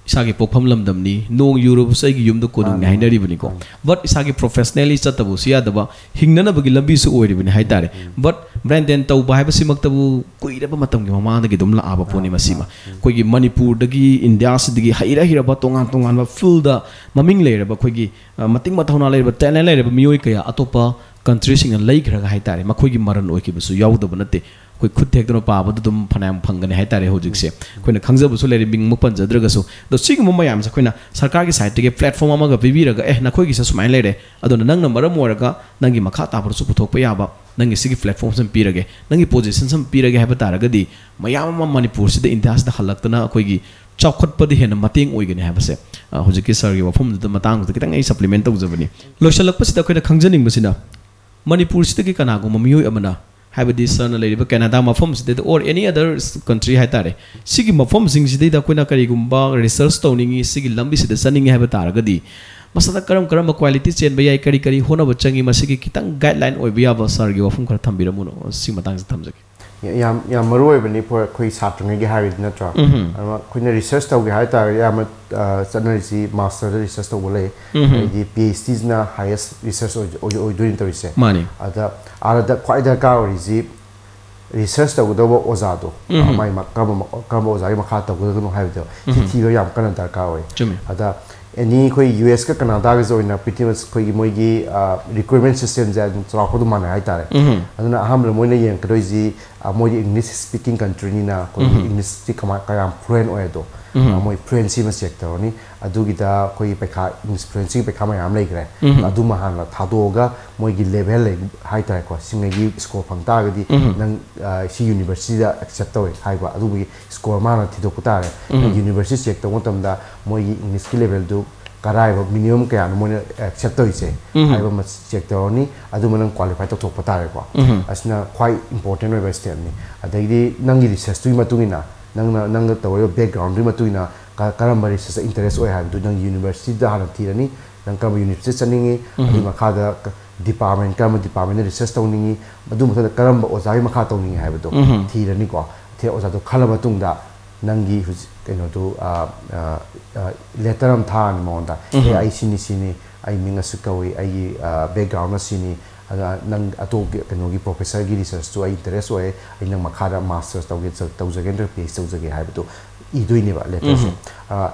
ꯏꯁꯥꯒꯤ ꯄꯣꯛꯐꯝ ꯂꯝꯗꯝꯅꯤ, ꯅꯣꯡ ꯌꯨꯔꯕꯁꯨ ꯑꯩꯒꯤ ꯌꯨꯝꯗ ꯀꯣꯟꯅꯤꯡꯉꯦ ꯃꯥꯅꯤ, ꯍꯥꯏꯅꯔꯤꯕꯅꯤꯀꯣ꯫ ꯃꯥꯅꯤ꯫ But ꯏꯁꯥꯒꯤ professionally ꯆꯠꯇꯕꯁꯨ ꯌꯥꯗꯕ, ꯍꯤꯡꯅꯅꯕꯒꯤ ꯂꯝꯕꯤꯁꯨ ꯑꯣꯏꯔꯤꯕꯅꯤ ꯍꯥꯏꯇꯥꯔꯦ꯫ But Brandon ꯇꯧꯕ ꯍꯥꯏꯕꯁꯤꯃꯛꯇꯕꯨ ꯀꯨꯏꯔꯕ ꯃꯇꯝꯒꯤ ꯃꯃꯥꯡꯗꯒꯤ ꯑꯗꯨꯝ ꯂꯥꯛꯑꯕ ꯄꯣꯠꯅꯤ ꯃꯁꯤꯃ꯫ ꯑꯩꯈꯣꯏꯒꯤ ꯃꯅꯤꯄꯨꯔꯗꯒꯤ, ꯏꯟꯗꯤꯌꯥꯁꯤꯗꯒꯤ ꯍꯩꯔ ꯍꯩꯔꯕ, ꯇꯣꯉꯥꯟ ꯇꯣꯉꯥꯟꯕ fieldꯗ ꯃꯃꯤꯡ ꯂꯩꯔꯕ, ꯑꯩꯈꯣꯏꯒꯤ ꯑ, ꯃꯇꯤꯛ ꯃꯊꯧꯅꯥ ꯂꯩꯔꯕ, talent ꯂꯩꯔꯕ ꯃꯤꯑꯣꯏ ꯀꯌꯥ ꯑꯇꯣꯞꯄ countryꯁꯤꯡꯅ ꯂꯩꯈ꯭ꯔꯒ ꯍꯥꯏꯇꯥꯔꯦ, ꯃꯈꯣꯏꯒꯤ ꯃꯔꯟ ꯑꯣꯏꯈꯤꯕꯁꯨ ꯌꯥꯎꯗꯕ ꯅꯠꯇꯦ꯫ ꯑꯩꯈꯣꯏ ꯈꯨꯠ ꯊꯦꯛꯇꯨꯅ ꯄꯥꯕꯗ ꯑꯗꯨꯝ ꯐꯅꯌꯥꯝ ꯐꯪꯒꯅꯤ ꯍꯥꯏꯇꯥꯔꯦ ꯍꯧꯖꯤꯛꯁꯦ꯫ ꯑꯩꯈꯣꯏꯅ ꯈꯪꯖꯕꯁꯨ ꯂꯩꯔꯦ, ꯃꯤꯡꯃꯛ ꯄꯟꯖꯗ꯭ꯔꯒꯁꯨ꯫ ꯑꯗꯣ ꯁꯤꯒꯨꯝꯕ ꯃꯌꯥꯝꯁꯦ ꯑꯩꯈꯣꯏꯅ ꯁꯔꯀꯥꯔꯒꯤ sideꯇꯒꯤ platform ꯑꯃꯒ ꯄꯤꯕꯤꯔꯒ, "ꯑꯦ, ꯅꯈꯣꯏꯒꯤꯁꯦ ꯁꯨꯃꯥꯏꯅ ꯂꯩꯔꯦ, ꯑꯗꯨꯅ ꯅꯪꯅ ꯃꯔꯝ ꯑꯣꯏꯔꯒ ꯅꯪꯒꯤ ꯃꯈꯥ ꯇꯥꯕꯗꯁꯨ ꯄꯨꯊꯣꯛꯄ ꯌꯥꯕ, ꯅꯪꯒꯤ ꯁꯤꯒꯤ platformꯁꯤ ꯑꯃ ꯄꯤꯔꯒꯦ, ꯅꯪꯒꯤ positionꯁꯤ ꯑꯃ ꯄꯤꯔꯒꯦ" ꯍꯥꯏꯕ ꯇꯥꯔꯒꯗꯤ, ꯃꯌꯥꯝ ꯑꯃ ꯃꯅꯤꯄꯨꯔꯁꯤꯗ, ꯏꯟꯗꯤꯌꯥꯁꯤꯗ ꯍꯜꯂꯛꯇꯅ ꯑꯩꯈꯣꯏꯒꯤ ꯆꯥꯎꯈꯠꯄꯗ ꯍꯦꯟꯅ ꯃꯇꯦꯡ ꯑꯣꯏꯒꯅꯤ ꯍꯥꯏꯕꯁꯦ, ꯑ, ꯍꯧꯖꯤꯛꯀꯤ sirꯒꯤ ꯋꯥꯐꯝꯗꯨꯗ, ꯃꯇꯥꯡꯗꯨꯗ ꯈꯤꯇꯪ ꯑꯩ supplement ꯇꯧꯖꯕꯅꯤ꯫ ꯂꯣꯏꯁꯤꯜꯂꯛꯄꯁꯤꯗ ꯑꯩꯈꯣꯏꯅ ꯈꯪꯖꯅꯤꯡꯕꯁꯤꯅ, ꯃꯅꯤꯄꯨꯔꯁꯤꯗꯒꯤ ꯀꯅꯥꯒꯨꯝꯕ ꯃꯤꯑꯣꯏ ꯑꯃꯅ, ꯍꯥꯏꯕꯗꯤ sirꯅ ꯂꯩꯔꯤꯕ Canada ꯃꯐꯝꯁꯤꯗꯩꯗ, or any other country ꯍꯥꯏꯇꯥꯔꯦ, ꯁꯤꯒꯤ ꯃꯐꯝꯁꯤꯡꯁꯤꯗꯩꯗ ꯑꯩꯈꯣꯏꯅ ꯀꯔꯤꯒꯨꯝꯕ research ꯇꯧꯅꯤꯡꯉꯤ, ꯁꯤꯒꯤ ꯂꯝꯕꯤꯁꯤꯗ ꯆꯠꯅꯤꯡꯉꯤ ꯍꯥꯏꯕ ꯇꯥꯔꯒꯗꯤ, ꯃꯁꯥꯗ ꯀꯔꯝ ꯀꯔꯝꯕ quality ꯆꯦꯟꯕ ꯌꯥꯏ, ꯀꯔꯤ ꯀꯔꯤ ꯍꯣꯠꯅꯕ ꯆꯪꯉꯤ, ꯃꯁꯤꯒꯤ ꯈꯤꯇꯪ guideline ꯑꯣꯏꯕ ꯌꯥꯕ sirꯒꯤ ꯋꯥꯐꯝ ꯈꯔ ꯊꯝꯕꯤꯔꯝꯃꯨꯅꯣ, ꯁꯤ ꯃꯇꯥꯡꯁꯤꯗ ꯊꯝꯖꯒꯦ꯫ ꯌꯥꯝ, ꯌꯥꯝ ꯃꯔꯨ ꯑꯣꯏꯕꯅꯤ for ꯑꯩꯈꯣꯏ ꯁꯥꯇ꯭ꯔꯉꯩꯒꯤ ꯍꯥꯏꯔꯗꯤ, ꯅꯠꯇ꯭ꯔꯥ? ꯑꯗꯨꯅ ꯑꯩꯈꯣꯏꯅ research ꯇꯧꯒꯦ ꯍꯥꯏ ꯇꯥꯔꯒꯗꯤ ꯑꯌꯥꯝꯕ, ꯑ, ꯆꯠꯅꯔꯤꯁꯤ masterꯗ research ꯇꯧꯕ ꯂꯩ꯫ ꯑꯗꯩꯗꯤ PhDꯁꯤꯅ highest research ꯑꯣꯏ-, ꯑꯣꯏ-, ꯑꯣꯏꯗꯣꯏꯅꯤ ꯇꯧꯔꯤꯁꯦ꯫ ꯃꯥꯅꯤ꯫ ꯑꯗ ꯑꯥꯗ ꯈ꯭ꯋꯥꯏ ꯗꯔꯀꯥꯔ ꯑꯣꯏꯔꯤꯁꯤ research ꯇꯧꯒꯗꯧꯕ ꯑꯣꯖꯥꯗꯣ, ꯃꯥꯏ ꯃ-, ꯀꯔꯝꯕ ꯃ-, ꯀꯔꯝꯕ ꯑꯣꯖꯥꯒꯤ ꯃꯈꯥ ꯇꯧꯒꯗꯕꯅꯣ ꯍꯥꯏꯕꯗꯣ ꯁꯤ ꯊꯤꯕ ꯌꯥꯝ ꯀꯟꯅ ꯗꯔꯀꯥꯔ ꯑꯣꯏ꯫ ꯆꯨꯝꯃꯤ꯫ ꯑꯗ any ꯑꯩꯈꯣꯏ USꯀ ꯀꯅꯥꯗꯥꯒꯁꯨ ꯑꯣꯏꯅ pretty much ꯑꯩꯈꯣꯏꯒꯤ ꯃꯣꯏꯒꯤ, ꯑ, recruitment systemꯁꯦ ꯑꯗꯨꯝ ꯆꯥꯎꯔꯥꯛꯄ ꯑꯗꯨꯝ ꯃꯥꯟꯅꯩ ꯍꯥꯏꯇꯥꯔꯦ꯫ ꯑꯗꯨꯅ ꯑꯍꯥꯟꯕꯗ ꯃꯣꯏꯅ ꯌꯦꯡꯉꯛꯀꯗꯣꯏꯁꯤ, ꯑ, ꯃꯣꯏꯗꯤ English speaking countryꯅꯤꯅ ꯑꯩꯈꯣꯏꯒꯤ Englishꯁꯤ ꯀꯃꯥꯏ, ꯀꯌꯥꯝ fluent ꯑꯣꯏ ꯑꯗꯣ, ꯑ, ꯃꯣꯏ fluencyꯁꯤꯃ check ꯇꯧꯔꯅꯤ꯫ ꯑꯗꯨꯒꯤꯗ ꯑꯩꯈꯣꯏꯒꯤ ꯄꯩꯈꯥ, English fluencyꯒꯤ ꯄꯩꯈꯥ ꯃꯌꯥꯝ ꯂꯩꯈ꯭ꯔꯦ꯫ ꯑꯗꯨꯃ ꯍꯥꯟꯅ ꯊꯥꯗꯣꯛꯑꯒ ꯃꯣꯏꯒꯤ level ꯂꯩ ꯍꯥꯏꯇꯥꯔꯦꯀꯣ, ꯁꯤꯉꯩꯒꯤ score ꯐꯪ ꯇꯥꯔꯒꯗꯤ ꯅꯪ, ꯑ, ꯁꯤ universityꯗ accept ꯇꯧꯋꯦ ꯍꯥꯏꯕ ꯑꯗꯨꯒꯤ score ꯃꯥꯅ ꯊꯤꯗꯣꯛꯄ ꯇꯥꯔꯦ꯫ ꯅꯪ university check ꯇꯧꯕ ꯃꯇꯝꯗ ꯃꯣꯏꯒꯤ Englishꯀꯤ levelꯗꯨ ꯀꯔꯥꯏꯕ ꯃꯤꯅꯤꯃꯝ ꯀꯌꯥꯅꯣ ꯃꯣꯏꯅ ꯑꯦꯛꯁꯦꯞ ꯇꯧꯔꯤꯁꯦ ꯎꯝ꯫ ꯍꯥꯏꯕ ꯑꯃ ꯆꯦꯛ ꯇꯧꯔꯅꯤ꯫ ꯑꯗꯨꯃ ꯅꯪ ꯀ꯭ꯋꯥꯂꯤꯐꯥꯏ ꯇꯧꯊꯣꯛꯄ ꯇꯥꯔꯦꯀꯣ꯫ ꯎꯝ꯫ ꯑꯁꯤꯅ ꯈ꯭ꯋꯥꯏ ꯏꯝꯄꯣꯔꯇꯦꯟ ꯑꯣꯏꯕ ꯁ꯭ꯇꯦꯞꯅꯤ꯫ ꯑꯗꯩꯗꯤ ꯅꯪꯒꯤ ꯔꯤꯁꯔꯁꯇꯨꯒꯤ ꯃꯇꯨꯡ ꯏꯟꯅ, ꯅꯪꯅ, ꯅꯪꯅ ꯇꯧꯔꯤꯕ ꯕꯦꯛꯒ꯭ꯔꯥꯎꯟꯗꯨꯒꯤ ꯃꯇꯨꯡ ꯏꯟꯅ ꯀ-, ꯀꯔꯝꯕ ꯔꯤꯁꯔꯁꯇ ꯏꯟꯇꯔꯦꯁ ꯑꯣꯏ ꯍꯥꯏꯕꯗꯨ ꯅꯪ ꯌꯨꯅꯤꯚꯔꯁꯤꯇꯤꯗ ꯍꯥꯟꯅ ꯊꯤꯔꯅꯤ꯫ ꯅꯪ ꯀꯔꯝꯕ ꯌꯨꯅꯤꯚꯔꯁꯤꯇꯤꯗ ꯆꯠꯅꯤꯡꯉꯤ, ꯎꯝ꯫ ꯑꯗꯨꯒꯤ ꯃꯈꯥꯗ ꯗꯤꯄꯥꯔꯠꯃꯦꯟ, ꯀꯔꯝꯕ ꯗꯤꯄꯥꯔꯠꯃꯦꯟꯗ ꯔꯤꯁꯔꯁ ꯇꯧꯅꯤꯡꯉꯤ, ꯑꯗꯨ ꯃꯊꯪꯗ ꯀꯔꯝꯕ ꯑꯣꯖꯥꯒꯤ ꯃꯈꯥ ꯇꯧꯅꯤꯡꯉꯤ ꯍꯥꯏꯕꯗꯣ ꯎꯝ꯫ ꯊꯤꯔꯅꯤꯀꯣ꯫ ꯊꯤ-, ꯑꯣꯖꯥꯗꯣ ꯈꯜꯂ ꯃꯇꯨꯡꯗ ꯅꯪꯒꯤ ꯍꯧꯖꯤꯛ ꯀꯩꯅꯣꯗꯨ, ꯑ, ꯑ, ꯑ, ꯂꯦꯇꯔ ꯑꯃ ꯊꯥꯔꯅꯤ ꯃꯉꯣꯟꯗ, "ꯑꯦ, ꯎꯝ꯫ ꯑꯩ ꯁꯤꯅꯤ, ꯁꯤꯅꯤ, ꯑꯩ ꯃꯤꯡ ꯑꯁꯨꯛ ꯀꯧꯏ, ꯑꯩꯒꯤ, ꯑ, ꯕꯦꯛꯒ꯭ꯔꯥꯎꯟꯅ ꯁꯤꯅꯤ, ꯑꯗ ꯅꯪ ꯑꯇꯣꯞꯄ ꯀꯩꯅꯣꯒꯤ ꯄ꯭ꯔꯣꯐꯦꯁꯔꯒꯤ ꯔꯤꯁꯔꯁꯇꯨ ꯑꯩ ꯏꯟꯇꯔꯦꯁ ꯑꯣꯏ, ꯑꯩ ꯅꯪ ꯃꯈꯥꯗ ꯃꯥꯁꯇꯔꯁ ꯇꯧꯒꯦ, ꯇꯧꯖꯒꯦ ꯅꯠꯇ꯭ꯔꯒ ꯄꯤ ꯑꯩꯆ ꯗꯤ ꯇꯧꯖꯒꯦ" ꯍꯥꯏꯕꯗꯣ ꯏꯗꯣꯏꯅꯦꯕ ꯂꯦꯇꯔꯁꯦ꯫ ꯎꯝ꯫ ꯑ,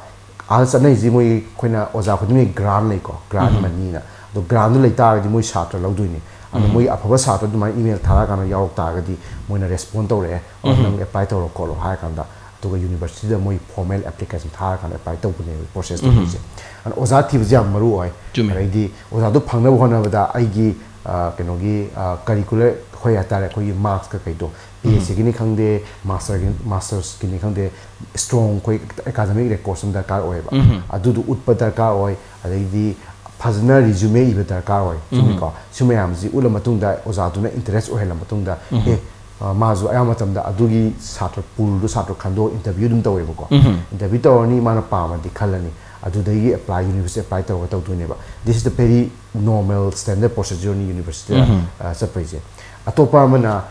ꯑꯥꯗ ꯆꯠꯅꯔꯤꯁꯤ ꯃꯣꯏ, ꯑꯩꯈꯣꯏꯅ ꯑꯣꯖꯥ ꯈꯨꯗꯤꯡꯃꯛꯀꯤ ꯒ꯭ꯔꯥꯟ ꯂꯩꯀꯣ, ꯒ꯭ꯔꯥꯟ ꯎꯝ꯫ ꯃꯅꯤꯅ꯫ ꯑꯗꯣ ꯒ꯭ꯔꯥꯟꯗꯨ ꯂꯩꯇꯥꯔꯒꯗꯤ ꯃꯣꯏ ꯁꯥꯇ꯭ꯔ ꯂꯧꯗꯣꯏꯅꯤ꯫ ꯑꯗꯣ ꯎꯝ꯫ ꯃꯣꯏ ꯑꯐꯕ ꯁꯥꯇ꯭ꯔ ꯑꯗꯨꯃꯥꯏꯅ ꯏꯃꯦꯜ ꯊꯥꯔꯛꯑꯀꯥꯟꯗ ꯌꯥꯎꯔꯛ ꯇꯥꯔꯒꯗꯤ ꯃꯣꯏꯅ ꯔꯦꯁꯄꯣꯟ ꯇꯧꯔꯛꯑꯦ, "ꯑꯣ, ꯎꯝ꯫ ꯅꯪ ꯑꯦꯄ꯭ꯂꯥꯏ ꯇꯧꯔꯣ ꯈꯣꯠꯂꯣ" ꯍꯥꯏꯔ ꯀꯥꯟꯗ, ꯑꯗꯨꯒ ꯌꯨꯅꯤꯚꯔꯁꯤꯇꯤꯗ ꯃꯣꯏ ꯐꯣꯔꯃꯦꯜ ꯑꯦꯄ꯭ꯂꯤꯀꯦꯁꯟ ꯊꯥꯔꯀꯥꯟꯗ ꯑꯦꯄ꯭ꯂꯥꯏ ꯇꯧꯕꯅꯦꯕ ꯄ꯭ꯔꯣꯁꯦꯁꯇꯣ ꯎꯝ꯫ ꯍꯧꯖꯤꯛꯁꯦ꯫ ꯑꯗꯨꯅ ꯑꯣꯖꯥ ꯊꯤꯕꯁꯦ ꯌꯥꯝ ꯃꯔꯨ ꯑꯣꯏ꯫ ꯆꯨꯝꯃꯦ꯫ ꯑꯗꯩꯗꯤ ꯑꯣꯖꯥꯗꯣ ꯐꯪꯅꯕ ꯍꯣꯠꯅꯕꯗ ꯑꯩꯒꯤ, ꯑ, ꯀꯩꯅꯣꯒꯤ, ꯑ, ꯀꯔꯤꯀꯨꯂꯔ ꯑꯩꯈꯣꯏ ꯍꯥꯏꯇꯥꯔꯦ, ꯑꯩꯈꯣꯏꯒꯤ ꯃꯥꯔꯛꯁ ꯀꯩꯀꯩꯗꯣ, ꯎꯝ꯫ ꯄꯤ ꯑꯩꯆ ꯗꯤꯒꯤꯅꯤ ꯈꯪꯗꯦ, ꯃꯥꯁꯇꯔꯒꯤ, ꯃꯥꯁꯇꯔꯁꯀꯤꯅꯤ ꯈꯪꯗꯦ, ꯏꯁꯇ꯭ꯔꯣꯡ ꯑꯩꯈꯣꯏ ꯑꯦꯀꯥꯗꯃꯤꯛ ꯔꯦꯀꯣꯔꯠꯁ ꯑꯃ ꯗꯔꯀꯥꯔ ꯑꯣꯏꯌꯦꯕ꯫ ꯎꯝ꯫ ꯑꯗꯨꯗꯣ ꯎꯠꯄ ꯗꯔꯀꯥꯔ ꯑꯣꯏ꯫ ꯑꯗꯩꯗꯤ ꯐꯖꯅ ꯔꯤꯖꯨꯃꯦ ꯏꯕ ꯗꯔꯀꯥꯔ ꯑꯣꯏ꯫ ꯎꯝ꯫ ꯆꯨꯝꯃꯤꯀꯣ? ꯁꯤ ꯃꯌꯥꯝꯁꯤ ꯎꯠꯂ ꯃꯇꯨꯡꯗ, ꯑꯣꯖꯥꯗꯨꯅ ꯏꯟꯇꯔꯦꯁ ꯑꯣꯏꯍꯜꯂ ꯃꯇꯨꯡꯗ, ꯎꯝ꯫ ꯑꯦ, ꯑ, ꯃꯥꯁꯨ ꯑꯌꯥꯝꯕ ꯃꯇꯝꯗ ꯑꯗꯨꯒꯤ ꯁꯥꯇ꯭ꯔ ꯄꯨꯜꯗꯨ, ꯁꯥꯇ꯭ꯔ ꯈꯟꯗꯣꯛ, ꯏꯟꯇꯔꯚ꯭ꯌꯨ ꯑꯗꯨꯝ ꯇꯧꯋꯦꯕꯀꯣ꯫ ꯎꯝ꯫ ꯏꯟꯇꯔꯚ꯭ꯌꯨ ꯇꯧꯔꯅꯤ, ꯃꯥꯅ ꯄꯥꯝꯃꯗꯤ ꯈꯜꯂꯅꯤ, ꯑꯗꯨꯗꯒꯤ ꯑꯦꯄ꯭ꯂꯥꯏ, ꯌꯨꯅꯤꯚꯔꯁꯤꯇꯤ ꯑꯦꯄ꯭ꯂꯥꯏ ꯇꯧꯔꯒ ꯇꯧꯗꯣꯏꯅꯦꯕ꯫ This is the very normal standard procedure ꯅꯤ ꯌꯨꯅꯤꯚꯔꯁꯤꯇꯤꯗ, ꯎꯝ꯫ ꯑ, ꯆꯠꯄꯩꯁꯦ꯫ ꯑꯇꯣꯞꯄ ꯑꯃꯅ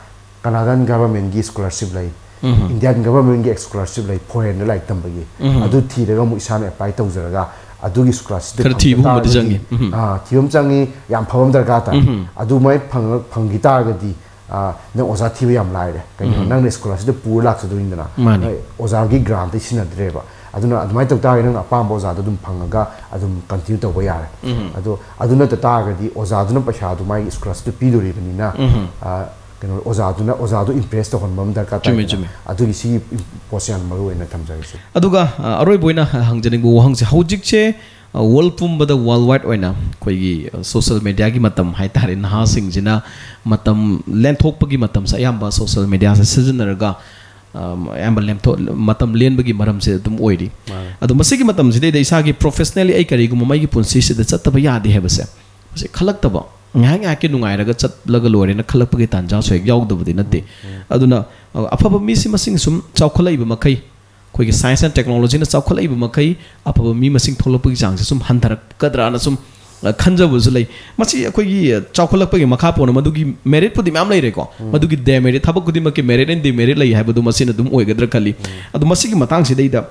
ꯀꯅꯥꯗꯥꯟ ꯒꯚꯔꯟꯃꯦꯟꯒꯤ ꯁ꯭ꯀꯣꯂꯔꯁꯤꯞ ꯂꯩ, ꯎꯝ꯫ ꯏꯟꯗꯤꯌꯥꯟ ꯒꯚꯔꯟꯃꯦꯟꯒꯤ ꯁ꯭ꯀꯣꯂꯔꯁꯤꯞ ꯂꯩ, ꯐꯣꯔꯦꯟꯗ ꯂꯥꯏꯔꯤꯛ ꯇꯝꯕꯒꯤ꯫ ꯎꯝ꯫ ꯑꯗꯨ ꯊꯤꯔꯒ ꯑꯃꯨꯛ ꯏꯁꯥꯅ ꯑꯦꯄ꯭ꯂꯥꯏ ꯇꯧꯖꯔꯒ ꯑꯗꯨꯒꯤ ꯁ꯭ꯀꯣꯂꯔꯁꯤꯞꯇꯨ ꯈꯔ ꯐꯪꯕ ꯊꯤꯕ ꯍꯨꯝꯕꯗꯤ ꯇꯥꯔꯒꯗꯤ, ꯆꯪꯉꯤ꯫ ꯎꯝ꯫ ꯑꯥ, ꯊꯤꯕ ꯑꯃ ꯆꯪꯉꯤ, ꯌꯥꯝ ꯐꯕ ꯑꯃ ꯗꯔꯀꯥꯔ ꯇꯥꯏ꯫ ꯎꯝ꯫ ꯑꯗꯨꯃꯥꯏꯅ ꯐꯪꯉ-, ꯐꯪꯈꯤ ꯇꯥꯔꯒꯗꯤ, ꯑꯥ, ꯅꯪ ꯑꯣꯖꯥ ꯊꯤꯕ ꯌꯥꯝ ꯂꯥꯏꯔꯦ꯫ ꯀꯩꯒꯤꯅꯣ? ꯎꯝ꯫ ꯅꯪꯅ ꯁ꯭ꯀꯣꯂꯔꯁꯤꯞꯇꯨ ꯄꯨꯔ ꯂꯥꯛꯆꯗꯣꯏꯅꯤꯗꯅ꯫ ꯃꯥꯅꯤ꯫ ꯅꯪ ꯑꯣꯖꯥꯒꯤ ꯒ꯭ꯔꯥꯟꯇꯤ ꯁꯤꯖꯤꯟꯅꯗ꯭ꯔꯦꯕ꯫ ꯑꯗꯨꯅ ꯑꯗꯨꯃꯥꯏꯅ ꯇꯧ ꯇꯥꯔꯒꯗꯤ ꯅꯪꯅ ꯑꯄꯥꯝꯕ ꯑꯣꯖꯥꯗꯣ ꯑꯗꯨꯝ ꯐꯪꯉꯒ ꯑꯗꯨꯝ ꯀꯟꯇꯤꯅ꯭ꯌꯨ ꯇꯧꯕ ꯌꯥꯔꯦ꯫ ꯎꯝ꯫ ꯑꯗꯣ ꯑꯗꯨ ꯅꯠꯇ ꯇꯥꯔꯒꯗꯤ ꯑꯣꯖꯥꯗꯨꯅ ꯄꯩꯁꯥꯗꯨ ꯃꯥꯒꯤ ꯁ꯭ꯀꯣꯂꯔꯁꯤꯞꯇꯨ ꯄꯤꯗꯣꯔꯤꯕꯅꯤꯅ, ꯎꯝ꯫ ꯑꯥ, ꯀꯩꯅꯣ, ꯑꯣꯖꯥꯗꯨꯅ, ꯑꯣꯖꯥꯗꯨ ꯏꯝꯄ꯭ꯔꯦꯁ ꯇꯧꯍꯟꯕ ꯑꯃ ꯗꯔꯀꯥꯔ ꯆꯨꯝꯃꯤ, ꯇꯥꯏꯗꯅ꯫ ꯆꯨꯝꯃꯤ꯫ ꯑꯗꯨꯒꯤ ꯁꯤꯒꯤ ꯄꯣꯠꯁꯦ ꯌꯥꯝ ꯃꯔꯨ ꯑꯣꯏꯅ ꯊꯝꯖꯔꯤꯁꯦ꯫ ꯑꯗꯨꯒ, ꯑ, ꯑꯔꯣꯏꯕ ꯑꯣꯏꯅ ꯍꯪꯖꯅꯤꯡꯕ ꯋꯥꯍꯪꯁꯦ, ꯍꯧꯖꯤꯛꯁꯦ, ꯑ, ꯋꯥꯔꯜ ꯄꯨꯝꯕꯗ, ꯋꯥꯔꯜ ꯋꯥꯏꯗ ꯑꯣꯏꯅ ꯑꯩꯈꯣꯏꯒꯤ, ꯑ, ꯁꯣꯁꯦꯜ ꯃꯦꯗꯤꯌꯥꯒꯤ ꯃꯇꯝ ꯍꯥꯏꯇꯥꯔꯦ, ꯅꯍꯥꯁꯤꯡꯁꯤꯅ ꯃꯇꯝ ꯂꯦꯟꯊꯣꯛꯄꯒꯤ ꯃꯇꯝꯁꯦ ꯑꯌꯥꯝꯕ ꯁꯣꯁꯦꯜ ꯃꯦꯗꯤꯌꯥꯁꯦ ꯁꯤꯖꯤꯟꯅꯔꯒ ꯑꯌꯥꯝꯕ ꯂꯦꯝꯊꯣꯛ ꯃꯇꯝ ꯂꯦꯟꯕꯒꯤ ꯃꯔꯝꯁꯦ ꯑꯗꯨꯝ ꯑꯣꯏꯔꯤ꯫ ꯑꯗꯣ ꯃꯁꯤꯒꯤ ꯃꯇꯝꯁꯤꯗꯩꯗ ꯏꯁꯥꯒꯤ professionally ꯑꯩ ꯀꯔꯤꯒꯨꯝꯕ ꯑꯩꯒꯤ ꯄꯨꯟꯁꯤꯁꯤꯗ ꯆꯠꯇꯕ ꯌꯥꯗꯦ ꯍꯥꯏꯕꯁꯦ ꯃꯁꯤ ꯈꯜꯂꯛꯇꯕ, ꯉꯥꯏꯍꯥꯛ ꯉꯥꯏꯍꯥꯛꯀꯤ ꯅꯨꯡꯉꯥꯏꯔꯒ ꯆꯠꯂꯒ ꯂꯣꯏꯔꯦꯅ ꯈꯜꯂꯛꯄꯒꯤ ꯇꯥꯟꯖꯥꯁꯨ ꯍꯦꯛ ꯌꯥꯎꯗꯕꯗꯤ ꯅꯠꯇꯦ꯫ ꯑꯗꯨꯅ ꯑꯐꯕ ꯃꯤꯁꯤ ꯃꯁꯤꯡ ꯁꯨꯝ ꯆꯥꯎꯈꯠꯂꯛꯏꯕ ꯃꯈꯩ, ꯑꯩꯈꯣꯏꯒꯤ science and technologyꯅ ꯆꯥꯎꯈꯠꯂꯛꯏꯕ ꯃꯈꯩ ꯑꯐꯕ ꯃꯤ ꯃꯁꯤꯡ ꯊꯣꯛꯂꯛꯄꯒꯤ ꯆꯥꯡꯁꯦ ꯁꯨꯝ ꯍꯟꯊꯔꯛꯀꯗ꯭ꯔꯥꯅ ꯁꯨꯝ ꯈꯟꯖꯕꯁꯨ ꯂꯩ꯫ ꯃꯁꯤ ꯑꯩꯈꯣꯏꯒꯤ ꯆꯥꯎꯈꯠꯂꯛꯄꯒꯤ ꯃꯈꯥ ꯄꯣꯟꯅ ꯃꯗꯨꯒꯤ meritꯄꯨꯗꯤ ꯃꯌꯥꯝ ꯂꯩꯔꯦꯀꯣ꯫ ꯃꯗꯨꯒꯤ demerit, ꯊꯕꯛ ꯈꯨꯗꯤꯡꯃꯛꯀꯤ merit and demerit ꯂꯩ ꯍꯥꯏꯕꯗꯨ ꯃꯁꯤꯅ ꯑꯗꯨꯝ ꯑꯣꯏꯒꯗ꯭ꯔꯥ ꯈꯜꯂꯤ꯫ ꯑꯗꯣ ꯃꯁꯤꯒꯤ ꯃꯇꯥꯡꯁꯤꯗꯩꯗ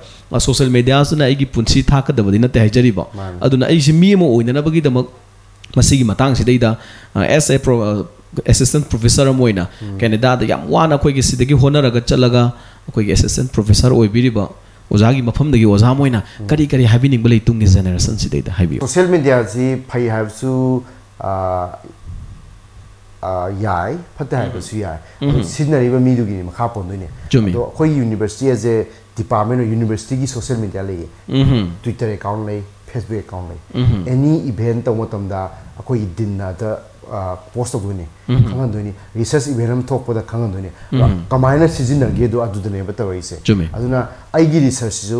social mediaꯁꯤꯅ ꯑꯩꯒꯤ ꯄꯨꯟꯁꯤ ꯊꯥꯛꯀꯗꯕꯗꯤ ꯅꯠꯇꯦ ꯍꯥꯏꯖꯔꯤꯕ꯫ ꯑꯗꯨꯅ ꯑꯩꯁꯤ ꯃꯤ ꯑꯃ ꯑꯣꯏꯅꯅꯕꯒꯤꯗꯃꯛ ꯃꯁꯤꯒꯤ ꯃꯇꯥꯡꯁꯤꯗꯩꯗ as a pro assistant professor ꯑꯃ ꯑꯣꯏꯅ Canadaꯗ ꯌꯥꯝ ꯋꯥꯅ ꯑꯩꯈꯣꯏꯒꯤ ꯁꯤꯗꯒꯤ ꯍꯣꯠꯅꯔꯒ ꯆꯠꯂꯒ ꯑꯩꯈꯣꯏꯒꯤ assistant professor ꯑꯣꯏꯕꯤꯔꯤꯕ ꯑꯣꯖꯥꯒꯤ ꯃꯐꯝꯗꯒꯤ ꯑꯣꯖꯥ ꯑꯃ ꯑꯣꯏꯅ ꯀꯔꯤ ꯀꯔꯤ ꯍꯥꯏꯕꯤꯅꯤꯡꯕ ꯂꯩ ꯇꯨꯡꯒꯤ generationꯁꯤꯗꯩꯗ ꯍꯥꯏꯕꯤꯌꯨ꯫ Social mediaꯁꯤ ꯐꯩ ꯍꯥꯏꯕꯁꯨ ꯑ, ꯑ, ꯌꯥꯏ, ꯐꯠꯇꯦ ꯍꯥꯏꯕꯁꯨ ꯌꯥꯏ꯫ ꯑꯗꯨ ꯁꯤꯖꯤꯟꯅꯔꯤꯕ ꯃꯤꯗꯨꯒꯤ ꯃꯈꯥ ꯄꯣꯟꯗꯣꯏꯅꯦ꯫ ꯆꯨꯝꯃꯤ꯫ ꯑꯗꯣ ꯑꯩꯈꯣꯏ university as a department of universityꯒꯤ social media ꯂꯩꯌꯦ꯫ Twitter account ꯂꯩ, Facebook account ꯂꯩ꯫ Any event ꯇꯧꯕ ꯃꯇꯝꯗ ꯑꯩꯈꯣꯏꯒꯤ deanꯅ ꯑꯗ post ꯇꯧꯗꯣꯏꯅꯤ, ꯈꯪꯍꯟꯗꯣꯏꯅꯤ꯫ Research event ꯑꯃ ꯊꯣꯛꯄꯗ ꯈꯪꯍꯟꯗꯣꯏꯅꯤ꯫ ꯀꯃꯥꯏꯅ ꯁꯤꯖꯤꯟꯅꯒꯦꯗꯣ ꯑꯗꯨꯗꯅꯦꯕ ꯇꯧꯔꯛꯏꯁꯦ꯫ ꯆꯨꯝꯃꯤ꯫ ꯑꯗꯨꯅ ꯑꯩꯒꯤ researchꯁꯤꯁꯨ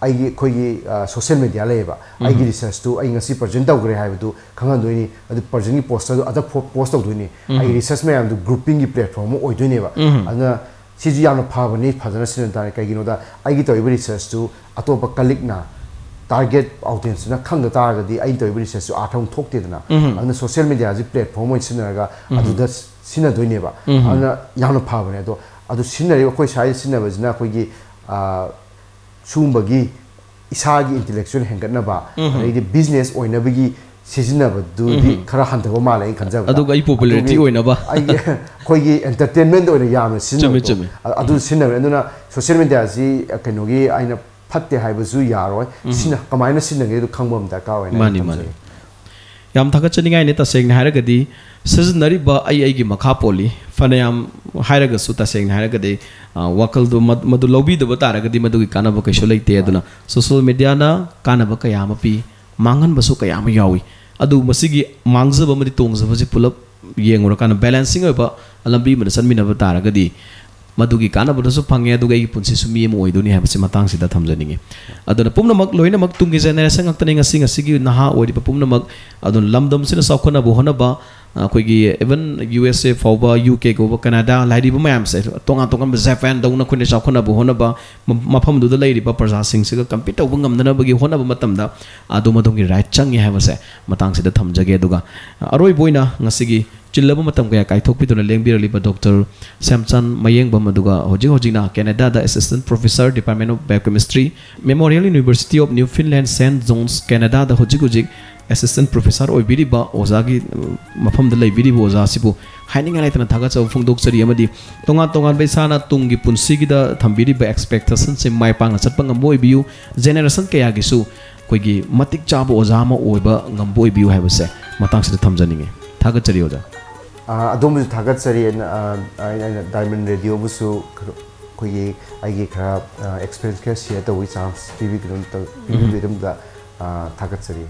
ꯑꯩꯒꯤ ꯑꯩꯈꯣꯏꯒꯤ social media ꯂꯩꯌꯦꯕ꯫ ꯑꯩꯒꯤ researchꯇꯨ ꯑꯩ ꯉꯁꯤ present ꯇꯧꯈ꯭ꯔꯦ ꯍꯥꯏꯕꯗꯨ ꯈꯪꯍꯟꯗꯣꯏꯅꯤ꯫ ꯑꯗꯨ presentꯀꯤ posterꯗꯨ ꯑꯗ post ꯇꯧꯗꯣꯏꯅꯤ꯫ ꯑꯩꯒꯤ research ꯃꯌꯥꯝꯗꯨ groupingꯒꯤ platform ꯑꯃ ꯑꯣꯏꯗꯣꯏꯅꯦꯕ꯫ ꯑꯗꯨꯅ ꯁꯤꯁꯨ ꯌꯥꯝꯅ ꯐꯕꯅꯤ, ꯐꯖꯅ ꯁꯤꯖꯤꯟꯅ ꯇꯥꯔꯦ꯫ ꯀꯩꯒꯤꯅꯣꯗ ꯑꯩꯒꯤ ꯇꯧꯔꯤꯕ researchꯇꯨ ꯑꯇꯣꯞꯄ colleagueꯅ, target audienceꯇꯨꯅ ꯈꯪꯗ ꯇꯥꯔꯒꯗꯤ ꯑꯩ ꯇꯧꯔꯤꯕ researchꯁꯨ ꯑꯥꯔꯊ ꯑꯃ ꯊꯣꯛꯇꯦꯗꯅ꯫ ꯑꯗꯨꯅ social mediaꯁꯤ platform ꯑꯣꯏꯅ ꯁꯤꯖꯤꯟꯅꯔꯒ ꯑꯗꯨꯗ ꯁꯤꯖꯤꯟꯅꯗꯣꯏꯅꯦꯕ꯫ ꯑꯗꯨꯅ ꯌꯥꯝꯅ ꯐꯕꯅꯦ꯫ ꯑꯗꯣ ꯑꯗꯨ ꯁꯤꯖꯤꯟꯅꯔꯤꯕ ꯑꯩꯈꯣꯏ ꯁ꯭ꯋꯥꯏꯗ ꯁꯤꯖꯤꯟꯅꯕꯁꯤꯅ ꯑꯩꯈꯣꯏꯒꯤ, ꯑ, ꯁꯤꯒꯨꯝꯕꯒꯤ ꯏꯁꯥꯒꯤ intellectual ꯍꯦꯟꯒꯠꯅꯕ, ꯑꯗꯩꯗꯤ business ꯑꯣꯏꯅꯕꯒꯤ ꯁꯤꯖꯤꯟꯅꯕꯗꯨꯗꯤ ꯈꯔ ꯍꯟꯊꯕ ꯃꯥꯜꯂꯦ ꯑꯩꯅ ꯈꯟꯖꯕꯗ꯫ ꯑꯗꯨꯒ ꯑꯩ popularity ꯑꯗꯨꯒꯤ ꯑꯣꯏꯅꯕ꯫ ꯑꯩꯒꯤ, ꯑꯩꯈꯣꯏꯒꯤ entertainment ꯑꯣꯏꯅ ꯌꯥꯝꯅ ꯁꯤꯖꯤꯟꯅꯕꯗꯣ꯫ ꯆꯨꯝꯃꯤ, ꯆꯨꯝꯃꯤ꯫ ꯑ-, ꯑꯗꯨ ꯁꯤꯖꯤꯟꯅꯕꯅꯤ꯫ ꯑꯗꯨꯅ social mediaꯁꯤ ꯀꯩꯅꯣꯒꯤ ꯑꯩꯅ ꯐꯠꯇꯦ ꯍꯥꯏꯕꯁꯨ ꯌꯥꯔꯣꯏ꯫ ꯁꯤꯅ ꯀꯃꯥꯏꯅ ꯁꯤꯖꯤꯟꯅꯒꯦ ꯑꯗꯨ ꯈꯪꯕ ꯑꯃ ꯗꯔꯀꯥꯔ ꯑꯣꯏꯅ ꯑꯩꯅ ꯃꯥꯅꯤ, ꯊꯝꯖꯒꯦ꯫ ꯃꯥꯅꯤ꯫ ꯌꯥꯝ ꯊꯥꯒꯠꯆꯅꯤꯡꯉꯥꯏꯅꯤ꯫ ꯇꯁꯦꯡꯅ ꯍꯥꯏꯔꯒꯗꯤ ꯁꯤꯖꯤꯟꯅꯔꯤꯕ ꯑꯩ ꯑꯩꯒꯤ ꯃꯈꯥ ꯄꯣꯜꯂꯤ꯫ ꯐꯅꯌꯥꯝ ꯍꯥꯏꯔꯒꯁꯨ, ꯇꯁꯦꯡꯅ ꯍꯥꯏꯔꯒꯗꯤ, ꯑ, ꯋꯥꯈꯜꯗꯨ ꯃ-, ꯃꯗꯨ ꯂꯧꯕꯤꯗꯕ ꯇꯥꯔꯒꯗꯤ ꯃꯗꯨꯒꯤ ꯀꯥꯟꯅꯕ ꯀꯩꯁꯨ ꯂꯩꯇꯦ꯫ ꯑꯗꯨꯅ social mediaꯅ ꯀꯥꯟꯅꯕ ꯀꯌꯥ ꯑꯃ ꯄꯤ, ꯃꯥꯡꯍꯟꯕꯁꯨ ꯀꯌꯥ ꯑꯃ ꯌꯥꯎꯏ꯫ ꯑꯗꯨ ꯃꯁꯤꯒꯤ ꯃꯥꯡꯖꯕ ꯑꯃꯗꯤ ꯇꯣꯡꯖꯕꯁꯤ ꯄꯨꯂꯞ ꯌꯦꯡꯉꯨꯔꯀꯥꯟꯗ balancing ꯑꯣꯏꯕ ꯂꯝꯕꯤ ꯑꯃꯗ ꯆꯠꯃꯤꯟꯅꯕ ꯇꯥꯔꯒꯗꯤ ꯃꯗꯨꯒꯤ ꯀꯥꯟꯅꯕꯗꯨꯁꯨ ꯐꯪꯉꯦ, ꯑꯗꯨꯒ ꯑꯩꯒꯤ ꯄꯨꯟꯁꯤꯁꯨ ꯃꯤ ꯑꯃ ꯑꯣꯏꯗꯣꯏꯅꯤ ꯍꯥꯏꯕꯁꯤ ꯃꯇꯥꯡꯁꯤꯗ ꯊꯝꯖꯅꯤꯡꯉꯤ꯫ ꯑꯗꯨꯅ ꯄꯨꯝꯅꯃꯛ, ꯂꯣꯏꯅꯃꯛ ꯇꯨꯡꯒꯤ generation ꯉꯥꯛꯇꯅꯤ꯫ ꯉꯁꯤ, ꯉꯁꯤꯒꯤ ꯅꯍꯥ ꯑꯣꯏꯔꯤꯕ ꯄꯨꯝꯅꯃꯛ, ꯑꯗꯨꯅ ꯂꯝꯗꯝꯁꯤꯅ ꯆꯥꯎꯈꯠꯅꯕ ꯍꯣꯠꯅꯕ, ꯑꯩꯈꯣꯏꯒꯤ even ꯌꯨ ꯑꯦꯁ ꯑꯦ ꯐꯥꯎꯕ, ꯌꯨ ꯀꯦꯒꯨꯝꯕ, ꯀꯅꯥꯗꯥ ꯍꯥꯏꯔꯤꯕ ꯃꯌꯥꯝꯁꯦ, ꯇꯣꯉꯥꯟ ꯇꯣꯉꯥꯟꯕ ꯖꯄꯥꯟꯗꯧꯅ ꯑꯩꯈꯣꯏꯅ ꯆꯥꯎꯈꯠꯅꯕ ꯍꯣꯠꯅꯕ, ꯃ-, ꯃꯐꯝꯗꯨꯗ ꯂꯩꯔꯤꯕ ꯄ꯭ꯔꯖꯥꯁꯤꯡꯁꯤꯒ compete ꯇꯧꯕ ꯉꯝꯅꯅꯕꯒꯤ ꯍꯣꯠꯅꯕ ꯃꯇꯝꯗ ꯑꯗꯣꯝ ꯑꯗꯣꯝꯒꯤ right ꯆꯪꯉꯤ ꯍꯥꯏꯕꯁꯦ ꯃꯇꯥꯡꯁꯤꯗ ꯊꯝꯖꯒꯦ꯫ ꯑꯗꯨꯒ ꯑꯔꯣꯏꯕ ꯑꯣꯏꯅ ꯉꯁꯤꯒꯤ ꯆꯤꯜꯂꯕ ꯃꯇꯝ ꯀꯌꯥ ꯀꯥꯏꯊꯣꯛꯄꯤꯗꯨꯅ ꯂꯦꯡꯕꯤꯔꯛꯂꯤꯕ ꯗꯣꯛꯇꯔ ꯁꯦꯝꯆꯥꯟ ꯃꯌꯦꯡꯕꯝ, ꯑꯗꯨꯒ ꯍꯧꯖꯤꯛ ꯍꯧꯖꯤꯛꯅ ꯀꯦꯅꯦꯗꯥꯗ Assistant Professor, Department of Biochemistry, Memorial University of Newfoundland Saint John's, ꯀꯦꯅꯦꯗꯥꯗ ꯍꯧꯖꯤꯛ ꯍꯧꯖꯤꯛ Assistant Professor ꯑꯣꯏꯕꯤꯔꯤꯕ ꯑꯣꯖꯥꯒꯤ, ꯎꯝ, ꯃꯐꯝꯗ ꯂꯩꯕꯤꯔꯤꯕ ꯑꯣꯖꯥꯁꯤꯕꯨ ꯍꯥꯏꯅꯤꯡꯉꯥꯏ ꯂꯩꯇꯅ ꯊꯥꯒꯠꯆꯕ ꯐꯣꯡꯗꯣꯛꯆꯔꯤ꯫ ꯑꯃꯗꯤ ꯇꯣꯉꯥꯟ ꯇꯣꯉꯥꯟꯕ ꯏꯁꯥꯅ ꯇꯨꯡꯒꯤ ꯄꯨꯟꯁꯤꯒꯤꯗ ꯊꯝꯕꯤꯔꯤꯕ expectationꯁꯤꯡ ꯃꯥꯏ ꯄꯥꯛꯅ ꯆꯠꯄ ꯉꯝꯕ ꯑꯣꯏꯕꯤꯌꯨ꯫ Generation ꯀꯌꯥꯒꯤꯁꯨ ꯑꯩꯈꯣꯏꯒꯤ ꯃꯇꯤꯛ ꯆꯥꯕ ꯑꯣꯖꯥ ꯑꯃ ꯑꯣꯏꯕ ꯉꯝꯕ ꯑꯣꯏꯕꯤꯌꯨ ꯍꯥꯏꯕꯁꯦ ꯃꯇꯥꯡꯁꯤꯗ ꯊꯝꯖꯅꯤꯡꯉꯤ꯫ ꯊꯥꯒꯠꯆꯔꯤ, ꯑꯣꯖꯥ꯫ ꯑ, ꯑꯗꯣꯝꯕꯨꯁꯨ ꯊꯥꯒꯠꯆꯔꯤ꯫ ꯑꯩꯅ, ꯑ, ꯑꯩꯅ, ꯑꯩꯅ Diamond Radioꯕꯨꯁꯨ ꯈꯔ, ꯑꯩꯈꯣꯏꯒꯤ, ꯑꯩꯒꯤ ꯈꯔ, ꯑ, experience ꯈꯔ share ꯇꯧꯕꯒꯤ chance ꯄꯤꯕꯤꯗꯨꯅ, ꯄꯤꯕꯤꯕꯒꯤꯗꯃꯛꯇ, ꯑ, ꯊꯥꯒꯠꯆꯔꯤ꯫